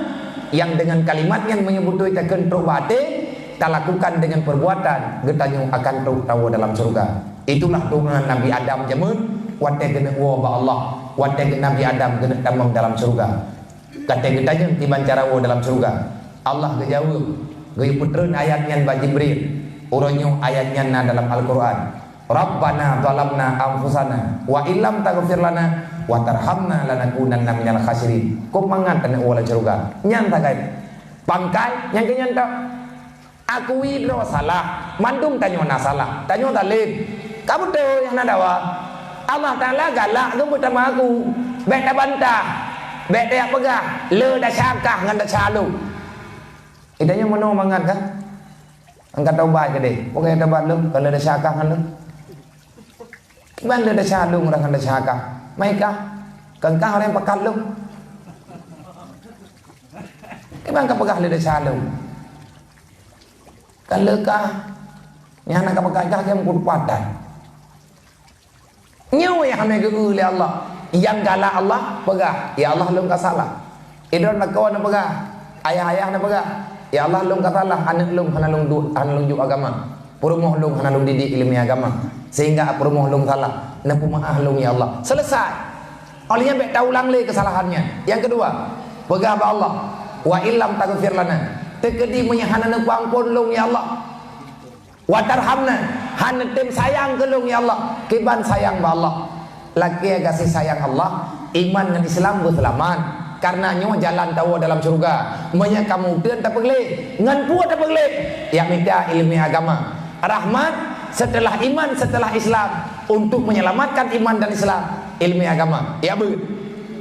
nyang dengan kalimat nyan meunyoe beutôi takheun trok bak até, talakukan dengan perbuatan, geutanyoe akan trok tawoe dalam syeuruga. Itulah doa Nabi Adam jameun watée geuneuk woe bak Allah, watée Nabi Adam geuneuk tamong dalam syeuruga. Ka teuh geutanyong kiban cara woe dalam syeuruga. Allah geujaweueb, geuyue peutreun ayat nyan bak Jibril. Uroe nyoe ayat nyan na dalam Al-Qur'an. "Rabbana zalamna anfusana wa illam taghfir lana wa tarhamna lanakunanna minal khasirin." Kok mangat keuneuk woe lam syeuruga. Nyan sagai pangkai nyang keu nyan tok. Akui droe salah, mandum tanyoe na salah, tanyoe zalem. Ka beutôi hana dawa. Allah Taala galak geupeutamah aku. Bék tabantah, bék tayak peugah, le tasyakah ngon tasyalom. Itanyoe meunoe mangat ka? Angkat taubat keudeh. Pokoknya taubat lom, kalau tasyakah ngon lom. Kiban lé desya lôn rasa desya kah? Mai kah? Kon kah ureuëng pakat lôn? Kiban kapeugah lé desya lôn? Ka lé kah? Nyang hana kapeugah kah nyang meukupat that. Nyoe nyang hana geu-eu lé Allah. Nyang galak Allah peugah, "Ya Allah, lôn ka salah." Idroe lakoe neupeugah, ayah-ayah neupeugah, "Ya Allah, lôn ka salah, aneuëk lôn hana lôn duek, hana lôn jok agama. Peurumoh lôn hana lôn didik ileumèe agama, sehingga peurumoh lôn salah. Neupeumaáh lôn, ya Allah." Selesai. Óh lheueh nyan bèk taulang lé keusalahan nyan. Nyang keudua, peugah bak Allah, "Wa illam taghfir lana." Teukeudi meunyo hana neupeuamphon lôn, ya Allah. "Wa tarhamna," hana tem sayang keu lôn, ya Allah. Kiban sayang bak Allah. Lakèe gaséh sayang Allah, iman ngon Islam beuseulamat. Kareuna nyoe jalan tawoe dalam syeuruga. Meunyo kamoe uteuen tapeugleh, ngon peue tapeugleh? Ya mita ileumèe agama. Rahmat seuteulah iman, seuteulah Islam, untuk menyelamatkan iman dan Islam, ileumèe agama. Ya beuet.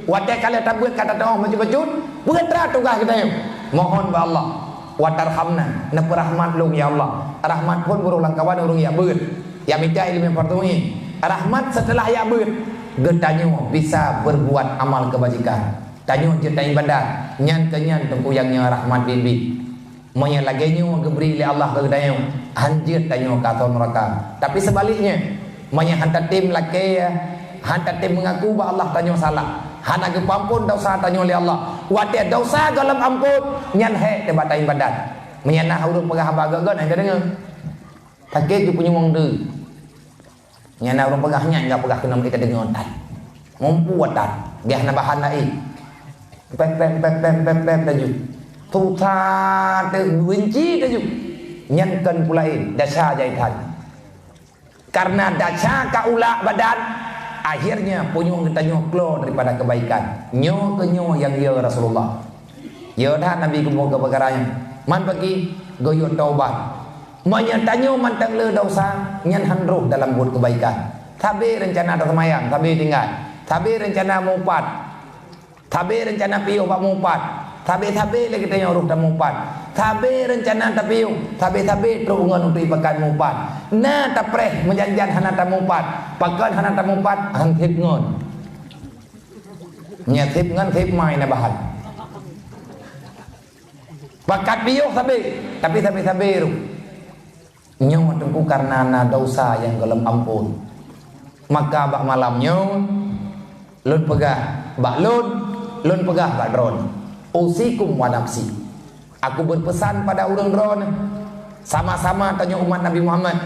Watèe ka lheueh tabeuet ka tateu'oh bacut-bacut, peue teuma tugaih geutanyoe? Mohon bak Allah. "Wa tarhamna," neupeurahmat lôn, ya Allah. Rahmat phon barô lam kawan ureuëng jak beuet. Ya mita ileumèe peureuteumeun. Rahmat seuteulah jak beuet, geutanyoe bisa beurbuat amal keubajikan. Tanyoe jeuet taibadat, nyan keuh nyan teungku nyang nyoe rahmat biet-biet. Meunyo lagèe nyoe geubri lé Allah keu geutanyoe, han jeuet tanyoe keu asoe nuraka. Tapi seubaliknya, meunyo han tatem lakèe, han tatem meungaku bak Allah tanyoe salah, hana geupeuamphon desya tanyoe lé Allah, watèe desya gohlom amphon, nyan hék teuh bak taibadat. Meunyo na ureuëng peugah haba gét-gét, han tadeungoe. Sakét jipeunyueng deuh. Nyan na ureuëng peugah nyan, gak peugah keunoe, eh, tadeungoe that. Muphom that, gah na bahan laén. Pep, pep, pep, pep, pep, pep, laju. Susah teuh, beunci laju. Nyan kon peue laén, desya jai that. Kareuna desya ka ulak badan, akhirnya punyueng geutanyoe klo daripada kebaikan. Nyoe keuh nyoe nyang ya Rasulullah. Ya that Nabi geuboh keu peukara nyan. Man paki geuyue taubat. Meunyo tanyoe mantong le desya, nyan han rhoh dalam buet keubaikan. Sabe reuncana taseumayang, sabe tinggai. Sabe reuncana mupat. Sabe reuncana piôh bak mupat. Sabe-sabe lé geutanyoe rhoh tamupat. Sabe reuncana tapiôh, sabe-sabe trok ngon untui pakat mupat. Na tapreh meujan-jan hana tamupat. Pakon hana tamupat? Han sép ngon. Nyan sép ngon sép mai na bahan. Pakat piôh sabe, tapi sabe-sabe rôh. Nyoe teungku kareuna na desya nyang gohlom amphon. Maka bak malam nyoe, lôn peugah bak lôn, lôn peugah bak droeneuh, "Usikum wa nafsi." Aku beupeusan pada ureuëng droeneuh, sama-sama tanyoe umat Nabi Muhammad,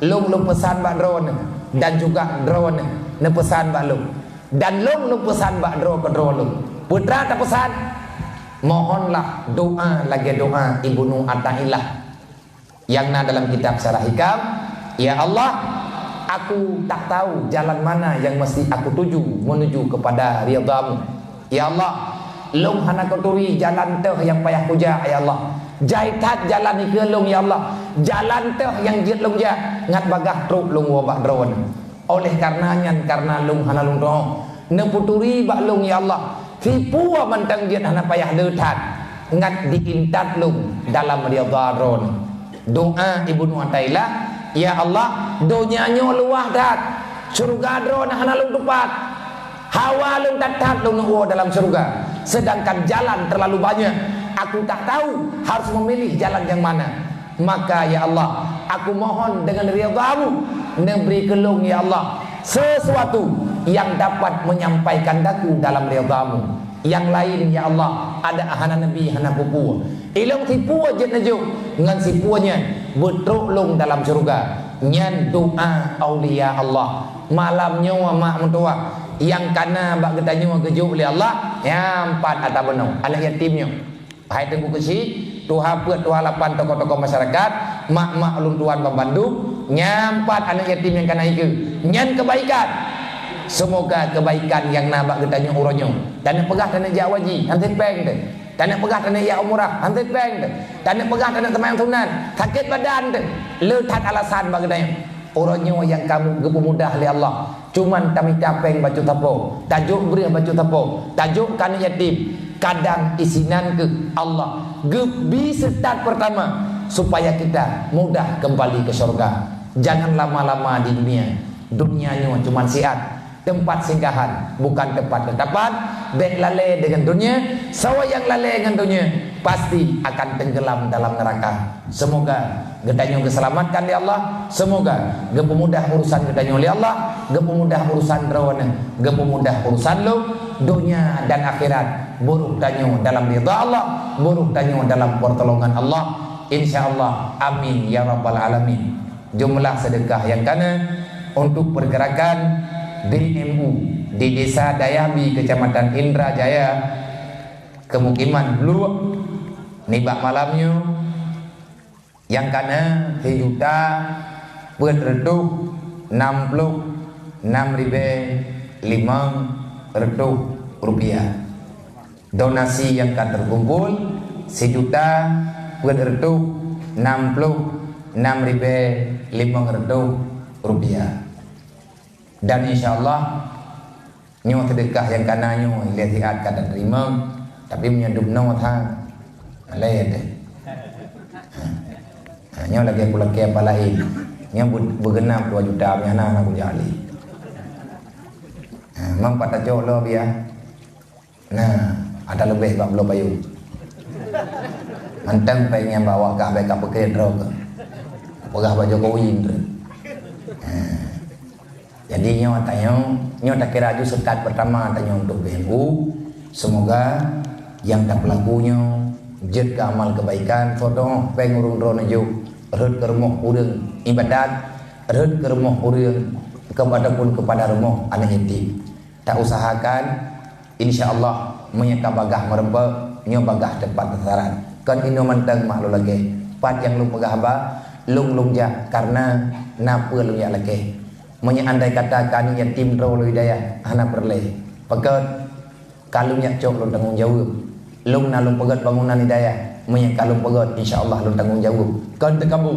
lôn lôn peusan bak droeneuh, dan juga droeneuh neupeusan bak lôn, dan lôn lôn peusan bak droe keudroe lôn. Peue teuma tapeusan? Mohonlah doa lagèe doa Ibnu Athaillah nyang na dalam kitab Syarah Hikam, "Ya Allah, aku tak tahu jalan mana yang mesti aku tuju menuju kepada ridha-Mu. Ya Allah, lôn hana kuturi jalan teuh nyang payah kujak, ya Allah. Jai that jalan dikeue lôn, ya Allah. Jalan teuh nyang jeuet lôn jak, ngat bagaih trok lôn woe bak Droeneuh." Oleh kareuna nyan, kareuna lôn hana lôn teu'oh, neupeuturi bak lôn, ya Allah, sipeue mantong jeuet hana payah le that, ngat diintat lôn dalam ridha Droeneuh. Doa Ibnu Athaillah, "Ya Allah, donya nyoe luwah that, syeuruga Droeneuh hana lôn tupat. Hawa lôn that-that lôn neuwoe dalam syeuruga, seudangkan jalan teulalu banyak. Aku tak tahu harus memilih jalan nyang mana. Maka, ya Allah, aku mohon deungon ridha-Mu, neubri keu lôn, ya Allah, sesuatu nyang dapat menyampaikan daku dalam ridha-Mu. Nyang laén, ya Allah, adak hana neubi, hana peue-peue. Ilôn sipeue jeuet neujok, ngon sipeue nyan beutrok lôn dalam syeuruga." Nyan doa aulia Allah. Malam nyoe mak meutuwah nyang kana bak geutanyoe geujok lé Allah, nyan pat ata bunoe, aneuk yatim nyoe. Hai Teungku Keuchik, tuha peuet, tuha lapan, tokoh-tokoh masyarakat, mak-mak ulôn tuan banmandum, nyan pat aneuk yatim nyang kana ikeue. Nyan keubaikan. Seumoga keubaikan nyang na bak geutanyoe uroe nyoe. Taneuk peugah taneuk jak haji, han sép péng teuh. Taneuk peugah taneuk jak umrah, han sép péng teuh. Taneuk peugah taneuk seumayang sunat, sakét badan teuh. Le that alasan bak geutanyoe. Uroe nyoe nyang ka geupeumudah lé Allah, cuman tamita péng bacut sapo, tajok breueh bacut sapo, tajok keu aneuk yatim, kadang isinan keuh Allah geubi seutôt peurtama supaya kita mudah keumbali keu syeuruga. Jangan lama-lama di dunia. Dunia nyoe cuma siat, tempat singgahan, bukan tempat tetapan. Bèk lalè dengan dunia. Soe nyang lalè ngon dunia, pasti akan tenggelam dalam neraka. Semoga geutanyoe geuselamatkan lé Allah. Semoga geupeumudah urusan geutanyoe lé Allah, geupeumudah urusan droeneuh, geupeumudah urusan lôn. Dunia dan akhirat, buruh tanyoe dalam ridha Allah, buruh tanyoe dalam pertolongan Allah. Insya Allah. Amin ya rabbal alamin. Jumlah sedekah nyang kana untuk pergerakan D M U di Desa Dayabi, Kecamatan Indrajaya, kemukiman Bluek, nibak malam nyoe nyang kana sijuta peuet reutôh nam ploh nam ribèe limong reutôh rupiah. Donasi nyang ka teukumpul sijuta peuet reutôh nam ploh nam ribèe limong reutôh rupiah. Dan insya Allah, nyoe seudeukah nyang kana nyoe ilèe siat ka teurimong, tapi meunyoe dum noe that, malèe teuh. Ha, nyoe lagèe kulakèe apa laén. Nyoe beu-, beugeunap dua juta, meunyoe hana, hana kujali. Ha, mang pat tacok lom biah. Nah, ata leubeh bak bloe payong. Mantong péng nyang bak awak kah bèk kapeukreuet droe keuh. Peugah bak Jokowi meuteun. Nah. Jadi nyoe tanyoe, nyoe takira aju seukat pertama tanyoe untuk B M U. Semoga nyang tapeulaku nyoe jeuet keu amal kebaikan, sodoh péng ureueng droeneuh jok rhot keu rumoh ureueng ibadat, rhot keu rumoh ureueng ke-, ataupun kepada rumoh aneuk yatim. Tausahakan, insya Allah, meunyoe ka bagaih meureumpok, nyoe bagaih teumpat sasaran. Kon inoe mantong mak lôn lakèe. Pat nyang lôn peugah haba, lôn, lôn jak karena na peue lôn jak lakèe. Meunyoe andai kata ka aneuk yatim droe lôn di dayah, hana peureulèe. Pakon? Ka lôn jak cok lôn tanggong jaweueb. Lôn na lôn peugèt bangunan di dayah, meunyoe ka lôn peugèt, insya Allah lôn tanggong jaweueb. Kon teukabu,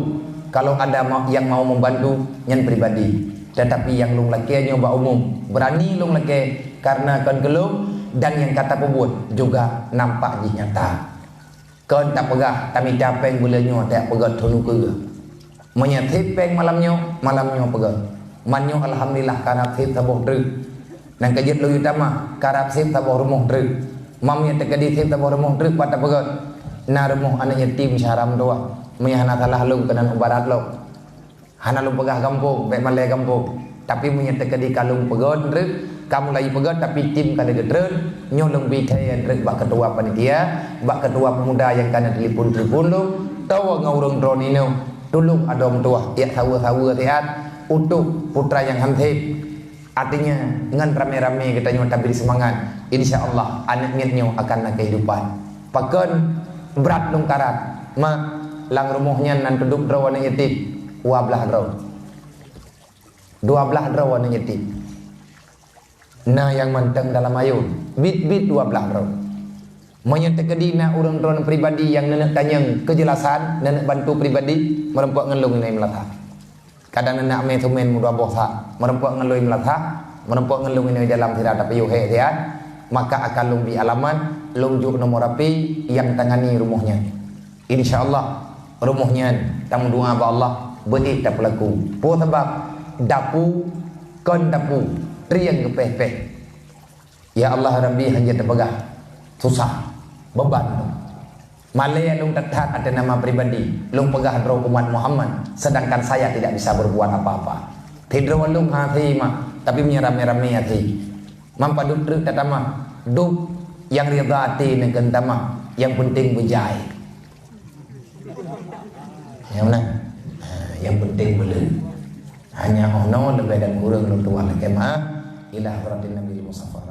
kalau ada ma-, yang mau membantu, nyan pribadi. Tetapi nyang lôn lakèe nyoe bak umum, beurani lôn lakèe karena kon keu lôn dan nyang ka tapeubuet juga nampak jih nyata. Kon tapeugah tamita péng buleuen nyoe tajak peugèt thôn ukeue. Meunyoe sép péng malam nyoe, malam nyoe peugèt. Man nyoe alhamdulillah karab sép saboh treuk. Nyang ka jeuet lôn yue tamah, karab sép saboh rumoh treuk. Man nyoe teukeudi sép saboh rumoh treuk pat tapeugèt. Na rumoh aneuk yatim syedara meutuwah. Meunyoe hana salah lôn keunan u barat lom. Hana lôn peugah gampông, bèk malèe gampông. Tapi meunyoe teukeudi ka lôn peugèt treuk, ka mulai peugèt tapi tim ka lheueh geutreun, nyoe lôn bi thèe treuk bak keutua panitia, bak keutua peumuda nyang ka na telepon-telepon lôn, toh ngon ureueng droeneuh. Tulông adoe meutuwah, jak saweue-saweue siat, utoh putra nyang han sép. Artinya, ngon ramé-ramé geutanyoe tabri seumangat. Insya Allah, aneuk miet nyoe akan na keuhidupan. Pakon brat lôn karab, mak, lam rumoh nyan na teuduek droe aneuk yatim, dua blaih droe. Dua blaih droe aneuk yatim. Na nyang mantong dalam ayôn, biet-biet dua blaih droe. Meunyoe teukeudi na ureueng droeneuh pribadi nyang neuneuk tanyong keujelasan, neuneuk bantu pribadi, meurumpok ngon lôn inoe Meulasa. Kadang neuneuk mè seumèn meudua boh sa, meurumpok ngon lôn Meulasa, meurumpok ngon lôn inoe dalam sira tapiôh hék siat, maka akan lôn bi alamat, lôn jok nomor HP nyang tangani rumoh nyan. Insya Allah, rumoh nyan tameudoa bak Allah, beuék tapeulaku. Peue sabab? Dapu kon dapu, trieng geupéh-péh. Ya Allah Rabbi, hana teupeugah, susah, beuban. Malèe lôn that-that ateueh nama pribadi, lôn peugah droe umat Muhammad, sedangkan saya tidak bisa berbuat apa-apa. Sidroe lôn hase mak, tapi meunyoe ramé-ramé hase. Man padub treuk tatamah, dub nyang ridha até nyan keu tamah, nyang penting beujai. Nyang meunan. Ha, nyang penting beuleuen. Hanya 'oh noe leubeh dan kureueng lôn tuan lakèe meu'ah ila hadratin Nabi Mustafa.